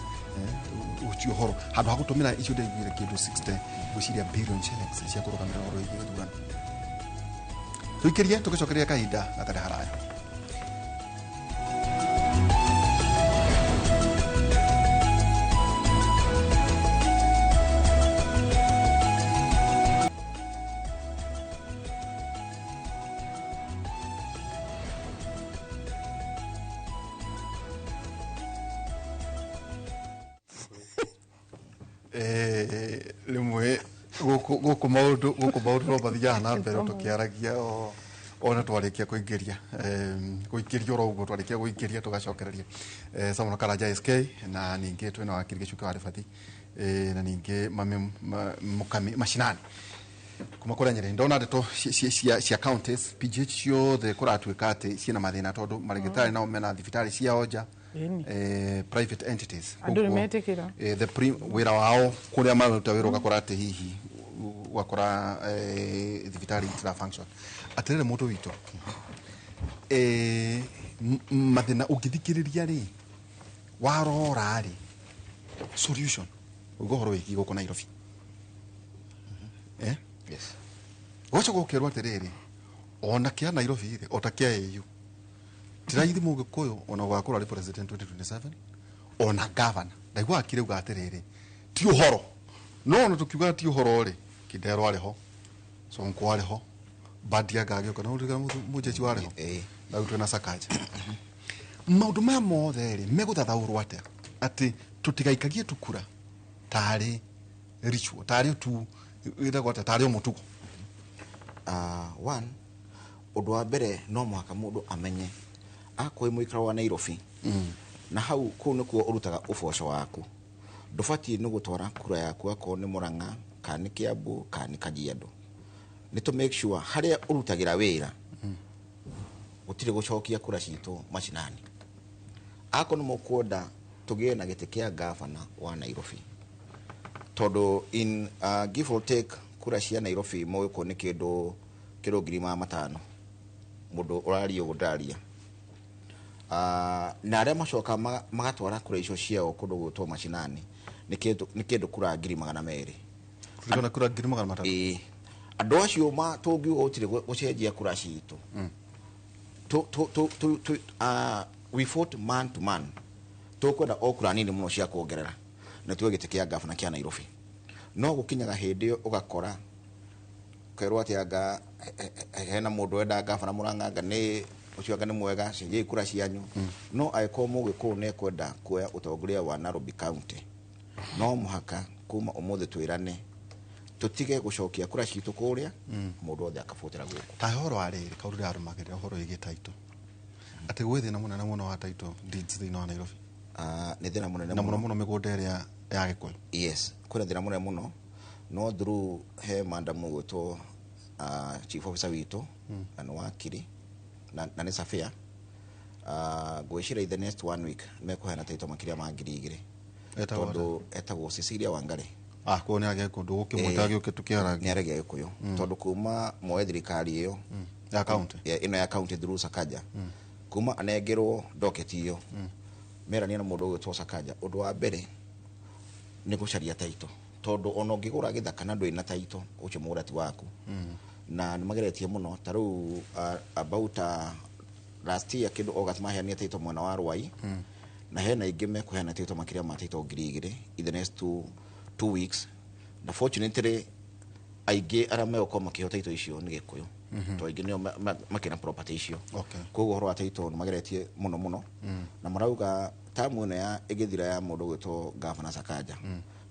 ũcio ũhoro, handũ ha gũtũmĩra icio ndaiguire kĩndũ 60 gwĩciria billion shillings cia kũrũgamĩrĩra ũhoro wĩgiĩ gĩthurano. Tũikĩrie tũgĩcokeria kahinda gatarĩ haraya. Rimwe Gũkũ maũndũ no mathiaga na mbere tũkĩaragia ona twarĩkia kũingĩria kũingĩria oro ũguo twarĩkia kũingĩria tũgacokereria Samuel Karanja SK na ningĩ twĩna wakiri Gĩcuke wa Rĩbathi na ningĩ mami Mukami mashinani kuma kũrĩa Nyĩrĩ. Ndona ndeto cia counties PGH ciothe kũratuĩka atĩ ciĩna mathĩna tondũ marĩgĩtarĩ nao mena thibitarĩ ciao nja, private entities. Andũ nĩ metĩkĩra. Wĩra wao kũrĩa maruta wĩra ũgakora atĩ hihi ũgakora thibitarĩ itira function. Atĩrĩrĩ mũndũ witũ, mathĩna ũngĩthikĩrĩria rĩ warora rĩ solution uga ũhoro wĩgiĩ gũkũ Nairobi. Yes. Gũcoka ũkerwo atĩrĩrĩ ona kĩa Nairobi rĩ ota kĩa AU ti raithi mũgĩkũyũ ona ũgakorwo arĩ president 2027 ona governor. Ndaigua akire uga atĩrĩrĩ ti ũhoro, no ona tũkiuga ti ũhoro rĩ Kidero arĩ ho, Sonko arĩ ho, Badiaga agĩũka na ũririkana mũjeshi warĩ ho na rĩu twĩna Sakaja. Maũndũ maya mothe rĩ megũthathaũrwo atĩa atĩ tũtigaikagie tukura tarĩ ritual tarĩ tu ĩtagwo atĩa tarĩ o mũtugo? One ũndũ wa mbere no mũhaka mũndũ amenye akorwo wĩ mũikaro wa Nairobi na hau kũu nĩkuo ũrutaga ũboco waku, ndũbatiĩ nĩ gũtwara kura yaku akorwo nĩ Murang'a kana nĩ Kiambu kana nĩ Kajiado. Nĩ tũ make sure harĩa ũrutagĩra wĩra gũtirĩ gũcokia kura citũ macinani. Akorwo nĩ mũkwenda tũgĩe na gĩtĩ kĩa gavana wa Nairobi, tondũ in give or take kura cia Nairobi mũgĩkũ nĩ kĩndũ kĩro 500,000 mũndũ ũraria ũguo ndararia. Na arĩa macoka magatwara kura icio ciao kũndũ gwĩtwo macinani nĩ kĩndũ kura 200,000. Tũrikana kura 300,000. Andũ acio tũngiuga gũtirĩ gũcenjia kura citũ. We fought man to man. Tũkwenda o kura nini mũno cia kuongerera na tuwe gĩtĩ kĩa gavana kĩa Nairobi. No gũkinyaga hĩndĩ ĩyo ũgakora kerwo atĩ anga hena mũndũ wenda gavana Murang'a anga nĩ ũcio anga nĩ mwega cenjia kura cianyu. No angĩkorwo mũgĩkũyũ nĩ ekwenda kuoya ũtongoria wa Nairobi County, no mũhaka kuma ũmũthĩ twĩrane tũtige gũcokia kura citũ kũrĩa mũndũ wothe akabutĩra gũkũ. Ta ũhoro wa rĩrĩ kaũndũ ndĩrarũmagĩrĩra ũhoro wĩgiĩ title atĩ gwĩ thĩna mũnene mũno wa title deeds thĩinĩ wa Nairobi. Nĩ thĩna mũnene na mũno mũno mĩgũnda ĩrĩa ya Gĩkũyũ. Yes, kwĩna thĩna mũnene mũno no through he madam ũgwĩtwo chief officer witũ na nĩ wakiri na nĩ Safia. Ngwĩciria in the next 1 week mekũheana title makĩria ma 2,000 tondũ etagwo Cecilia Wangari. Kuo nĩ agĩa kũndũ gũkĩmwĩta gĩũke tũkĩaragia. Nĩ aragia Gĩkũyũ tondũ kuma moe thirikari ĩyo ya county ĩno ya county through Sakaja kuma anengerwo docket ĩyo merania na mũndũ ũgwĩtwo Sakaja. Ũndũ wa mbere nĩ gũcaria title tondũ ona ũngĩgũra gĩthaka na ndũrĩ na title ũcio mũgũra ti waku. Na nĩ mageretie mũno ta rĩu about last year kĩndũ August maheanire title mwena wa Ruai na hena ingĩ mekũheana title makĩria ma title 2,000 in the next 2 weeks. Na fortunately aingĩ arĩa megũkorwo makĩheo title icio nĩ Gĩkũyũ tondũ aingĩ nĩo makĩna property icio. Koguo ũhoro wa title nĩ mageretie mũno mũno na marauga tamu ĩno ya ĩgĩthira ya mũndũ ũgwĩtwo Gavana Sakaja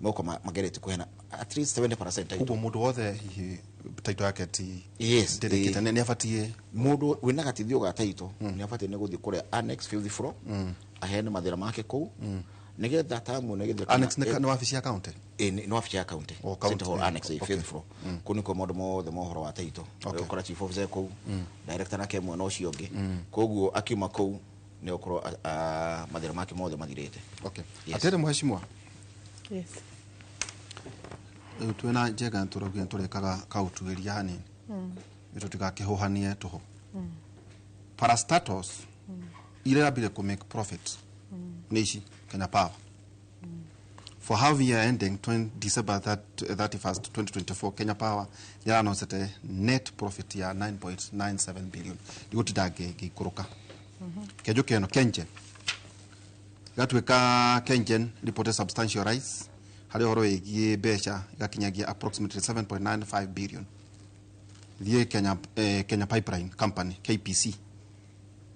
megũkorwo mageretie kũheana at least 70% title. Koguo mũndũ wothe hihi title yake ti yes ndĩrĩkĩte nĩ abatiĩ mũndũ wĩna gatithio ga title nĩ abatiĩ nĩ gũthiĩ kũrĩa annex fifth floor aheane mathĩna make kũu nĩgetha tamu ĩno ĩgĩthira. Annex nĩ wabici ya county? Nĩ wabici ya county. City Hall annex fifth floor. Kũu nĩkuo maũndũ mothe ma ũhoro wa title. Ũgũkora chief officer kũu, director nake mwena ũcio ũngĩ. Koguo akiuma kũu nĩ ũkorwo mathĩna make mothe mathirĩte. Atĩrĩ mheshimiwa. Yes. Rĩu twĩna Njega tũraugia tũrekaga kaũtuĩria hanini tũtigakĩhũhanie tũhũ. Parastatals iria irambire kũ make profit nĩ ici Kenya Power. For half year ending December 31st 2024, Kenya Power yaranosete net profit ya 9.97 billion. Ndigũtinda ngĩikũrũka. Kĩanjũke ĩno Kengen gatuĩka Kengen reported substantial rise harĩ ũhoro wĩgiĩ mbeca igakinyagia approximately 7.95 billion. Thiĩ Kenya Pipeline Company KPC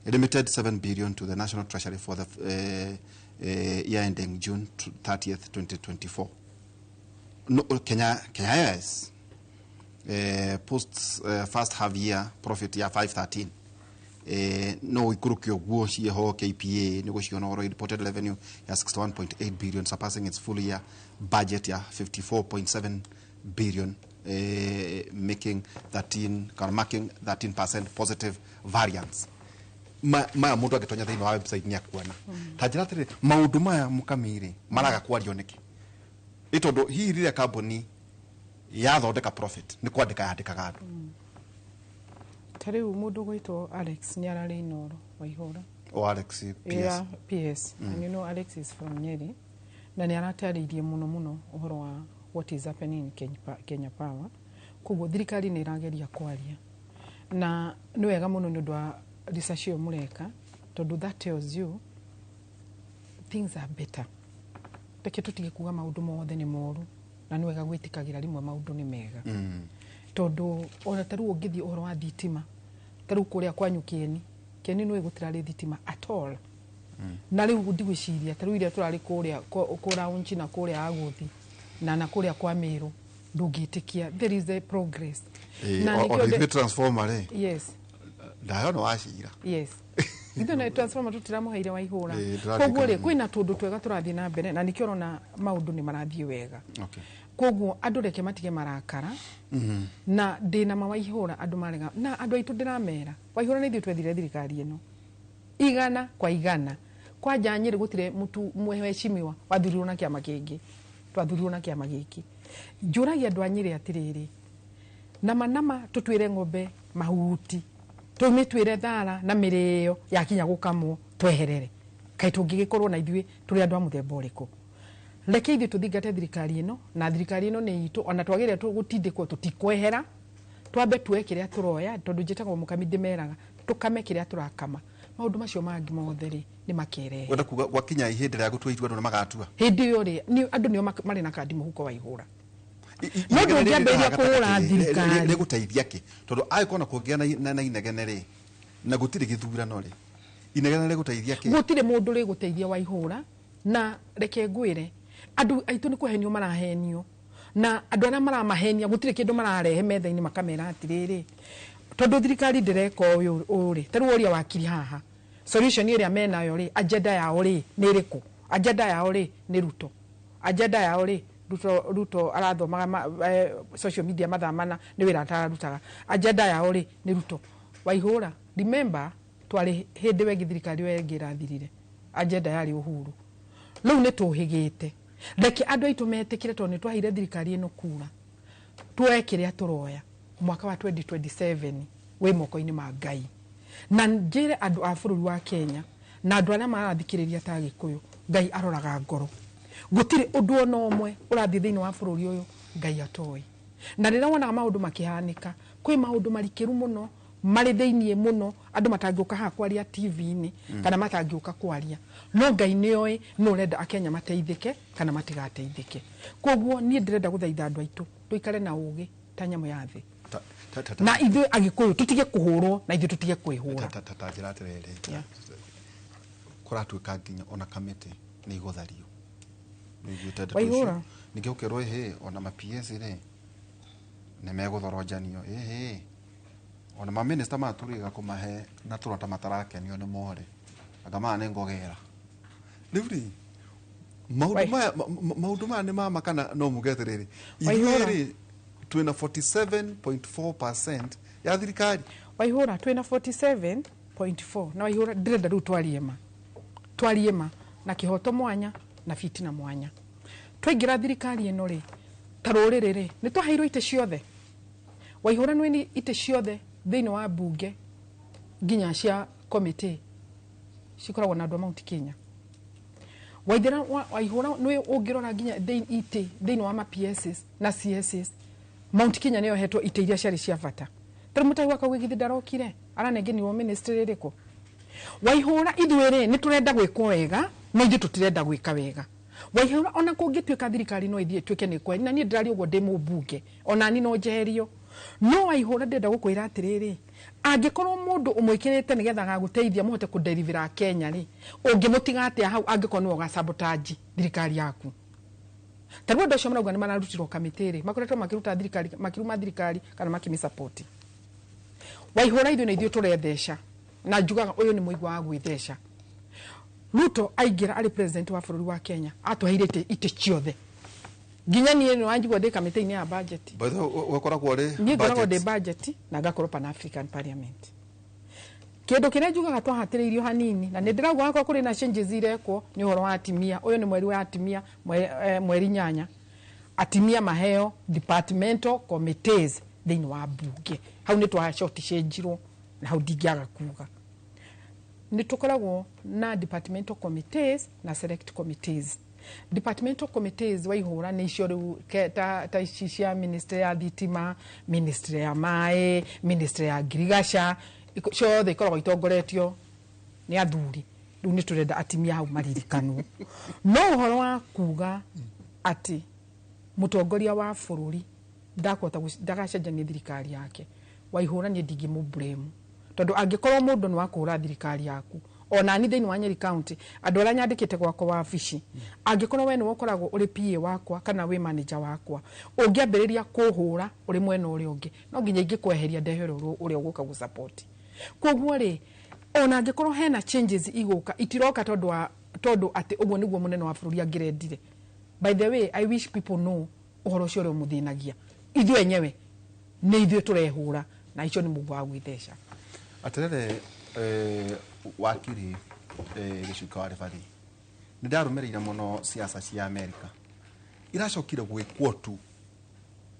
limited 7 billion to the National Treasury for the year ending June 30th 2024. No, Kenya Airways post first half year profit ya 513 no ikuruke uguo cieho. KPA nĩ gũciona ũhoro reported revenue ya 61.8 billion, surpassing its full year budget ya 54.7 billion, making 13 kana marking 13% positive variance. Maya mũndũ angĩtonya thĩinĩ wa website nĩ akuona. Ta njĩra atĩrĩrĩ, maũndũ maya mũkamiri maraga kwario nĩkĩ? Ĩ tondũ hihi rĩrĩa kambuni yathondeka profit nĩ kwandĩka yandĩkaga andũ? Ta rĩu mũndũ gwĩtwo Alex nĩ ararĩ Inoro, Waihũra. O Alex PS? Yeah, PS. And you know Alex is from Nyeri na nĩ aratarĩirie mũno mũno ũhoro wa what is happening in Kenya Power. Koguo thirikari nĩ ĩrageria kwaria na nĩ wega mũno nĩ ũndũ wa research ĩyo mũreka, tondũ that tells you things are better. Reke tũtige kuga maũndũ mothe nĩ moru, na nĩ wega gwĩtĩkagĩra rĩmwe maũndũ nĩ mega, tondũ ona ta rĩu ũngĩthiĩ ũhoro wa thitima, ta rĩu kũrĩa kwanyu Kĩeni nĩ gũtirarĩ thitima at all. Na rĩu ndigwĩciria ta rĩu iria tũrarĩ kũrĩa kũraunchi na kũrĩa Agũthi na kũrĩa kwa Mĩrũ, ndũngĩtĩkia there is a progress. Na nĩkĩo Ona ithuĩ transformer rĩ, yes. ndayona wacira. Yes, ithuĩ na transformer tũtiramũheire, Waihũra. Ĩĩ, ndĩraririkana. Koguo rĩ, kwĩna tũndũ twega tũrathiĩ na mbere na nĩkĩo ũrona maũndũ nĩ marathiĩ wega. Koguo andũ reke matige marakara na ndĩna ma, Waihũra, andũ marega na andũ aitũ ndĩramera, Waihũra, nĩ ithuĩ twethire thirikari ĩno 100%. Kwanja Nyĩrĩ gũtirĩ mũtu mheshimiwa wathurirwo na kĩama kĩngĩ, twathurirwo na kĩama gĩkĩ. Njũragia andũ a Nyĩrĩ atĩrĩrĩ, nama nama tũtuĩre ng'ombe mahuti, tũmĩtuĩre thara na mĩrĩo, yakinya gũkamwo tweherere, kaĩ tũngĩgĩkorwo na ithuĩ tũrĩ andũ a mũthemba ũrĩkũ? Reke ithuĩ tũthingate thirikari ĩno, na thirikari ĩno nĩ itũ. Ona twagĩrĩire gũtindĩkwo, tũtikwehera, twambe tuoe kĩrĩa tũroya, tondũ njĩtagwo mũkami, ndĩmeraga tũkame kĩrĩa tũrakama. Maũndũ macio mangĩ mothe rĩ, nĩ makerehe. Wenda kuga gwakinya ihinda rĩa gũtua itua andũ nĩ magatua? Hĩndĩ ĩyo rĩ, andũ nĩo marĩ na kandi mũhuko, Waihũra. No ndũngĩambĩrĩria kũhũra thirikari. Rĩgũteithia kĩ? Tondũ angĩkorwo na kũngĩa na inegene rĩ, na gũtirĩ gĩthurano rĩ, inegene rĩgũteithia kĩ? Gũtirĩ mũndũ rĩgũteithia, Waihũra. Na reke ngwĩre, andũ aitũ nĩ kũhenio marahenio, na andũ arĩa maramahenia gũtirĩ kĩndũ mararehe metha-inĩ makamera atĩrĩrĩ, tondũ thirikari ndĩreka ũyũ ũũ rĩ, ta rĩu ũria wakiri haha, solution ĩrĩa menayo rĩ, agenda yao rĩ nĩ ĩrĩkũ? Agenda yao rĩ nĩ Ruto. Agenda yao rĩ, Ruto arathomaga social media mathaa 4, nĩ wĩra atararutaga. Agenda yao rĩ nĩ Ruto. Waihũra, remember twarĩ hĩndĩ wengi thirikari ĩyo ĩngĩ ĩrathirire, agenda yarĩ Uhuru. Rĩu nĩ tũhĩgĩte. Reke andũ aitũ metĩkĩre, tondũ nĩ twaheire thirikari ĩno kura, tuoe kĩrĩa tũroya. Mwaka wa 2027 wĩ moko-inĩ ma Ngai. Na njĩre andũ a bũrũri wa Kenya na andũ arĩa marathikĩrĩria ta Gĩkũyũ, Ngai aroraga ngoro. Gũtirĩ ũndũ ona ũmwe ũrathiĩ thĩinĩ wa bũrũri ũyũ Ngai atoĩ. Na rĩrĩa wonaga maũndũ makĩhanĩka, kwĩ maũndũ marikĩru mũno marĩ thĩiniĩ mũno andũ matangĩũka haha kwaria TV-inĩ kana matangĩũka kwaria, no Ngai nĩoĩ nĩ ũrenda Akenya mateithĩke kana matigateithĩke. Koguo niĩ ndĩrenda gũthaitha andũ aitũ tũikare na ũgĩ ta nyamũ ya thĩ, na ithuĩ Agĩkũyũ tũtige kũhũrwo na ithuĩ tũtige kwĩhũra. Ta njĩra atĩrĩrĩ, kũratuĩka nginya ona kamĩtĩ nĩ igũthario. Nĩiguĩte ndeto Waihũra. icio? Ningĩ ũkerwo ĩhĩ, ona ma PS rĩ nĩ megũthoronjanio, ĩhĩ, ona maminista matũrĩga kũmahe na tũrota matarakenio nĩ more, anga maya nĩ ngogera. Rĩu rĩ, maũndũ maya maũndũ maya nĩ mama kana no muge atĩrĩrĩ, ithuĩ Waihũra. rĩ twĩna 47.4% ya thirikari? Waihũra, twĩna 47.4. Na Waihũra, ndĩrenda rĩu twarie ma, twarie ma na kĩhoto mwanya na fitina mwanya. Twaingĩra thirikari ĩno rĩ, ta rũrĩrĩ rĩ, nĩ twaheirwo itĩ ciothe. Waihũra, nĩ itĩ ciothe thĩinĩ wa mbunge nginya cia komĩtĩ cikoragwo na andũ a Mount Kenya. Waithera Waihũra, nĩ ũngĩrora nginya itĩ thĩinĩ wa ma PSs na CSs, Mount Kenya nĩyo hetwo itĩ iria ciarĩ cia bata. Tarĩu Mũtahi wa Kagwĩ githĩ ndarokire aranengenirwo ministry ĩrĩkũ? Waihũra, ithuĩ rĩ, nĩ tũrenda gwĩkwo wega, no ithuĩ tũtirenda gwĩka wega. Waihũra, ona kũngĩtuĩka thirikari no ĩthiĩ ĩtuĩke nĩ kwa na niĩ ndĩraria ũguo ndĩ mũmbunge, ona ni no njeherio. No Waihũra, ndĩrenda gũkwĩra atĩrĩrĩ, angĩkorwo mũndũ ũmwĩkĩrĩte nĩgetha agagũteithia mũhote kũderivĩra Kenya rĩ, ũngĩmũtiga atĩa hau angĩkorwo nĩwe ũgasabotage thirikari yaku? Ta rĩu andũ acio marauga nĩ mararutirwo kamĩtĩ rĩ, makoretwo makĩruta thirikari, makĩruma thirikari kana makĩmĩsupport. Waihũra ithuĩ nĩ ithuĩ tũretheca, na njugaga ũyũ nĩ mũigua wa gwĩtheca. Ruto aingĩra arĩ president wa bũrũri wa Kenya, atũheire itĩ ciothe, nginya niĩ nĩ wanjigua ndĩ kamĩtĩ-inĩ ya budget. By the way, ũkoragwo ũrĩ Niĩ ngoragwo ndĩ budget. Budget na ngakorwo Pan African Parliament. Kĩndũ kĩrĩa njugaga twahatĩrĩirio hanini, na nĩ ndĩrauga akorwo kũrĩ na changes irekwo, nĩ ũhoro wa atimia. Ũyũ nĩ mweri wa atimia, mweri 8, atimia maheo departmental committees thĩinĩ wa mbunge. Hau nĩ twa short change-irwo, na hau ndingĩaga kuga nĩ tũkoragwo na departmental committees na select committees. Departmental committees, Waihũra, nĩ icio rĩu ta ici cia ministry ya thitima, ministry ya maĩ, ministry ya ngirigaca, ciothe ikoragwo itongoretio nĩ athuri. Rĩu nĩ tũrenda atimia hau maririkanwo. No ũhoro wa kuga atĩ mũtongoria wa bũrũri ndakũhota ndagacenjania thirikari yake, Waihũra, niĩ ndingĩmũ tondũ angĩkorwo mũndũ nĩ wa kũhũra thirikari yaku, ona ni thĩinĩ wa Nyeri County andũ arĩa nyandĩkĩte gwakwa wabici, angĩkorwo we nĩwe ũkoragwo ũrĩ PA wakwa kana wĩ manager wakwa, ũngĩambĩrĩria kũhũra ũrĩ mwena ũrĩa ũngĩ, no nginya ingĩkweheria ndehere ũrĩa ũgũka gũsupport. Koguo rĩ, ona angĩkorwo hena changes igũka, itiroka tondũ wa tondũ atĩ ũguo nĩguo mũnene wa bũrũri angĩrendire. By the way, I wish people know ũhoro ũcio ũrĩa ũmũthĩnagia, ithuĩ enyewe nĩ ithuĩ tũrehũra, na icio nĩ mũguo wa gwĩtheca. Atirere, wakiri Gĩcuka wa Rĩbathi, nĩ ndarũmĩrĩire mũno siasa cia Amerika iracokire gwĩkwo tu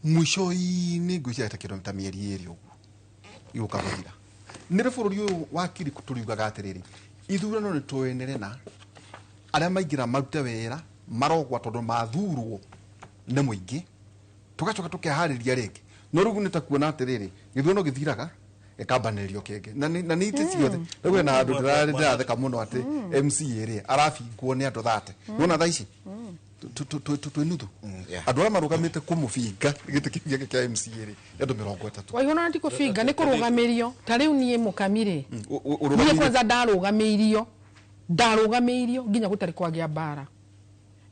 mũico-inĩ, ngwĩciria ta kĩndũ ta mĩeri 2 ũguo igũka gũthira. Nĩ rĩ bũrũri ũyũ, wakiri, tũriugaga atĩrĩrĩ, ithurano nĩ tũenere na arĩa maingĩra marute wĩra marogwa tondũ mathurwo nĩ mũingĩ, tũgacoka tũkeharĩria rĩngĩ? No rĩu nĩ ta kuona atĩrĩrĩ, gĩthurano gĩthiraga gĩkambanĩrĩrio kĩngĩ, na nĩ itĩ ciothe. Rĩu hena handũ ndĩratheka mũno atĩ MCA rĩ arabingwo nĩ andũ 30. Nĩwona thaa ici twĩ nuthu. Andũ arĩa marũgamĩte kũmũbinga gĩtĩ kĩu gĩake kĩa MCA rĩ nĩ andũ 30. Waihũra, ti kũbinga, nĩ kũrũgamĩrio. Ta rĩu niĩ mũkami rĩ, niĩ kwanza ndarũgamĩirio nginya gũtarĩ kwagĩa mbara,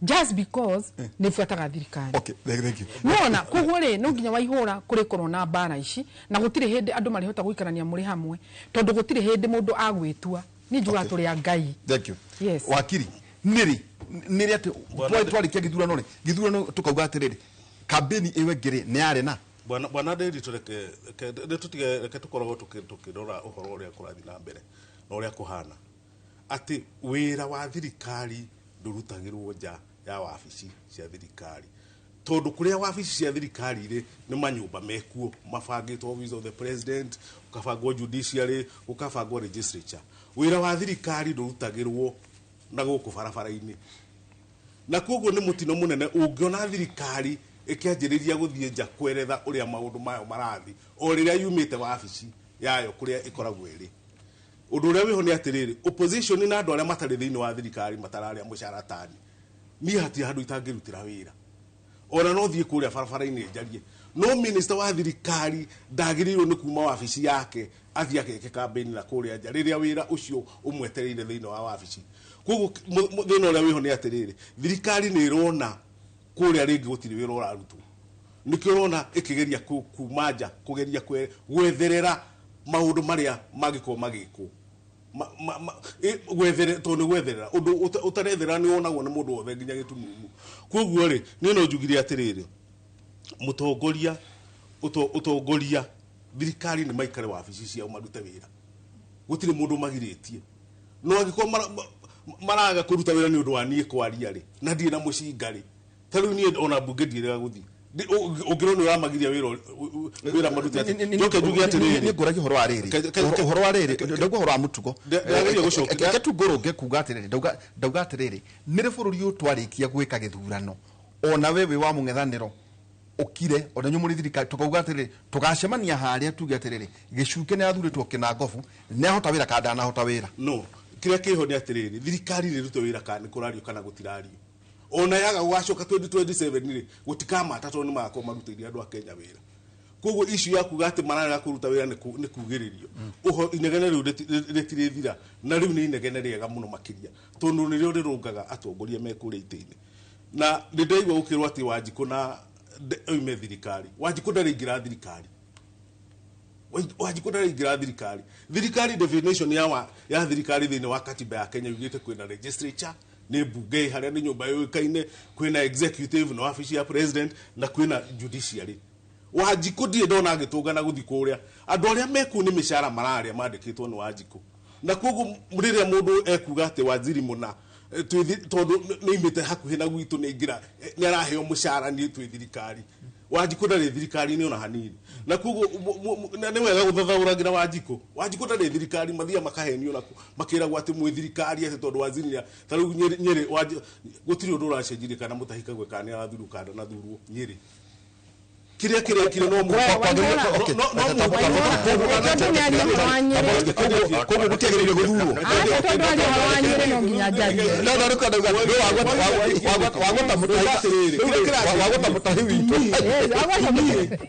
just because nĩ buataga thirikari. Okay, thank you. Nona koguo rĩ, no nginya, Waihũra, kũrĩ korwo na mbara ici, na gũtirĩ hĩndĩ andũ marĩhota gũikarania mũrĩ hamwe, tondũ gũtirĩ hĩndĩ mũndũ agwĩtua. Niĩ njugaga tũrĩ a Ngai. Thank you. Yes. Wakiri, nĩrĩ nĩrĩ atĩ twarĩkia gĩthurano rĩ, gĩthurano tũkauga atĩrĩrĩ, kambĩni ĩyo ĩngĩ rĩ nĩ yarĩ na Bwana Nderi, tũreke reke tũtige, reke tũkoragwo tũkĩrora ũhoro ũrĩa kũrathiĩ na mbere na ũrĩa kũhana, atĩ wĩra wa thirikari ndũrutagĩrwo nja ya wabici cia thirikari, tondũ kũrĩa wabici cia thirikari rĩ nĩ manyũmba mekuo mabangĩtwo, Office of the President, gũkabangwo judiciary, gũkabangwo legislature. Wĩra wa thirikari ndũrutagĩrwo na gũkũ barabara-inĩ, na koguo nĩ mũtino mũnene ũngĩona thirikari ĩkĩanjĩrĩria gũthiĩ nja kweretha ũrĩa maũndũ mayo marathiĩ o rĩrĩa yumĩte wabici yayo kũrĩa ĩkoragwo ĩrĩ. Ũndũ ũrĩa wĩho nĩ atĩrĩrĩ, opposition na andũ arĩa matarĩ thĩinĩ wa thirikari matararĩa mũcara tani, niĩ hatirĩ handũ itangĩrutĩra wĩra, ona no thiĩ kũrĩa barabara-inĩ njarie. No minister wa thirikari ndagĩrĩirwo nĩ kuma wabici yake athiĩ ageke campaign na kũrĩa nja rĩrĩa wĩra ũcio ũmwetereire thĩinĩ wa wabici. Koguo thĩna ũrĩa wĩho nĩ atĩrĩrĩ, thirikari nĩ ĩrona kũrĩa rĩngĩ gũtirĩ wĩra ũrarutwo, nĩkĩo ũrona ĩkĩgeria kuma nja kũgeria gwetherera maũndũ marĩa mangĩkorwo magĩkwo. Gwethere tondũ nĩ gwetherera ũndũ ũtaretherera nĩ wonagwo nĩ mũndũ wothe nginya gĩtumumu. Koguo rĩ, niĩ no njugire atĩrĩrĩ, mũtongoria ũtongoria thirikari nĩ maikare wabici ciao marute wĩra, gũtirĩ mũndũ magirĩtie. No angĩkorwo maraga kũruta wĩra nĩ ũndũ wa niĩ kwaria rĩ, na ndirĩ na mũcinga rĩ, ta rĩu niĩ ona mbunge ndiĩrĩga gũthiĩ. Ũngĩrwo nĩ ũramagiria wĩra marute atĩ njoke njuge atĩrĩrĩ, Nĩ ngũragia ũhoro wa rĩrĩ, ũhoro wa rĩrĩ, ndauga ũhoro wa mũtugo. Ndĩrageria gũcokia. Reke tu ngũrũnge kuga atĩrĩrĩ, ndauga atĩrĩrĩ, nĩ rĩ bũrũri ũyũ twarĩkia gwĩka gĩthurano, ona we wĩ wa mũng'ethanĩro ũkire, ona inyuĩ mũrĩ thirikari, tũkauga atĩrĩrĩ, tũgacemania harĩa tuge atĩrĩrĩ, Gĩcuke nĩ athurĩtwo kĩnangobu, nĩ ahota wĩra kana ndanahota wĩra? No kĩrĩa kĩho nĩ atĩrĩrĩ, thirikari nĩ ĩrute wĩra kana nĩ kũrario kana gũtirario, ona yaga gũgacoka 2027 rĩ, gũtikamata tondũ nĩ magakorwo marutĩire andũ a Kenya wĩra. Koguo issue ya kuga atĩ mararega kũruta wĩra nĩ kugĩrĩrio. Ũho inegene rĩu rĩtirĩthira, na rĩu nĩ inegene rĩega mũno makĩria, tondũ nĩrĩo rĩrũngaga atongoria me kũrĩa itĩ-inĩ. Na nĩ ndaigua gũkĩrwo atĩ Wanjikũ na oime thirikari. Wanjikũ ndaraingĩra thirikari. Wanjikũ ndaraingĩra thirikari. Thirikari definition ya thirikari thĩinĩ wa katiba ya Kenya yugĩte kwĩna legislature, nĩ mbunge harĩa nĩ nyũmba yũĩkaine, kwĩna executive na wabici ya president, na kwĩna judiciary. Wanjikũ ndirĩ ndona agĩtũngana gũthiĩ kũrĩa. Andũ arĩa mekuo nĩ mĩcara mararĩa mandĩkĩtwo nĩ Wanjikũ. Na koguo rĩrĩa mũndũ ekuga atĩ waziri mũna tondũ nĩ imĩte hakuhĩ na gwitũ nĩ aingĩra nĩ araheo mũcara niĩ twĩ thirikari. Wanjikũ ndarĩ thirikari-inĩ ona hanini. Na koguo nĩ wega gũthathaũragĩra Wanjikũ. Wanjikũ ndarĩ thirikari, mathiaga makahenio nakuo makĩragwo atĩ mwĩ thirikari atĩ tondũ waziri ta rĩu Nyĩrĩ gũtirĩ ũndũ ũracenjirie kana Mutahi Kagwe kana nĩ arathurwo kana ndanathurwo Nyĩrĩ. Kĩrĩa kĩrekire no koguo gũtiagĩrĩire gũthurwo. Tondũ aria ũhoro wa Nyĩrĩ no nginya njarie. No no rĩu ndauga wagwata Mutahi, wagwata Mutahi witũ.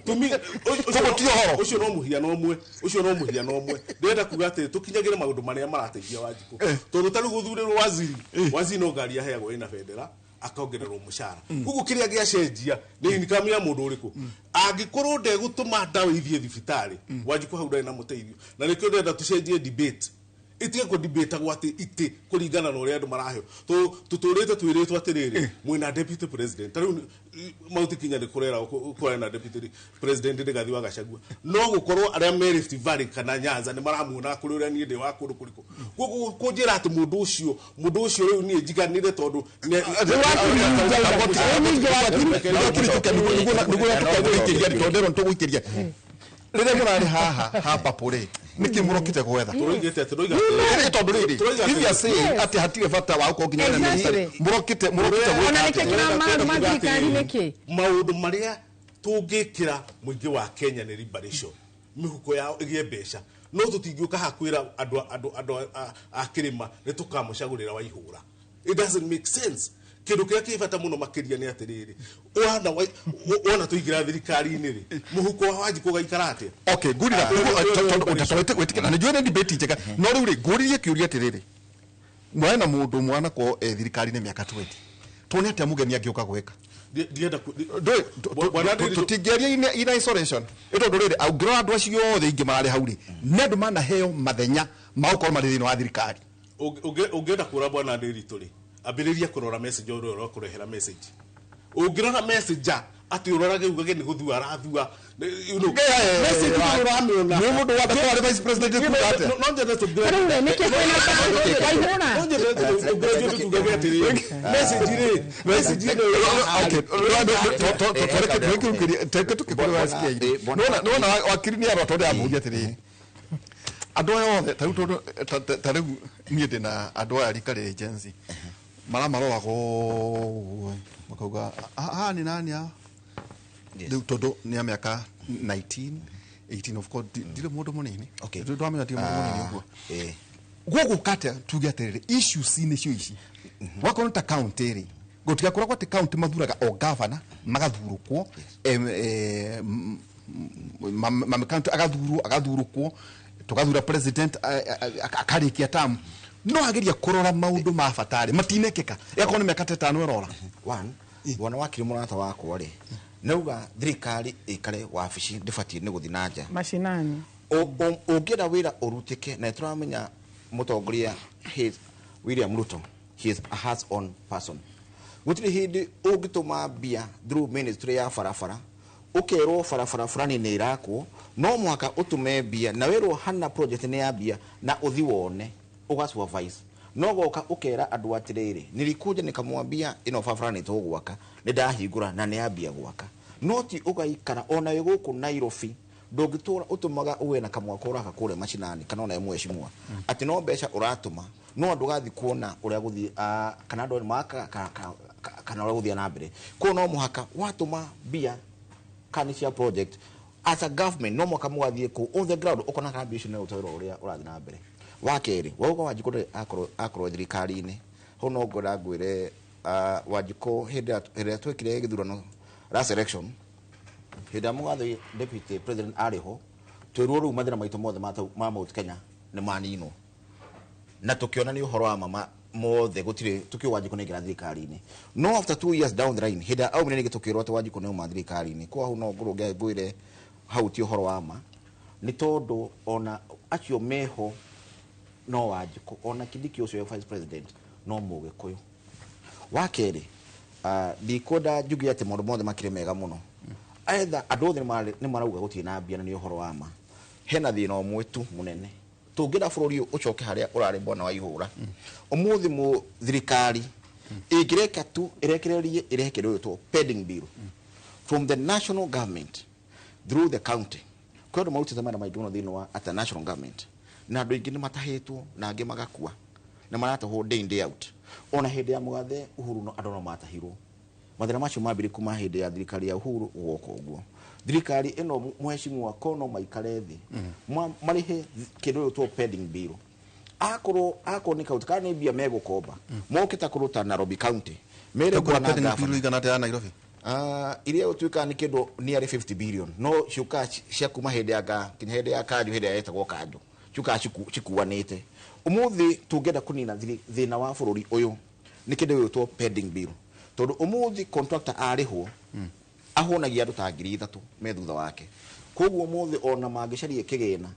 Koguo ti ũhoro. Ũcio no mũhiano ũmwe, ũcio no mũhiano ũmwe. Ndĩrenda kuga atĩ tũkinyagĩre maũndũ marĩa marateithia Wanjikũ, tondũ ta rĩu gũthurĩrwo waziri, waziri no ngari aheagwo ĩna bendera akongererwo mũcara. Koguo kĩrĩa gĩacenjia nĩ income ya mũndũ ũrĩkũ. Angĩkorwo ndegũtũma ndawa ithiĩ thibitarĩ, Wanjikũ hau ndarĩ na mũteithio. Na nĩkĩo ndĩrenda tũcenjie debate, itige kũdebatagwo atĩ itĩ kũringana na ũrĩa andũ maraheo. Tũtũrĩte twĩrĩtwo atĩrĩrĩ, mwĩna deputy president. Ta rĩu Mount Kenya nĩ kũrera kũrarĩ na deputy president Rigathi wa Gachagua, no gũkorwo arĩa me Rift Valley kana Nyanza nĩ maramuona kũrĩ ũrĩa niĩ ndĩ wa kũndũ kũrĩkũ. Koguo kũnjĩra atĩ mũndũ ũcio rĩu niĩ njiganĩre tondũ nĩguo tũgũikĩria rĩrĩa mũrarĩ haha ha papũ rĩ, nĩkĩ mũrokĩte gwetha? Tũroigĩte atĩ Rĩrĩ tondũ rĩrĩ, if you are saying atĩ hatirĩ bata wa gũkorwo nginya na mũrokĩte Ona gwĩka nĩkĩ atĩa? kĩra thirikari nĩkĩ? Maũndũ marĩa tũngĩkĩra mũingĩ wa Kenya nĩ liberation, mĩhuko yao ĩgĩe mbeca. No tũtingĩũka haha kwĩra andũ a kĩrĩma nĩ tũkamũcagũrĩra Waihũra. It doesn't make sense. Kĩndũ kĩrĩa kĩ bata mũno makĩria nĩ atĩrĩrĩ, wona tũingĩra thirikari-inĩ rĩ, mũhuko wa Wanjikũ ũgaikara atĩa? Okay, good enough. Wĩtĩkĩra na nĩnjũĩ nĩ debate njega, no rĩu rĩ, ngũririe kĩũria atĩrĩrĩ, mwarĩ na mũndũ mwanakwo e thirikari-inĩ mĩaka 20, tuone atĩa mũgeni angĩũka gwĩka? Ndienda Ndũĩ, Bwana Ndiritu- tũtingĩaria in isolation, ĩ tondũ rĩrĩ, ũngĩrora andũ acio othe aingĩ mararĩ hau rĩ, nĩ andũ manaheo mathenya ma gũkorwo marĩ thĩinĩ wa thirikari. Ũngĩenda kũra bwana Ndiritu rĩ, ambĩrĩria kũrora message ũrĩa ũrakũrehera message. Ũngĩrora messenger atĩ ũrorage ugage nĩ gũthua arathua, message nĩ ũramĩona. Nĩ mũndũ wa arĩ vice president kuga atĩa? No nyende Rĩu rĩ, nĩkĩ kwĩna Waihũra? no nyende tũgraduate tugage atĩrĩrĩ, message rĩ, message ĩno. Okay, tũreke tũkĩkũrĩ wasikia nĩwona wakiri nĩ arwa tondũ yamũria atĩrĩrĩ, andũ aya othe ta rĩu tondũ ta rĩu niĩ ndĩna andũ aya rika rĩrĩ Gen Z maramaroraga ũguo makauga, "Haha nĩ nani haha?" Rĩu tondũ nĩ a mĩaka 19 18, of course ndirĩ mũndũ mũnini. Ndwamenya ndirĩ mũndũ mũnini ũguo. Gũgũka atĩa tuge atĩrĩrĩ, issues nĩcio ici, wakorwo nĩ ta county rĩ, gũtigakoragwo atĩ county mathuraga o governor magathurũkwo, county agathurwo agathurũkwo, tũgathura president akarĩkia tamu, no ageria kũrora maũndũ ma bata rĩ, matinekĩka, ĩgakorwo nĩ mĩaka ta ĩtano ĩrora. One, bwana wakiri mũrata wakwa rĩ, nauga thirikari ĩikare wabici, ndĩbatiĩ nĩ gũthiĩ na nja Mashinani. Ũngĩenda wĩra ũrutĩke, na nĩtũramenya mũtongoria William Ruto, he is a hands on person. Gũtirĩ hĩndĩ ũngĩtũma mbia through ministry ya barabara, ũkerwo barabara fulani nĩ ĩrakwo, no mũhaka ũtũme mbia na werwo hana project nĩ ya mbia na ũthi wone ũga supervise. No goka ũkera andũ atĩrĩrĩ, nilikuja nikamwambia ĩno barabara nĩ tũgwaka, nĩ ndahingũra na nĩ yambia gwaka, no ti ũgaikara ona wĩ gũkũ Nairobi ndũngĩtũra ũtũmaga ũwe na kamwaka ũraka kũrĩa macinani kana ona mheshimiwa atĩ no mbeca ũratũma, no andũ gathiĩ kuona ũrĩa gũthiĩ, kana andũ maka kana ũrĩa gũthiĩ na mbere. Koguo no mũhaka watũma mbia kana cia project, as a government no mũhaka mũgathiĩ kũu on the ground ũkona kana mbia icio nĩ ũtwĩra ũrĩa ũrathiĩ na mbere. Wa kerĩ, wauga Wanjikũ ndarĩ akorwo thirikari-inĩ hau, no ngwenda ngwĩre, Wanjikũ hĩndĩ ĩrĩa twekire gĩthurano, last election, hĩndĩ ya Mũgathe deputy president arĩ ho, twĩrwo rĩu mathĩna maitũ mothe ma Mount Kenya nĩ maninwo, na tũkĩona nĩ ũhoro wa mama mothe gutire tukio Wanjikũ nĩ aingĩra thirikari-inĩ. No after 2 years down the line, hĩndĩ aumire nĩngĩ tũkĩrwo atĩ Wanjikũ nĩ auma thirikari-inĩ. Kwa hau no ngũrũnge ngwĩre hau ti ũhoro wa ma, nĩ tondũ ona acio meho no Wanjikũ, ona Kindiki ũcio vice president no Mũgĩkũyũ. Wa kerĩ, ndikwenda njuge atĩ maũndũ mothe makĩrĩ mega mũno. Either andũ othe nĩ marauga gũtirĩ na mbia, na nĩ ũhoro wa ma. Hena thĩna ũmwe tu mũnene tũngĩenda bũrũri ũyũ ũcoke harĩa ũrarĩ bwana wa ihũra. Ũmũthĩ mũ thirikari ĩngĩreka tu ĩrekererie ĩrehe kĩndũ gĩgwĩtwo pending bill from the national government through the county. Kwĩ andũ marutĩte mawĩra maingĩ mũno thĩinĩ wa at the national government, na andũ aingĩ nĩ matahĩtwo na angĩ magakua na maratahwo day in day out. Ona hĩndĩ ya mũgathe Uhuru no andũ no matahirwo. Mathĩna macio mambire kuma hĩndĩ ya thirikari ya Uhuru gũgoka ũguo. Thirikari ĩno mheshimiwa ko no maikare thĩ marĩhe kĩndũ gĩgwĩtwo pending bill. Akorwo nĩ county kana nĩ mbia megũkomba moke ta kũrũ ta Nairobi county mere bwana gavana igana atĩa ya Nairobi iria gũtuĩka nĩ kĩndũ nearly 50 billion, no ciũkaga cia kuma hĩndĩ ya nginya hĩndĩ ya kanjũ, hĩndĩ ĩrĩa yetagwo kanjũ, ciũkaga cikuanĩte. Ũmũthĩ tũngĩenda kũnina thĩna wa bũrũri ũyũ nĩ kĩndũ gĩgwĩtwo pending bill, tondũ ũmũthĩ contractor arĩhwo ahũnagia andũ ta 3,000 me thutha wake. Koguo ũmũthĩ ona mangĩcaria kĩgĩna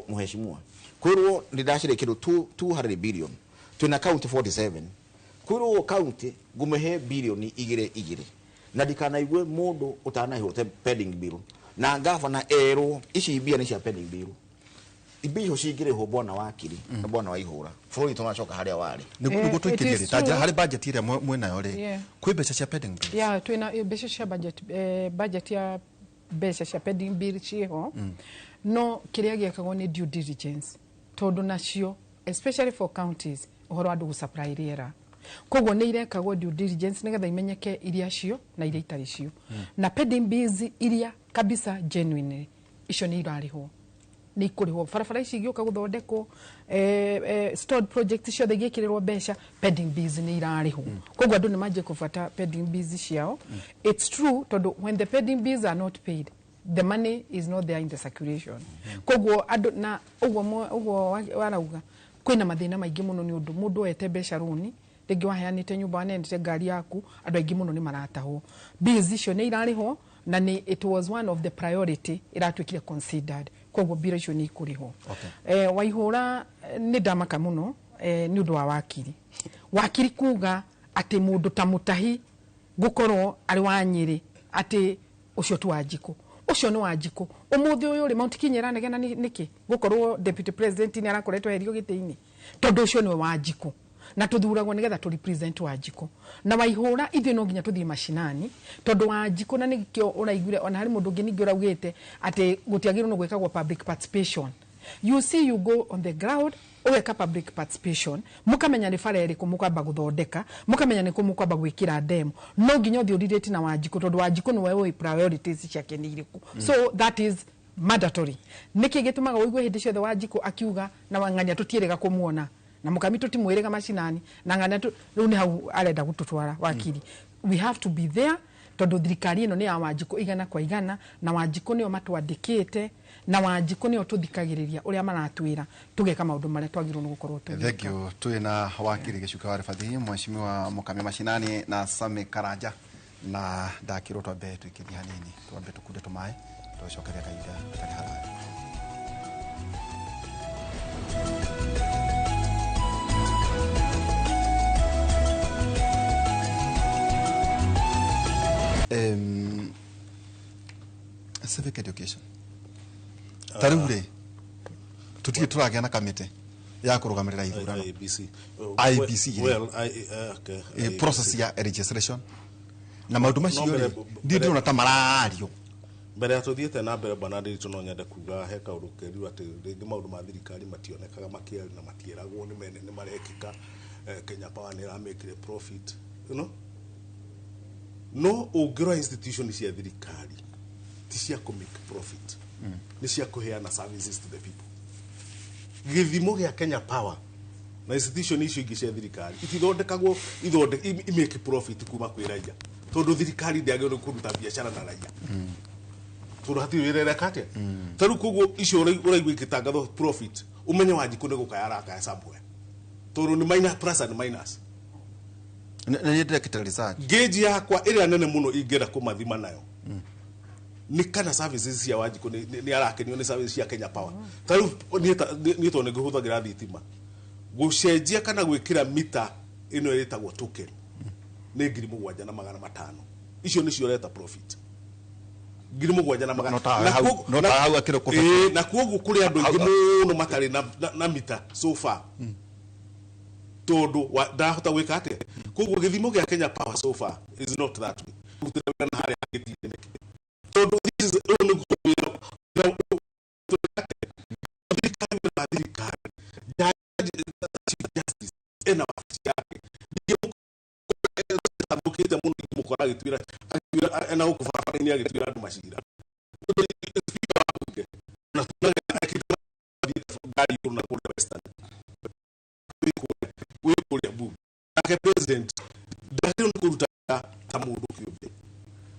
mheshimiwa kwĩrwo nĩ ndacaria kĩndũ 200 billion, twĩna county 47, kwĩrwo county ngũmĩhe bilioni 2 na ndikanaigue mũndũ ũtanahĩrwo pending bill, na gavana erwo ici mbia nĩ cia pending bill. Mbia icio cingĩrĩhwo bwana wakiri na bwana wa ihũra, bũrũri tũnacoka harĩa warĩ. Nĩguo tũikĩrie rĩ, ta njĩra harĩ budget ĩrĩa mwĩnayo rĩ, kwĩ mbeca cia pending bill? Yeah, twĩna mbeca cia budget, budget ya mbeca cia pending bill ciĩho. No kĩrĩa gĩekagwo nĩ due diligence, tondũ nacio especially for counties ũhoro wa andũ gũsupply rĩera, koguo nĩ irekagwo due diligence nĩgetha imenyeke iria cio na iria itarĩ cio. Na pending bills iria kabisa genuine icio nĩ irarĩhwo, nĩ ikũrĩhwo. Barabara ici igĩũka gũthondekwo, stored project ciothe igĩkĩrĩrwo mbeca, pending bills nĩ irarĩhwo. Koguo andũ nĩ manjie kũbuata pending bills ciao. It's true, tondũ when the pending bills are not paid, the money is not there in the circulation. Koguo andũ na ũguo warauga kwĩna mathĩna maingĩ mũno nĩ ũndũ mũndũ oete mbeca rũni, rĩngĩ waheanĩte nyũmba, waneanĩte ngari yaku, andũ aingĩ mũno nĩ maratahwo. Bills icio nĩ irarĩhwo na nĩ it was one of the priority ĩratuĩkire considered, koguo mbira icio nĩ ikũrĩhwo. Waihũra nĩ ndamaka mũno nĩ ũndũ wa wakiri. Wakiri kuga atĩ mũndũ ta mũtahi gũkorwo arĩ wa Nyĩrĩ atĩ ũcio tu Wanjikũ, ũcio nĩ Wanjikũ. Ũmũthĩ ũyũ rĩ, Mount Kenya ĩranegena nĩkĩ gũkorwo deputy president nĩ arakoretwo eherio gĩtĩ-inĩ, tondũ ũcio nĩwe Wanjikũ na tũthuragwo nĩgetha tũ represent Wanjikũ. Na Waihũra ithuĩ no nginya tũthiĩ macinani, tondũ Wanjikũ na nĩkĩo ũraiguire ona harĩ mũndũ ũngĩ ningĩ ũraugĩte atĩ gũtiagĩrĩirwo nĩ gwĩkagwo public participation. You see, you go on the ground ũgeka public participation, mũkamenya nĩ bara ĩrĩkũ mũkwamba gũthondeka, mũkamenya nĩ kũ mũkwamba gwĩkĩra demo. No nginya ũthiĩ ũrirĩte na Wanjikũ, tondũ Wanjikũ nĩwe ũĩ priorities ciake nĩ irĩkũ. So that is mandatory. Nĩkĩ gĩtũmaga ũigue hĩndĩ ciothe Wanjikũ akiuga na Wang'ania tũtiĩrĩga kũmuona, na mũkami tũtimwĩrĩga macinani, na ng'ania rĩu nĩ hau arenda gũtũtwara wakiri. We have to be there, tondũ thirikari ĩno nĩ ya Wanjikũ 100 kwa 100, na Wanjikũ nĩo matwandĩkĩte, na Wanjikũ nĩo tũthikagĩrĩria ũrĩa maratwĩra tũgeka maũndũ marĩa twagĩrĩirwo nĩ gũkorwo tũgĩka. Thank you. Twĩ na wakiri Gĩcuka wa Rĩbathi, mheshimiwa Mũkami Macinani na Sami Karanja, na ndakĩrwo twambe twĩkĩrie hanini, twambe tũkunde tũmaĩ tũcokeria kahinda gatarĩ haraya. Civic education ta rĩu rĩ, tũtirĩ tũragĩa na kamĩtĩ ya kũrũgamĩrĩra ithurano IEBC. IEBC. Well, okay. Process ya registration na maũndũ macio rĩ, ndiĩ ndĩrona ta marario. Mbere ya tũthiĩte na mbere bwana Ndiritu, no nyende kuga he kaũndũ keru atĩ rĩngĩ maũndũ ma thirikari mationekaga makĩario na matieragwo nĩ marekĩka. Kenya Power nĩ ĩramĩkire profit, you know? No ũngĩrora institution cia thirikari ti cia kũ make profit, nĩ cia kũheana services to the people. Gĩthimo gĩa Kenya Power na institution icio ingĩ cia thirikari itithondekagwo imake profit kuma kwĩ raia, tondũ thirikari ndĩagĩrĩirwo kũruta biacara na raia, tondũ hatirĩ wĩra ĩreka atĩa. Ta rĩu koguo icio ũraigua igĩtangathwo profit, ũmenye Wanjikũ nĩ gũkaya arakaya somewhere. Tondu ni minus plus and minus. Nä ndĩrekĩte research. Gauge yakwa ĩrĩa nene mũno ingĩenda kũmathima nayo nĩ kana services cia Wanjikũ nĩ arakenio nĩ services cia Kenya Power. Ta rĩu niĩ tondũ nĩ ngĩhũthagĩra thitima, gũcenjia kana gwĩkĩra mita ĩno ĩtagwo token nĩ 7,500. Icio nĩcio ũreta profit. 7,500. No ta Na no ta hau akĩrĩ kũbeti. Ĩĩ, na koguo kũrĩ andũ aingĩ mũno matarĩ na mita so far, tondu ndahota gwĩka atĩa. Koguo gĩthimo gĩa Kenya Power so far is not that way. Rutĩra wĩra na harĩa hangĩtinde nĩkĩ, tondu this is ũyũ nĩguo wĩra thirikari, wĩra wa thirikari. Judge, Chief Justice ena wabici yake, ndingĩmũthũkĩte mũno ingĩmũkora agĩtuĩra ena gũkũ barabara-inĩ agĩtuĩra andũ macira. Speaker wa bunge na tuonaga ekĩte ngari igũrũ na kũrĩa Western wĩ kũrĩa bunge. Nake president ndagĩrĩirwo nĩ kũruta ta mũndũ kĩũmbe.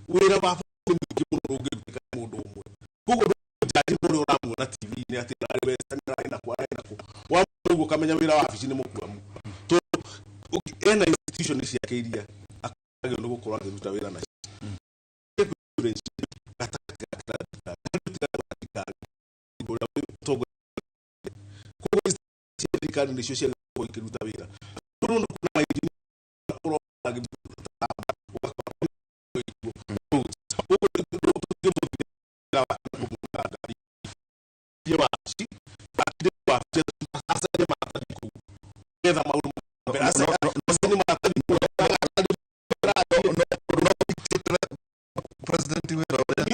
Wĩra wa bũrũri nĩ mũingĩ mũno ũngĩrutĩka nĩ mũndũ ũmwe. Koguo jaji ũrĩa ũramuona TV-inĩ atĩ ararĩ Western, ararĩ nakũ, ararĩ nakũ, wamuona ũguo ũkamenya wĩra wa wabici nĩ mũkuamu, tondũ ena institution ciake iria agĩrĩirwo nĩ gũkorwo akĩruta wĩra nacio. Gatagatĩ ga thirikari, thirikari ũrĩa ũtongoria. Koguo cia thirikari nĩcio ciagĩrĩirwo gũkorwo ikĩruta wĩra. Rĩu nĩ kuona mainjinia ũrona agĩtamba, ũgakora koguo tũtingĩmũthimĩra wake na kũmuona ngari thiĩ wabici, akire wabici, acarie maratathi kũu nĩgetha maũndũ mbere acarie maratathi kũu. President wĩra ũrĩa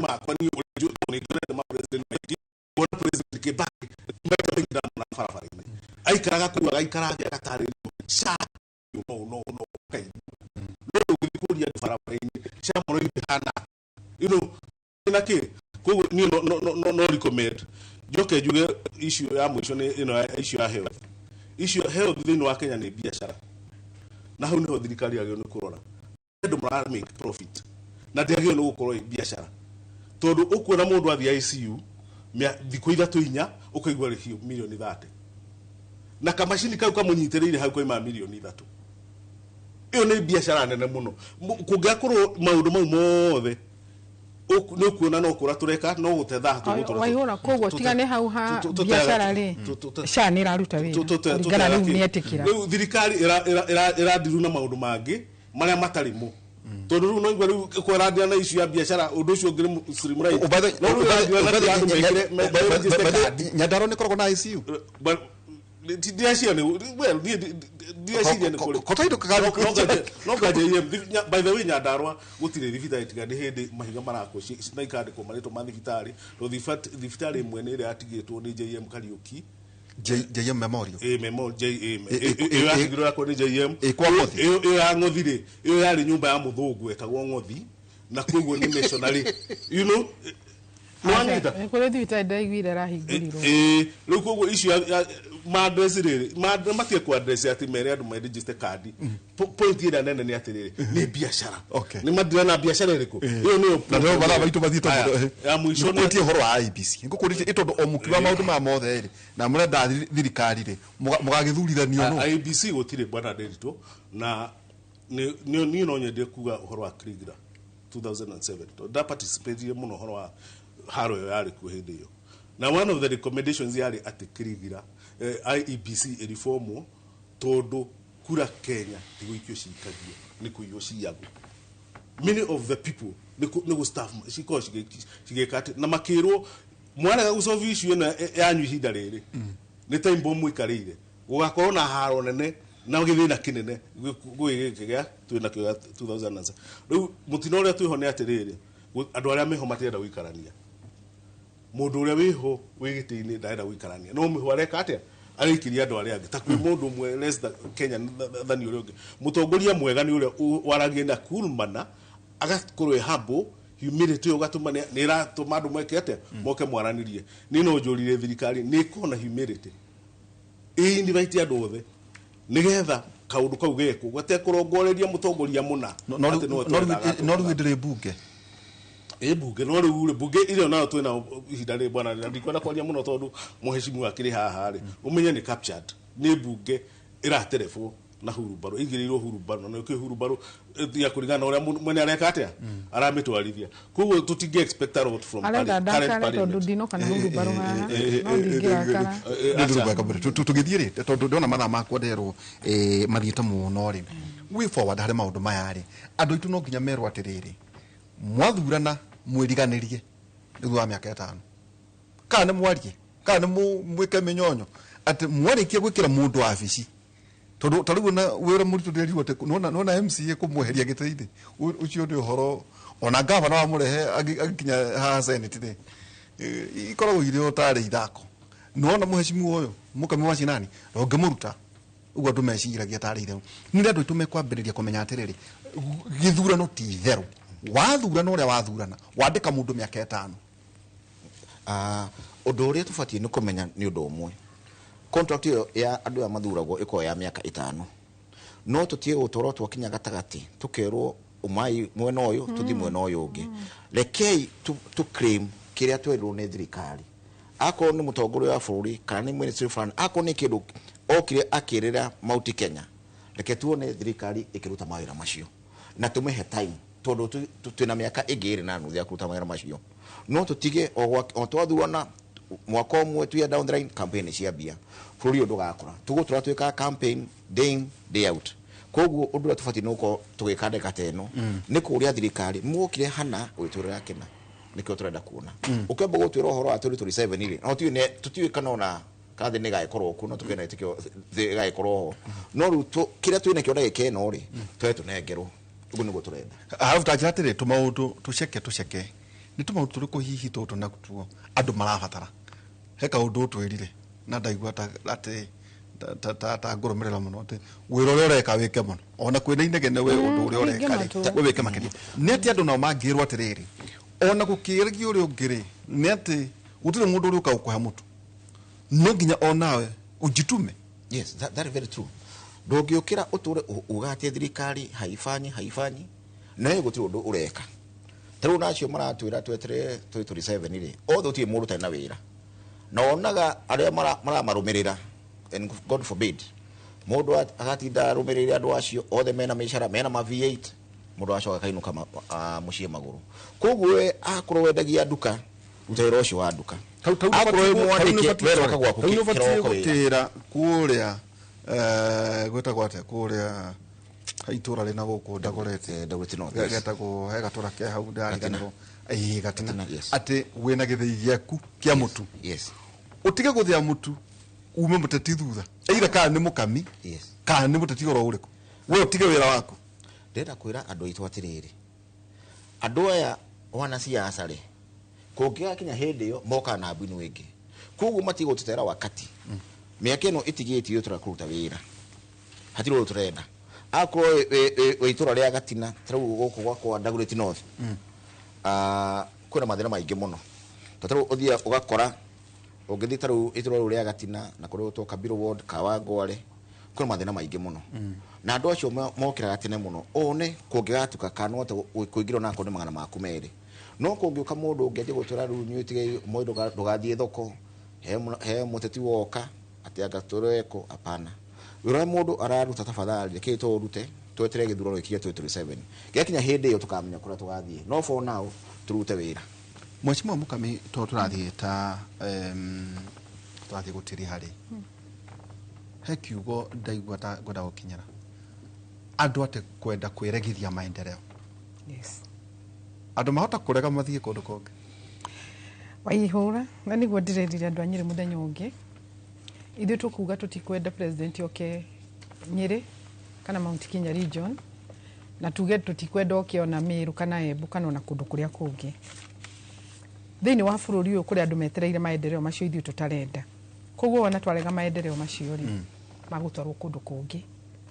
Makwa niĩ ũrĩa njũĩ, tondũ nĩ ndorete ma president maingĩ, kuona President Kibaki maita maingĩ ndamona barabara-inĩ, aikaraga kũu, agaikara thĩ, agatarĩrio SHA no no no kaigua, no ũngĩthiĩ kũria andũ barabara-inĩ SHA mũno ĩhana na kĩ. Koguo niĩ no recommend njoke njuge issue ya mũico nĩ ĩno ya issue ya health. Issue ya health thĩinĩ wa Kenya nĩ biacara, na hau nĩho thirikari yagĩrĩirwo nĩ kũrora andũ mara make profit, na ndĩagĩrĩirwo nĩ gũkorwo ĩ biacara, tondũ ũkuona mũndũ athiĩ ICU thikũ 3 4, ũkaigua rĩhio mirioni 30, na kamacini kau kamũnyitĩrĩire hau koima mirioni 3. Ĩyo nĩ biacara nene mũno. Kũngĩakorwo maũndũ mau mothe nĩ ũkuona no kũra tũreka no gũte thaa tũgũtũra. Waihũra koguo tigane hau ha biacara rĩ, SHA nĩ ĩraruta wĩra kũringana rĩu nĩ etĩkĩra. Rĩu thirikari ĩrandiru na maũndũ mangĩ marĩa matarĩ mo, tondũ rĩu no igua rĩu kwĩrandĩra na issue ya biacara, ũndũ ũcio ũngĩ nĩ streamline. No rĩu ĩrandira na kĩrĩa andũ mekĩre me register card. Nyandarua nĩ koragwo na ICU? But ndiraciria nĩ, well, niĩ ndiraciria nĩ kũrĩ Kotaindo kagathi. No ngaje. By the way, Nyandarua gũtirĩ thibitarĩ tiga nĩ hĩndĩ mahiga marakwo na ikandĩkwo marĩtwa ma thibitarĩ, tondũ thibitarĩ ĩmwe nĩ ĩrĩa yatigĩtwo nĩ JM Kariuki. JM Memorial. Ĩ Memorial J ĩyo yatigirwo yakwo nĩ JM. Ĩ kwa Ng'othi? Ĩyo ya Ng'othi rĩ, ĩyo yarĩ nyũmba ya mũthũngũ etagwo Ng'othi, na koguo nĩ missionary, nĩwanyita? Kũrĩ thibitarĩ ndaiguire ĩrahingũrirwo. Ĩĩ, rĩu koguo icio ma-address rĩrĩ matige ku address atĩ mere andũ me-register kandi. Point ĩrĩa nene nĩ atĩrĩrĩ, nĩ biacara. Nĩ madira na biacara ĩrĩkũ, ĩyo nĩyo. Na nĩo mathaa maitũ mathiĩte. Aya, Mũno. ya mũico nĩ Ngũkũrĩtie ũhoro wa IEBC, ngũkũrĩtie ĩ tondũ o mũkiuga maũndũ maya mothe rĩ, na mũrenda thirikari rĩ, mũgagĩthurithanio nũ? IEBC gũtirĩ, bwana Nderitu, na niĩ no nyende kuga ũhoro wa Kriegler 2007, tondũ nda participate mũno ũhoro wa haro ĩyo yarĩ kuo hĩndĩ ĩyo, na one of the recommendations yarĩ atĩ Kriegler, IEBC ĩreformwo, tondũ kura Kenya ti gũikio cikagio, nĩ kũiywo ciyagwo. Many of the people nĩ gũ staff cikoragwo cigĩka atĩ na makĩrwo mwarega gũsolve issue ĩno yanyu ihinda rĩrĩ, nĩ time bomb mũikarĩire, gũgakorwo na haro nene na gĩthĩna kĩnene gwĩ gĩkĩ gĩa twĩ nakĩo gĩa 2007. Rĩu mũtino ũrĩa twĩho nĩ atĩrĩrĩ, andũ arĩa meho matirenda gũikarania. Mũndũ ũrĩa wĩho wĩ gĩtĩ-inĩ ndarenda gũikarania, no mĩho areka atĩa? Araikiria andũ arĩa angĩ ta kwĩ mũndũ ũmwe less than Kenya than ũrĩa ũngĩ. Mũtongoria mwega nĩ ũrĩa waragia na cool manner, agakorwo e humble. Humility ĩyo ũgatũma nĩ ĩratũma andũ meke atĩa? Moke mwaranĩrie. Niĩ no njũrire thirikari nĩ ĩkorwo na humility, ĩ invite andũ othe nĩgetha kaũndũ kau gekwo gatekũrongoreria mũtongoria mũna No atĩ nĩwe no twendaga rĩu atũtongoria. ndĩrĩ mbunge. Ĩ mbunge no rĩu rĩ mbunge ĩrĩa nayo twĩna ihinda rĩ bwana na ndikwenda kwaria mũno tondũ mũheshimiwa akĩrĩ haha rĩ ũmenye nĩ captured nĩ mbunge ĩraterebwo na hurumbarũ ĩigĩrĩirwo hurumbarũ na nĩkĩo hurumbarũ ya kũringana na ũrĩa mwene areka atĩa aramĩtwarithia. Koguo tũtingĩ expect a lot from arenda current ndakare tondũ parliament. ndinoka na hurumbarũ haha no ndingĩrakara. Tũgĩthiĩ rĩ tondũ ndĩrona mathaa makwa nderwo mathiĩte mũno rĩ way forward harĩ maũndũ maya rĩ andũ aitũ no nginya merwo atĩrĩrĩ mwathurana mwĩriganĩrie thutha wa mĩaka 5 kana nĩ mwarie kana nĩ mwĩke mĩnyonyo atĩ mwarĩkia gwĩkĩra mũndũ wabici tondũ ta rĩu ona wĩra mũritũ ndĩrerirwo atĩ nona MCA kũmweheria gĩtĩ-inĩ ũcio nĩ ũhoro ona gavana wamũrehe agĩkinya haha senate rĩ ikoragwo irĩ o tarĩ ithako nona mũhecimu ũyũ mũkami wa cinani ndũngĩmũruta ũguo andũ meciragia tarĩ itherũ nĩ andũ aitũ mekwambĩrĩria kũmenya atĩrĩrĩ gĩthurano ti itherũ wathurana ũrĩa wathurana wandĩka mũndũ mĩaka 5. Ũndũ ũrĩa tũbatiĩ nĩ kũmenya nĩ ũndũ ũmwe contract ĩyo ya andũ aya mathuragwo ĩkoragwo ya mĩaka 5 no tũtige gũtwarwo twakinya gatagatĩ tũkerwo umai mwena ũyũ tũthiĩ mwena ũyũ ũngĩ. Rekei tũ claim kĩrĩa twerirwo nĩ thirikari akorwo nĩ mũtongoria wa bũrũri kana nĩ ministry fulani akorwo nĩ kĩndũ okire akĩrĩra Mount Kenya reke tuone thirikari ĩkĩruta mawĩra macio na tũmĩhe time tondũ twĩna mĩaka ĩngĩ 2.5 ya kũruta mawĩra macio no tũtige o twathurana mwaka ũmwe 2 year down the line campaign ciambia bũrũri ũyũ ndũgakũra tũgũtũra twĩkaga campaign day in day out. Koguo ũndũ ũrĩa tũbatiĩ nĩ gũkorwo tũgĩka ndagĩka ta ĩno nĩ kũũria thirikari mwokire hana gũgĩtwĩrĩra kĩna nĩkĩo tũrenda kuona ũkĩamba gũtwĩra ũhoro wa 2027 rĩ no tũtiũĩ kana ona kana thĩ nĩ ĩgagĩkorwo kuo no tũkĩona ĩtĩkĩo thĩ ĩgagĩkorwo ho no rĩu kĩrĩa twĩnakĩo ndagĩka ĩno rĩ tũre tũnengerwo ũguo nĩguo tũrenda. Arabu ta njĩra atĩrĩ tũmaũndũ tũceke nĩ tũmaũndũ tũrĩkũ hihi tũtũ na tuo andũ marabatara he kaũndũ ũtwĩrire na ndaigua atĩ ta ngũrũmĩrĩra mũno atĩ wĩra ũrĩa ũreka wĩke mũno ona kwĩna inegene we ũndũ ũrĩa ũreka rĩ we wĩke makĩria nĩ atĩ andũ nao mangĩrwo atĩrĩrĩ ona gũkĩrĩgia ũrĩa ũngĩ rĩ nĩ atĩ gũtirĩ mũndũ ũrĩa ũka gũkũhe mũtu no nginya onawe ũnjitume. Yes, that is very true. Ndũngĩũkĩra ũtũre ugatie thirikari haifanyi na we gũtirĩ ũndũ ũreka ta rĩu nacio maratwĩra twetere 2027 rĩ othe gũtirĩ mũndũ ũtarĩ na wĩra na wonaga arĩa maramarũmĩrĩra and God forbid mũndũ agatinda arũmĩrĩire andũ acio othe mena mĩcara mena ma V8 mũndũ acoka akainũka mũciĩ magũrũ. Koguo we akorwo wendagia nduka ruta wĩra ũcio wa nduka akorwo wĩ mwandĩke wĩra ũka gwaku kĩroko wĩra kũrĩa gwĩtagwo atĩa kũrĩa itũra rĩna gũkũ Dagoretti getagwo he gatũra ke hau ndariganĩrwo ĩĩ Gatina atĩ wĩna gĩthĩi gĩaku kĩa mũtu ũtige gũthĩa mũtu ume mũteti thutha either kana nĩ mũkami kana nĩ mũteti oro ũrĩkũ we ũtige wĩra waku. Ndĩrenda kwĩra andũ aitũ atĩrĩrĩ andũ aya wanasiasa rĩ kũngĩgakinya hĩndĩ ĩyo mokaga na mbinu ĩngĩ koguo matigũtũtera wakati mĩaka ĩno ĩtigĩtio tũra kũruta wĩra hatirĩ ũndũ tũrenda akorwo wĩ itũra rĩa Gatina ta rĩu gũkũ gwakwa Dagoretti North kwĩna mathĩna maingĩ mũno ta rĩu ũthiaga ũgakora ũngĩthiĩ ta rĩu itũra rĩu rĩa Gatina na kũrĩa gwĩtwo Kabiro Ward Kawangware kwĩna mathĩna maingĩ mũno na andũ acio mokĩraga tene mũno one kũngĩgatuka kana no kũingĩrwo na akorwo nĩ 200 maku no kũngĩũka mũndũ ũngĩ anjie gũtwĩra rĩu inyuĩ tigai ũmũthĩ ndũgathiĩ thoko he mũteti woka atĩ anga tũreko hapana wĩra ũrĩa mũndũ araruta tafadhali reke tũũrute twetere gĩthurano gĩkinye 2027 gĩakinya hĩndĩ ĩyo tũkamenya kũrĩa tũgathiĩ no for now tũrute wĩra. Mheshimiwa Mukami to tũrathiĩ ta tũrathiĩ gũtĩri harĩ he kiugo ndaigua ta ngwenda gũkinyĩra andũ atĩ kwenda kwĩregithia maendeleo. Yes. Andũ mahota kũrega mathiĩ kũndũ kũngĩ waihũra na nĩguo ndĩrerire andũ a Nyĩrĩ mũthenya ũngĩ ithuĩ tũkuga tũtikwenda president oke Nyĩrĩ kana Mount Kenya region na tuge tũtikwenda oke ona Meru kana Embu kana ona kũndũ kũrĩa kũngĩ thĩinĩ wa bũrũri ũyũ kũrĩ andũ metereire maendeleo macio ithuĩ tũtarenda koguo wona twarega maendeleo macio rĩ magũtwarwo kũndũ kũngĩ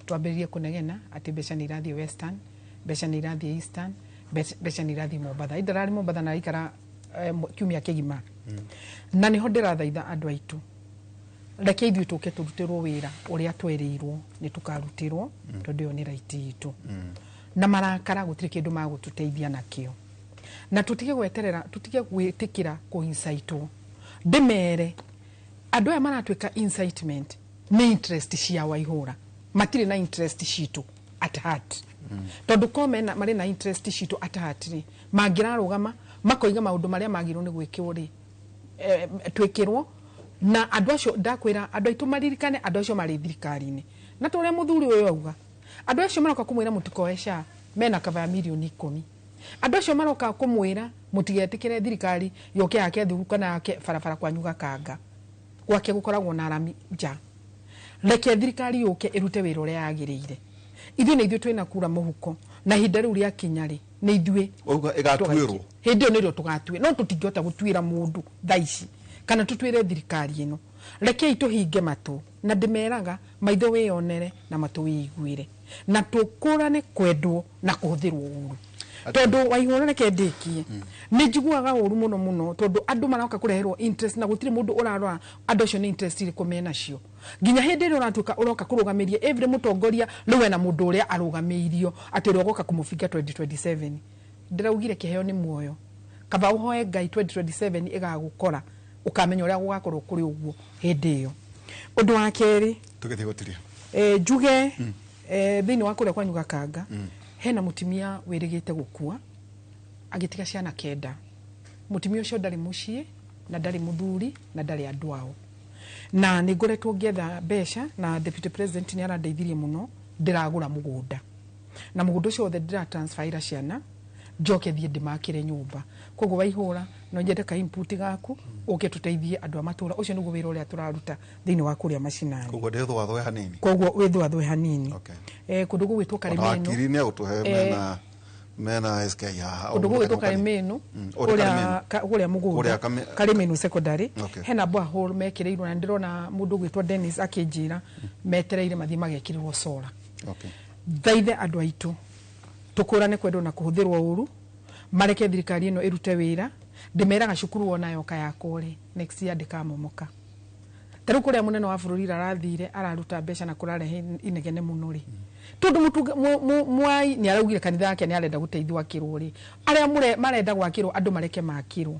twambĩrĩrie kũnegena atĩ mbeca nĩ irathiĩ Western mbeca nĩ irathiĩ Eastern mbeca nĩ irathiĩ Mombatha indararĩ Mombatha na ikara kiumia kĩgima na nĩho ndĩrathaitha andũ aitũ reke ithuĩ tũke tũrutĩrwo wĩra ũrĩa twerĩirwo nĩ tũkarutĩrwo tondũ ĩyo nĩ right itũ na marakara gũtirĩ kĩndũ magũtũteithia nakĩo Na tutige gweterera, tutige gwitikira kuinsaitwo. Ndimere andu aya maratuika incitement ni interest cia Waihura, matire na interest citu at heart. Tondu ko mena mari na interest citu at heart ri, mangirarugama makoiga maundu maria magirwo ni gwikirwo ri, twikirwo na andu acio. Ndakwira andu aitu maririkane andu acio mari thirikari-ini, na turia muthuri uyu auga, andu acio maroka kumwira mutikoe SHA mena kava ya mirioni 10. Andu acio maroka kumwira mutigetikire thirikari yoke yake thuru kana yake barabara kwanyu Gakanga gwake gukoragwo na arami nja. Reke thirikari yuke irute wira uria yagiriire. Ithuĩ nĩ ithuĩ twĩna kura mũhuko, na ihinda rĩu rĩakinya rĩ, nĩ ithuĩ Wauga ĩgatuĩrwo. Hĩndĩ ĩyo nĩrĩo tũgatuĩra. No tũtingĩhota gũtuĩra mũndũ thaa ici kana tũtuĩre thirikari ĩno. Rekei tũhinge matũ, na ndĩmeraga maitho wĩyonere na matũ wĩiguĩre, na tũkũrane kwendwo na kũhũthĩrwo ũru. Tondu Waihura, reke ndĩkie, nĩ njiguaga ũru mũno mũno, tondu andũ maroka kũreherwo interest na gũtirĩ mũndũ ũrarora andũ acio nĩ interest irĩkũ menacio. Nginya hĩndĩ ĩrĩa ũratuĩka ũroka kũrũgamĩria every mũtongoria, rĩu ena mũndũ ũrĩa arũgamĩirio atĩ ũrĩa ũgoka kũmũbinga 2027. Ndĩraugire kĩheo nĩ muoyo, kaba ũhoe Ngai 2027 ĩgagũkora, ũkamenya ũrĩa gũgakorwo kũrĩ ũguo hĩndĩ ĩyo. Ũndũ wa kerĩ, Tũgĩthiĩ gũtiria. Njuge thĩinĩ wa kũrĩa kwanyu Gakanga hena mũtumia wĩrĩgĩte gũkua agĩtiga ciana 9. Mũtumia ũcio ndarĩ mũciĩ na ndarĩ mũthuri na ndarĩ andũ ao, na nĩ ngoretwo ngĩetha mbeca na deputy president nĩ arandeithirie mũno. Ndĩragũra mũgũnda, na mũgũnda ũcio wothe ndĩra transferira ciana, njoke thiĩ ndĩmakĩre nyũmba. Koguo Waihũra, no nyende ka input gaku ũke tũteithie andũ a matũra. Ũcio nĩguo wĩra ũrĩa tũraruta thĩinĩ wa kũrĩa macinani. Koguo ndĩthwathwe hanini. Koguo wĩthwathwe hanini. Okay. Kũndũ gũgwĩtwo Ona Karimeno. wakiri nĩ agũtũhe mena SK haha. Kũndũ gũgwĩtwo Karimeno, Ũrĩa Karimeno. kũrĩa mũgũnda Kũrĩa Karimeno secondary. Okay. Hena borehole mekĩrĩirwo, na ndĩrona mũndũ ũgwĩtwo Dennis akĩnjĩra metereire mathiĩ magekĩrĩrwo solar. Okay. Thaithe andũ aitũ tũkũrane kwendwo na kũhũthĩrwo ũru, mareke thirikari ĩno ĩrute wĩra. Ndĩmeraga cukuru wona yoka yakwo rĩ, next year ndĩkamomoka. Ta rĩu kũrĩa mũnene wa bũrũri arathire araruta mbeca na kũrarehe inegene mũno rĩ, tondu Mwai nĩ araugire kanitha yake nĩ arenda gũteithio akĩrwo rĩ, arĩa marenda gwakĩrwo andũ mareke makĩrwo,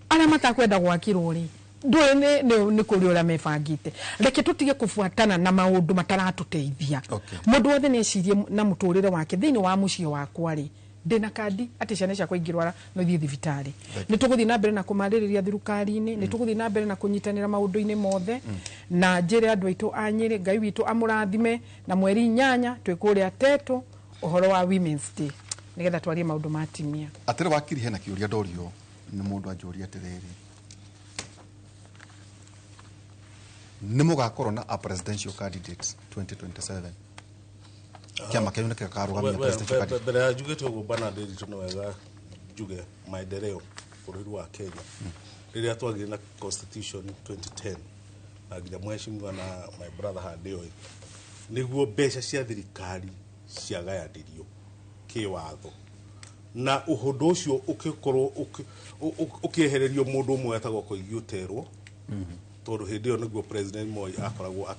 arĩa matakwenda gwakĩrwo rĩ, ndũĩ nĩ kũrĩ ũrĩa mebangĩte. Reke tũtige kũbuatana na maũndũ mataratũteithia. Okay. Mũndũ wothe nĩ ecirie na mũtũrĩre wake. Thĩinĩ wa mũciĩ wakwa rĩ, ndĩna kandi atĩ ciana ciakwa ingĩrwara no ithiĩ thibitarĩ. Nĩ tũgũthiĩ na mbere na kũmarĩrĩria thirikari-inĩ, nĩ tũgũthiĩ na mbere na kũnyitanĩra maũndũ-inĩ mothe. Na njĩre andũ aitũ a Nyĩrĩ, Ngai witũ amũrathime, na mweri 8 twĩ kũrĩa Teto ũhoro wa Women's Day, nĩgetha twarie maũndũ ma atumia. Atĩrĩ wakiri, hena kĩũria ndorio nĩ mũndũ anjũria atĩrĩrĩ, nĩ mũgakorwo na a presidential candidate 2027? Kĩama kĩanyu nĩ gĩkarũgamia presidential candidate? Mbere ya njugĩte ũguo, Bernard Ndiritu, nĩ wega njuge maendeleo bũrũri wa Kenya rĩrĩa twagire na constitution 2010, na nginya mheshimiwa na my brother handĩoĩ nĩguo mbeca cia thirikari ciagayanĩrio kĩwatho, na ũndũ ũcio ũgĩkorwo ũkĩehererio mũndũ ũmwe wetagwo Koigi Ũterwo, tondũ hĩndĩ ĩyo nĩguo President Moi akoragwo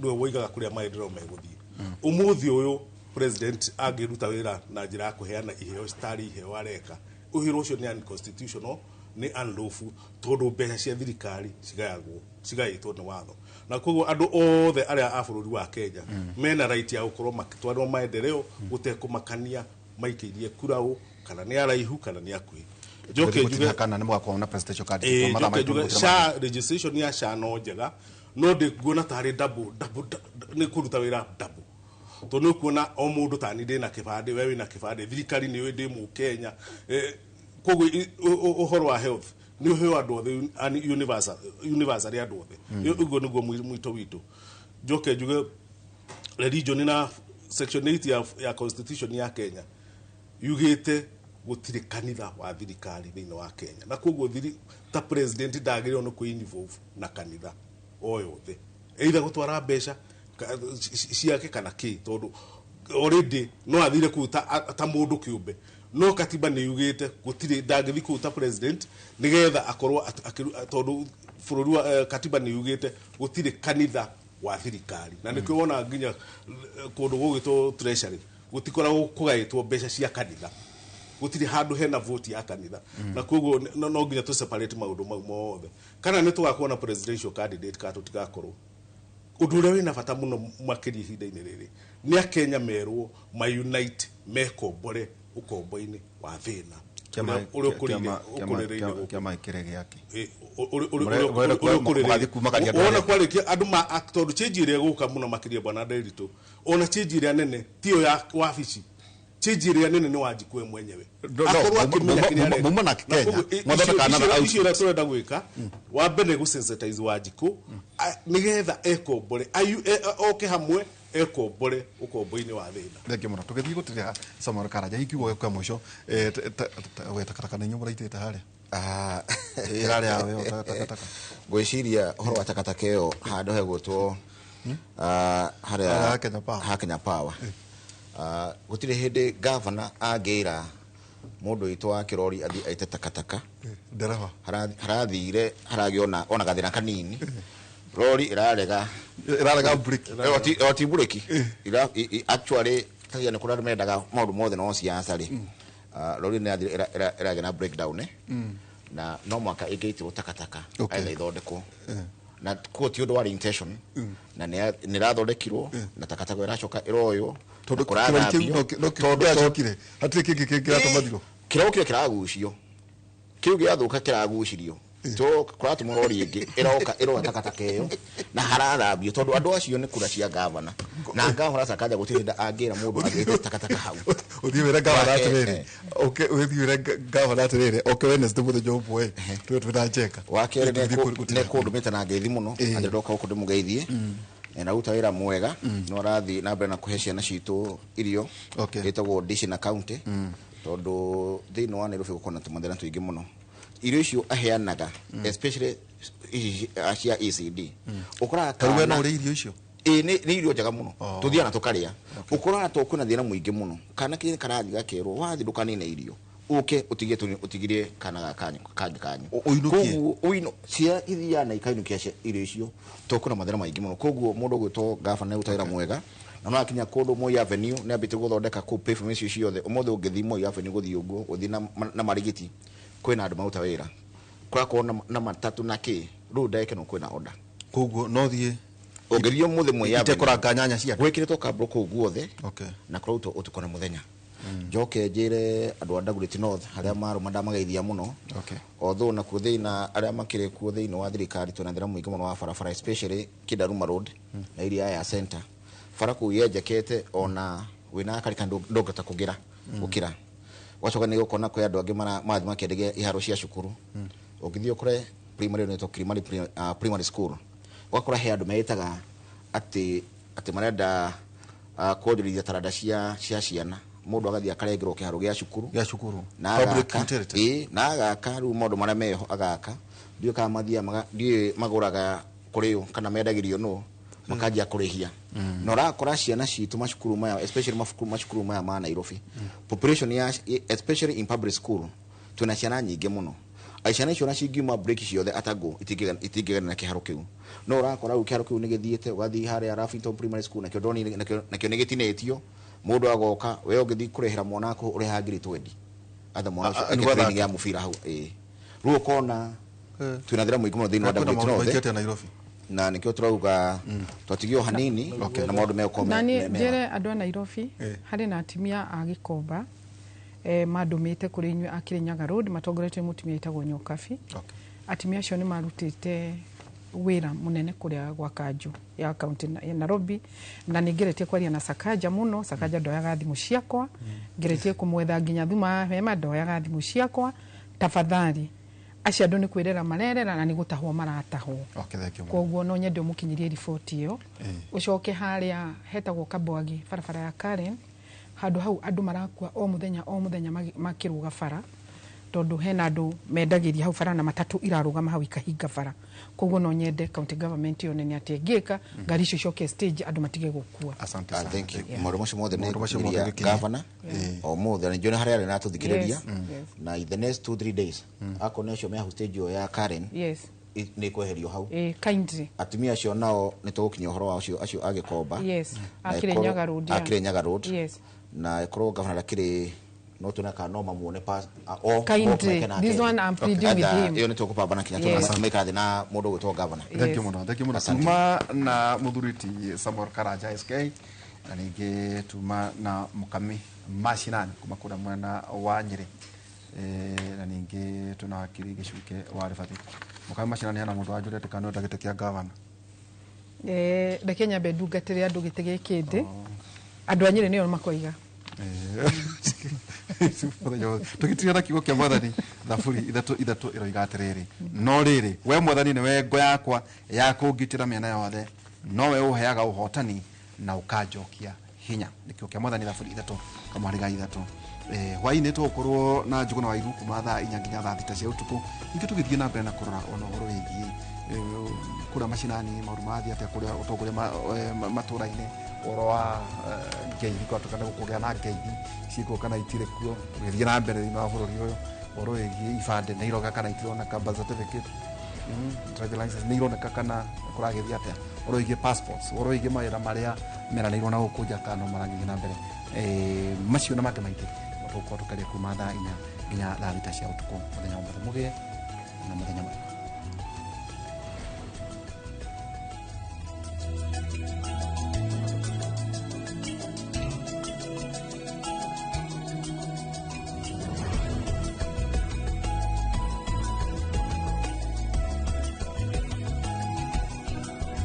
nĩwe woigaga kũrĩa maendeleo megũthiĩ. Ũmũthĩ ũyũ president angĩruta wĩra na njĩra ya kũheana iheo citarĩ iheo areka, ũhĩro ũcio nĩ unconstitutional, nĩ unlawful, tondũ mbeca cia thirikari cigayagwo cigayĩtwo nĩ watho, na koguo andũ othe arĩa a bũrũri wa Kenya mena right ya gũkorwo makĩtwarwo maendeleo gũtekũmakania maikĩirie kura ũ, kana nĩ araihu kana nĩ akuhĩ. Njoke njuge kana nĩ mũgakorwo na presidential candidate? Mathaa njoke maitũ njuge nĩ gũthira. SHA registration ya SHA no njega, no ndĩkuona tarĩ double double nĩ kũruta wĩra double, tondũ nĩ ũkuona o mũndũ tani ndĩna kĩbandĩ, we wĩna kĩbandĩ, thirikari nĩ ũĩ ndĩ mũkenya. Koguo ũhoro wa health nĩ ũheo andũ othe universal, universal andũ othe. Ũguo nĩguo mwito witũ. Njoke njuge religion na section 8 ya constitution ya Kenya yugĩte gũtirĩ kanitha wa thirikari thĩinĩ wa Kenya, na koguo ta president ndagĩrĩirwo nĩ kwĩ-involve na kanitha o yothe, either gũtwara mbeca ciake kana kĩ, tondũ already no athire kũu ta mũndũ kĩũmbe, no katiba nĩ yugĩte gũtirĩ, ndangĩthiĩ kũu ta president nĩgetha akorwo tondũ bũrũri wa katiba nĩ yugĩte gũtirĩ kanitha wa thirikari, na nĩkĩo wonaga nginya kũndũ gũgwĩtwo treasury gũtikoragwo kũgaĩtwo mbeca cia kanitha. Gũtirĩ handũ hena vote ya kanitha. Na koguo no nginya tũ separate maũndũ mau mothe. Kana nĩ tũgakorwo na presidential candidate kana tũtigakorwo. Ũndũ ũrĩa wĩna bata mũno makĩria ihinda-inĩ rĩrĩ nĩ akenya merwo ma-unite, mekombore ũkombo-inĩ wa thĩna ũrĩa ũkũrĩire gũkũ. Kĩama kĩrĩ gĩake. Ũrĩa Kumakaria andũ wona arĩa- kwarĩkia andũ ma tondũ change ĩrĩa ĩgũka mũno makĩria, bwana Nderitu, ona change ĩrĩa nene tiyo ya wabici, change ĩrĩa nene nĩ Wanjikũ we mwenyewe. No, no, Akorwo akĩmenya kĩrĩa areka. muma nake Na Kenya, koguo, mwathondeka another outfit. icio iria tũrenda gwĩka, wa mbere gũ-sensitize Wanjikũ nĩgetha ekombore, oke hamwe ekombore ũkombo-inĩ wa thĩna. Thengiũ mũno. Tũgĩthiĩ gũtirĩha Samuel Karanja, hihi kiugo gĩaku kĩa mũico, we takataka nĩ inyuĩ mũraitĩte harĩa? Ah. Ĩrarĩa we takataka. Ngwĩciria ũhoro wa takataka ĩyo handũ hegwĩtwo Harĩa harĩa ha Kenya Power. Ha Kenya Power. Gũtirĩ hĩndĩ gavana angĩra mũndũ witũ wa kĩrori athiĩ aite takataka. Ndereba. Harathire haragĩa ona gathĩna kanini, rori ĩrarega. Ĩrarega brake. Oti bureki. Actually kagia nĩ kũrĩa andũ mendaga maũndũ mothe no siasa rĩ. Rori nĩ yathire ĩragĩa na breakdown, na no mwaka ĩngĩitirwo takataka aitha ithondekwo, na kuo ti ũndũ warĩ intention, na nĩ ĩrathondekirwo na takataka ĩracoka ĩroywo. Tondũ na kĩrori kĩu kũrathambio. no kĩracokire, hatirĩ kĩngĩ kĩratũmathirwo. Kĩrogo kĩrĩa kĩragucio kĩu gĩathũka kĩragucirio to kũratũmwo rori ĩngĩ ĩroka ĩroya takataka ĩyo na harathambio, tondũ andũ acio nĩ kura cia gavana, na gavana Sakaja gũtirĩ hĩndĩ angĩra mũndũ agĩte takataka hau. Ũthiĩ wĩre gavana atĩrĩrĩ, Wake, ũke ũthiĩ wĩre gavana atĩrĩrĩ oke Wednesday mũthenya ũmwe tũwe twĩna njenga. Wa kerĩ, Tũthiĩ nĩ kũndũmĩte na ngeithi mũno atĩ ndoka gũkũ ndĩmũgeithie. Na aruta wĩra mwega, no arathiĩ na mbere na kũhe ciana citũ irio ĩtagwo dish na county, tondũ thĩinĩ wa Nairobi gũkorwo na tũmathĩna tũingĩ mũno. Irio icio aheanaga, especially ici cia ECD, ũkoraga Ta rĩu we no kana ũrĩe irio icio? Ĩ, nĩ irio njega mũno. Tũthiaga na tũkarĩa, ũkoraga to kwĩna thĩna mũingĩ mũno. Kana kĩrĩa karathiĩ gakerwo wathiĩ ndũkanine irio, ũke ũtigie ũtigirie kana ga kanyu kangĩ kanyu. Ũinũkie. Koguo ũino cia ithiaga na ikainũkia irio icio to kwĩna mathĩna maingĩ mũno. Koguo mũndũ ũgwĩtwo gavana nĩ wĩra mwega, na no akinya kũndũ Moi Avenue nĩ ambĩte gũthondeka kũu pavement icio ciothe. Ũmũthĩ ũngĩthiĩ Moi Avenue gũthiĩ ũguo gũthiĩ na marigiti, kwĩna andũ maruta wĩra, kũrakorwo na matatũ na kĩ rĩu ndagĩka ĩno kwĩna order. Koguo no thiĩ Ũngĩthiĩ ũmũthĩ Moi Avenue itekũranga nyanya cia andũ. Gwĩkĩrĩtwo kambũ kũu guothe na kũrautwo ũtukũ na mũthenya. Njoke njĩre andũ a Dagoretti North harĩa marũma ndamageithia mũno. Although nakuo thĩna arĩa makĩrĩ kuo thĩinĩ wa thirikari, twĩna thĩna mũingĩ mũno wa barabara, especially Kindaruma Road na area ya center. Bara kũu yenjekete ona wĩna gakari kana ndũngĩhota kũgĩra gũkĩra. Wacoka nĩ ũkona kwĩ andũ angĩ marathiĩ makĩendagia iharo cia cukuru. Ũngĩthiĩ ũkore primary ĩno ĩtagwo Kilimani Primary School, ũgakora he andũ meĩtaga atĩ marenda kuonjorithia taranda cia ciana. Mũndũ agathiĩ akarengerwo kĩharo gĩa cukuru. Gĩa cukuru. Na Public agaka utility. Ĩĩ, na agaka rĩu maũndũ marĩa meho agaka, ndiũĩ kana mathiaga ndiũĩ magũraga kũrĩ ũ kana mendagĩrio nũ, makanjia kũrĩhia. Na ũrakora ciana citũ macukuru maya, especially macukuru maya ma Nairobi, population ya, especially in public school, twĩna ciana nyingĩ mũno. Ai, ciana icio ona cingiuma break ciothe atangũ itingĩgana na kĩharo kĩu. No ũrakora rĩu kĩharo kĩu nĩ gĩthiĩte, ũgathiĩ harĩa Lavington Primary School, nakĩo ndonire nakĩo nĩ gĩtinĩtio. Mũndũ agoka, we ũngĩthiĩ kũrĩhĩra mwana waku ũrĩhaga 20,000 atha mwana ũcio Ah, ah, eke nĩ gwatha training ya mũbira hau. Ĩĩ, rĩu ũkona twĩna thĩna mũingĩ mũno thĩinĩ wa Kwĩna Dagoretti maũndũ North. maingĩ atĩa Nairobi? Na nĩkĩo tũrauga twatigio hanini na maũndũ megũkorwo Na niĩ mega. njĩre andũ a Nairobi, harĩ na atumia a Gĩkomba mandũmĩte kũrĩ inyuĩ a Kirinyaga Road, matongoretio nĩ mũtumia wĩtagwo Nyokabi. Atumia acio nĩ marutĩte wĩra mũnene kũrĩa gwa kanjũ ya kaunti ya Nairobi, na nĩ ngeretie kwaria na Sakaja mũno. Sakaja ndoyaga thimũ ciakwa, ngeretie kũmwetha nginya thuma hema, ndoyaga thimũ ciakwa. Tafadhali, acio andũ nĩ kwĩrera marerera na nĩ gũtahwo maratahwo. Okay, thank you mũno. Koguo no nyende ũmũkinyirie riboti ĩyo. Ũcoke harĩa hetagwo Kabwagi, barabara ya Karen, handũ hau andũ marakua o mũthenya o mũthenya makĩrũga bara, tondũ hena andũ mendagĩria hau bara na matatũ irarũgama hau ikahinga bara. Koguo no nyende county government yone nĩ atĩa ĩngĩka ngari icio icoke stage, andũ matige gũkua. Asante Ah, sana. thank you. Maũndũ macio mothe nĩ Maũndũ macio mothe ngũkinyĩria gĩkinya. gavana o mũthĩ, na nĩnjũĩ harĩa arĩ na atũthikĩrĩria. Na in the next 2-3 days akorwo nĩ acio me hau stage ĩyo ya Karen, nĩ kweherio hau. Kindly. Atumia acio nao nĩ tũgũkinyia ũhoro wa acio a Gĩkomba. Yes. Na A Kirinyaga Road, a yeah. Kirinyaga Road. Na ĩkorwo gavana ndakĩrĩ No tuone kana no mamuone pa o Kindly, this one I'm pleading with him. Iyo nĩ tũkũpambana kinya Yes. tũmaikara thĩ na mũndũ ũgwĩtwo governor. Thank you muno, thank you muno. Asante. Tuma na muthuri ti Samuel Karanja SK, na ningĩ tuma na Mukami Mashinani kuma kũrĩa mwena wa Nyĩrĩ. Na ningĩ tuna wakiri Gĩcuke wa Rĩbathi. Mukami Mashinani hena mũndũ wanjũria atĩ kana nĩwenda gĩtĩ kĩa gavana. Reke nyambe ndungatĩre andũ gĩtĩ gĩkĩ ndĩ andũ a Nyĩrĩ nĩo makoiga. Tũgĩtiria na kiugo kĩa mwathani thaburi 3:3 ĩroiga atĩrĩrĩ, no rĩrĩ, we mwathani nĩwe ngo yakwa ya kũngitĩra mĩena yothe, nowe ũheaga ũhotani na ũkanjokia hinya. Nĩ kiugo kĩa mwathani thaburi 3:3. Hwaĩ-inĩ tũgũkorwo na Njũgũna wa Iru kuma thaa 4 nginya thaa 6 cia ũtukũ, ningĩ tũgĩthiĩ na mbere na kũrora ona ũhoro wĩgiĩ kũrĩa macinani, maũndũ marathiĩ atĩa kũrĩa ũtongoria matũra-inĩ, ũhoro wa ngeithi, kwatuĩka nĩ gũkũgĩa na ngeithi ciĩkuo kana itirĩ kuo, tũgĩthiĩ na mbere thĩinĩ wa bũrũri ũyũ, ũhoro wĩgiĩ ibandĩ nĩ iroka kana itironeka, birth certificate, driving license nĩ ironeka kana kũragĩthiĩ atĩa, ũhoro wĩgiĩ passports, ũhoro wĩgiĩ mawĩra marĩa meranĩirwo na gũkũ nja kana no marathiĩ na mbere. Macio na mangĩ maingĩ tũgũkorwo tũkĩaria kuma thaa 4 nginya thaa 6 cia ũtukũ mũthenya wa ũmũthĩ. Mũgĩe na mũthenya mwega.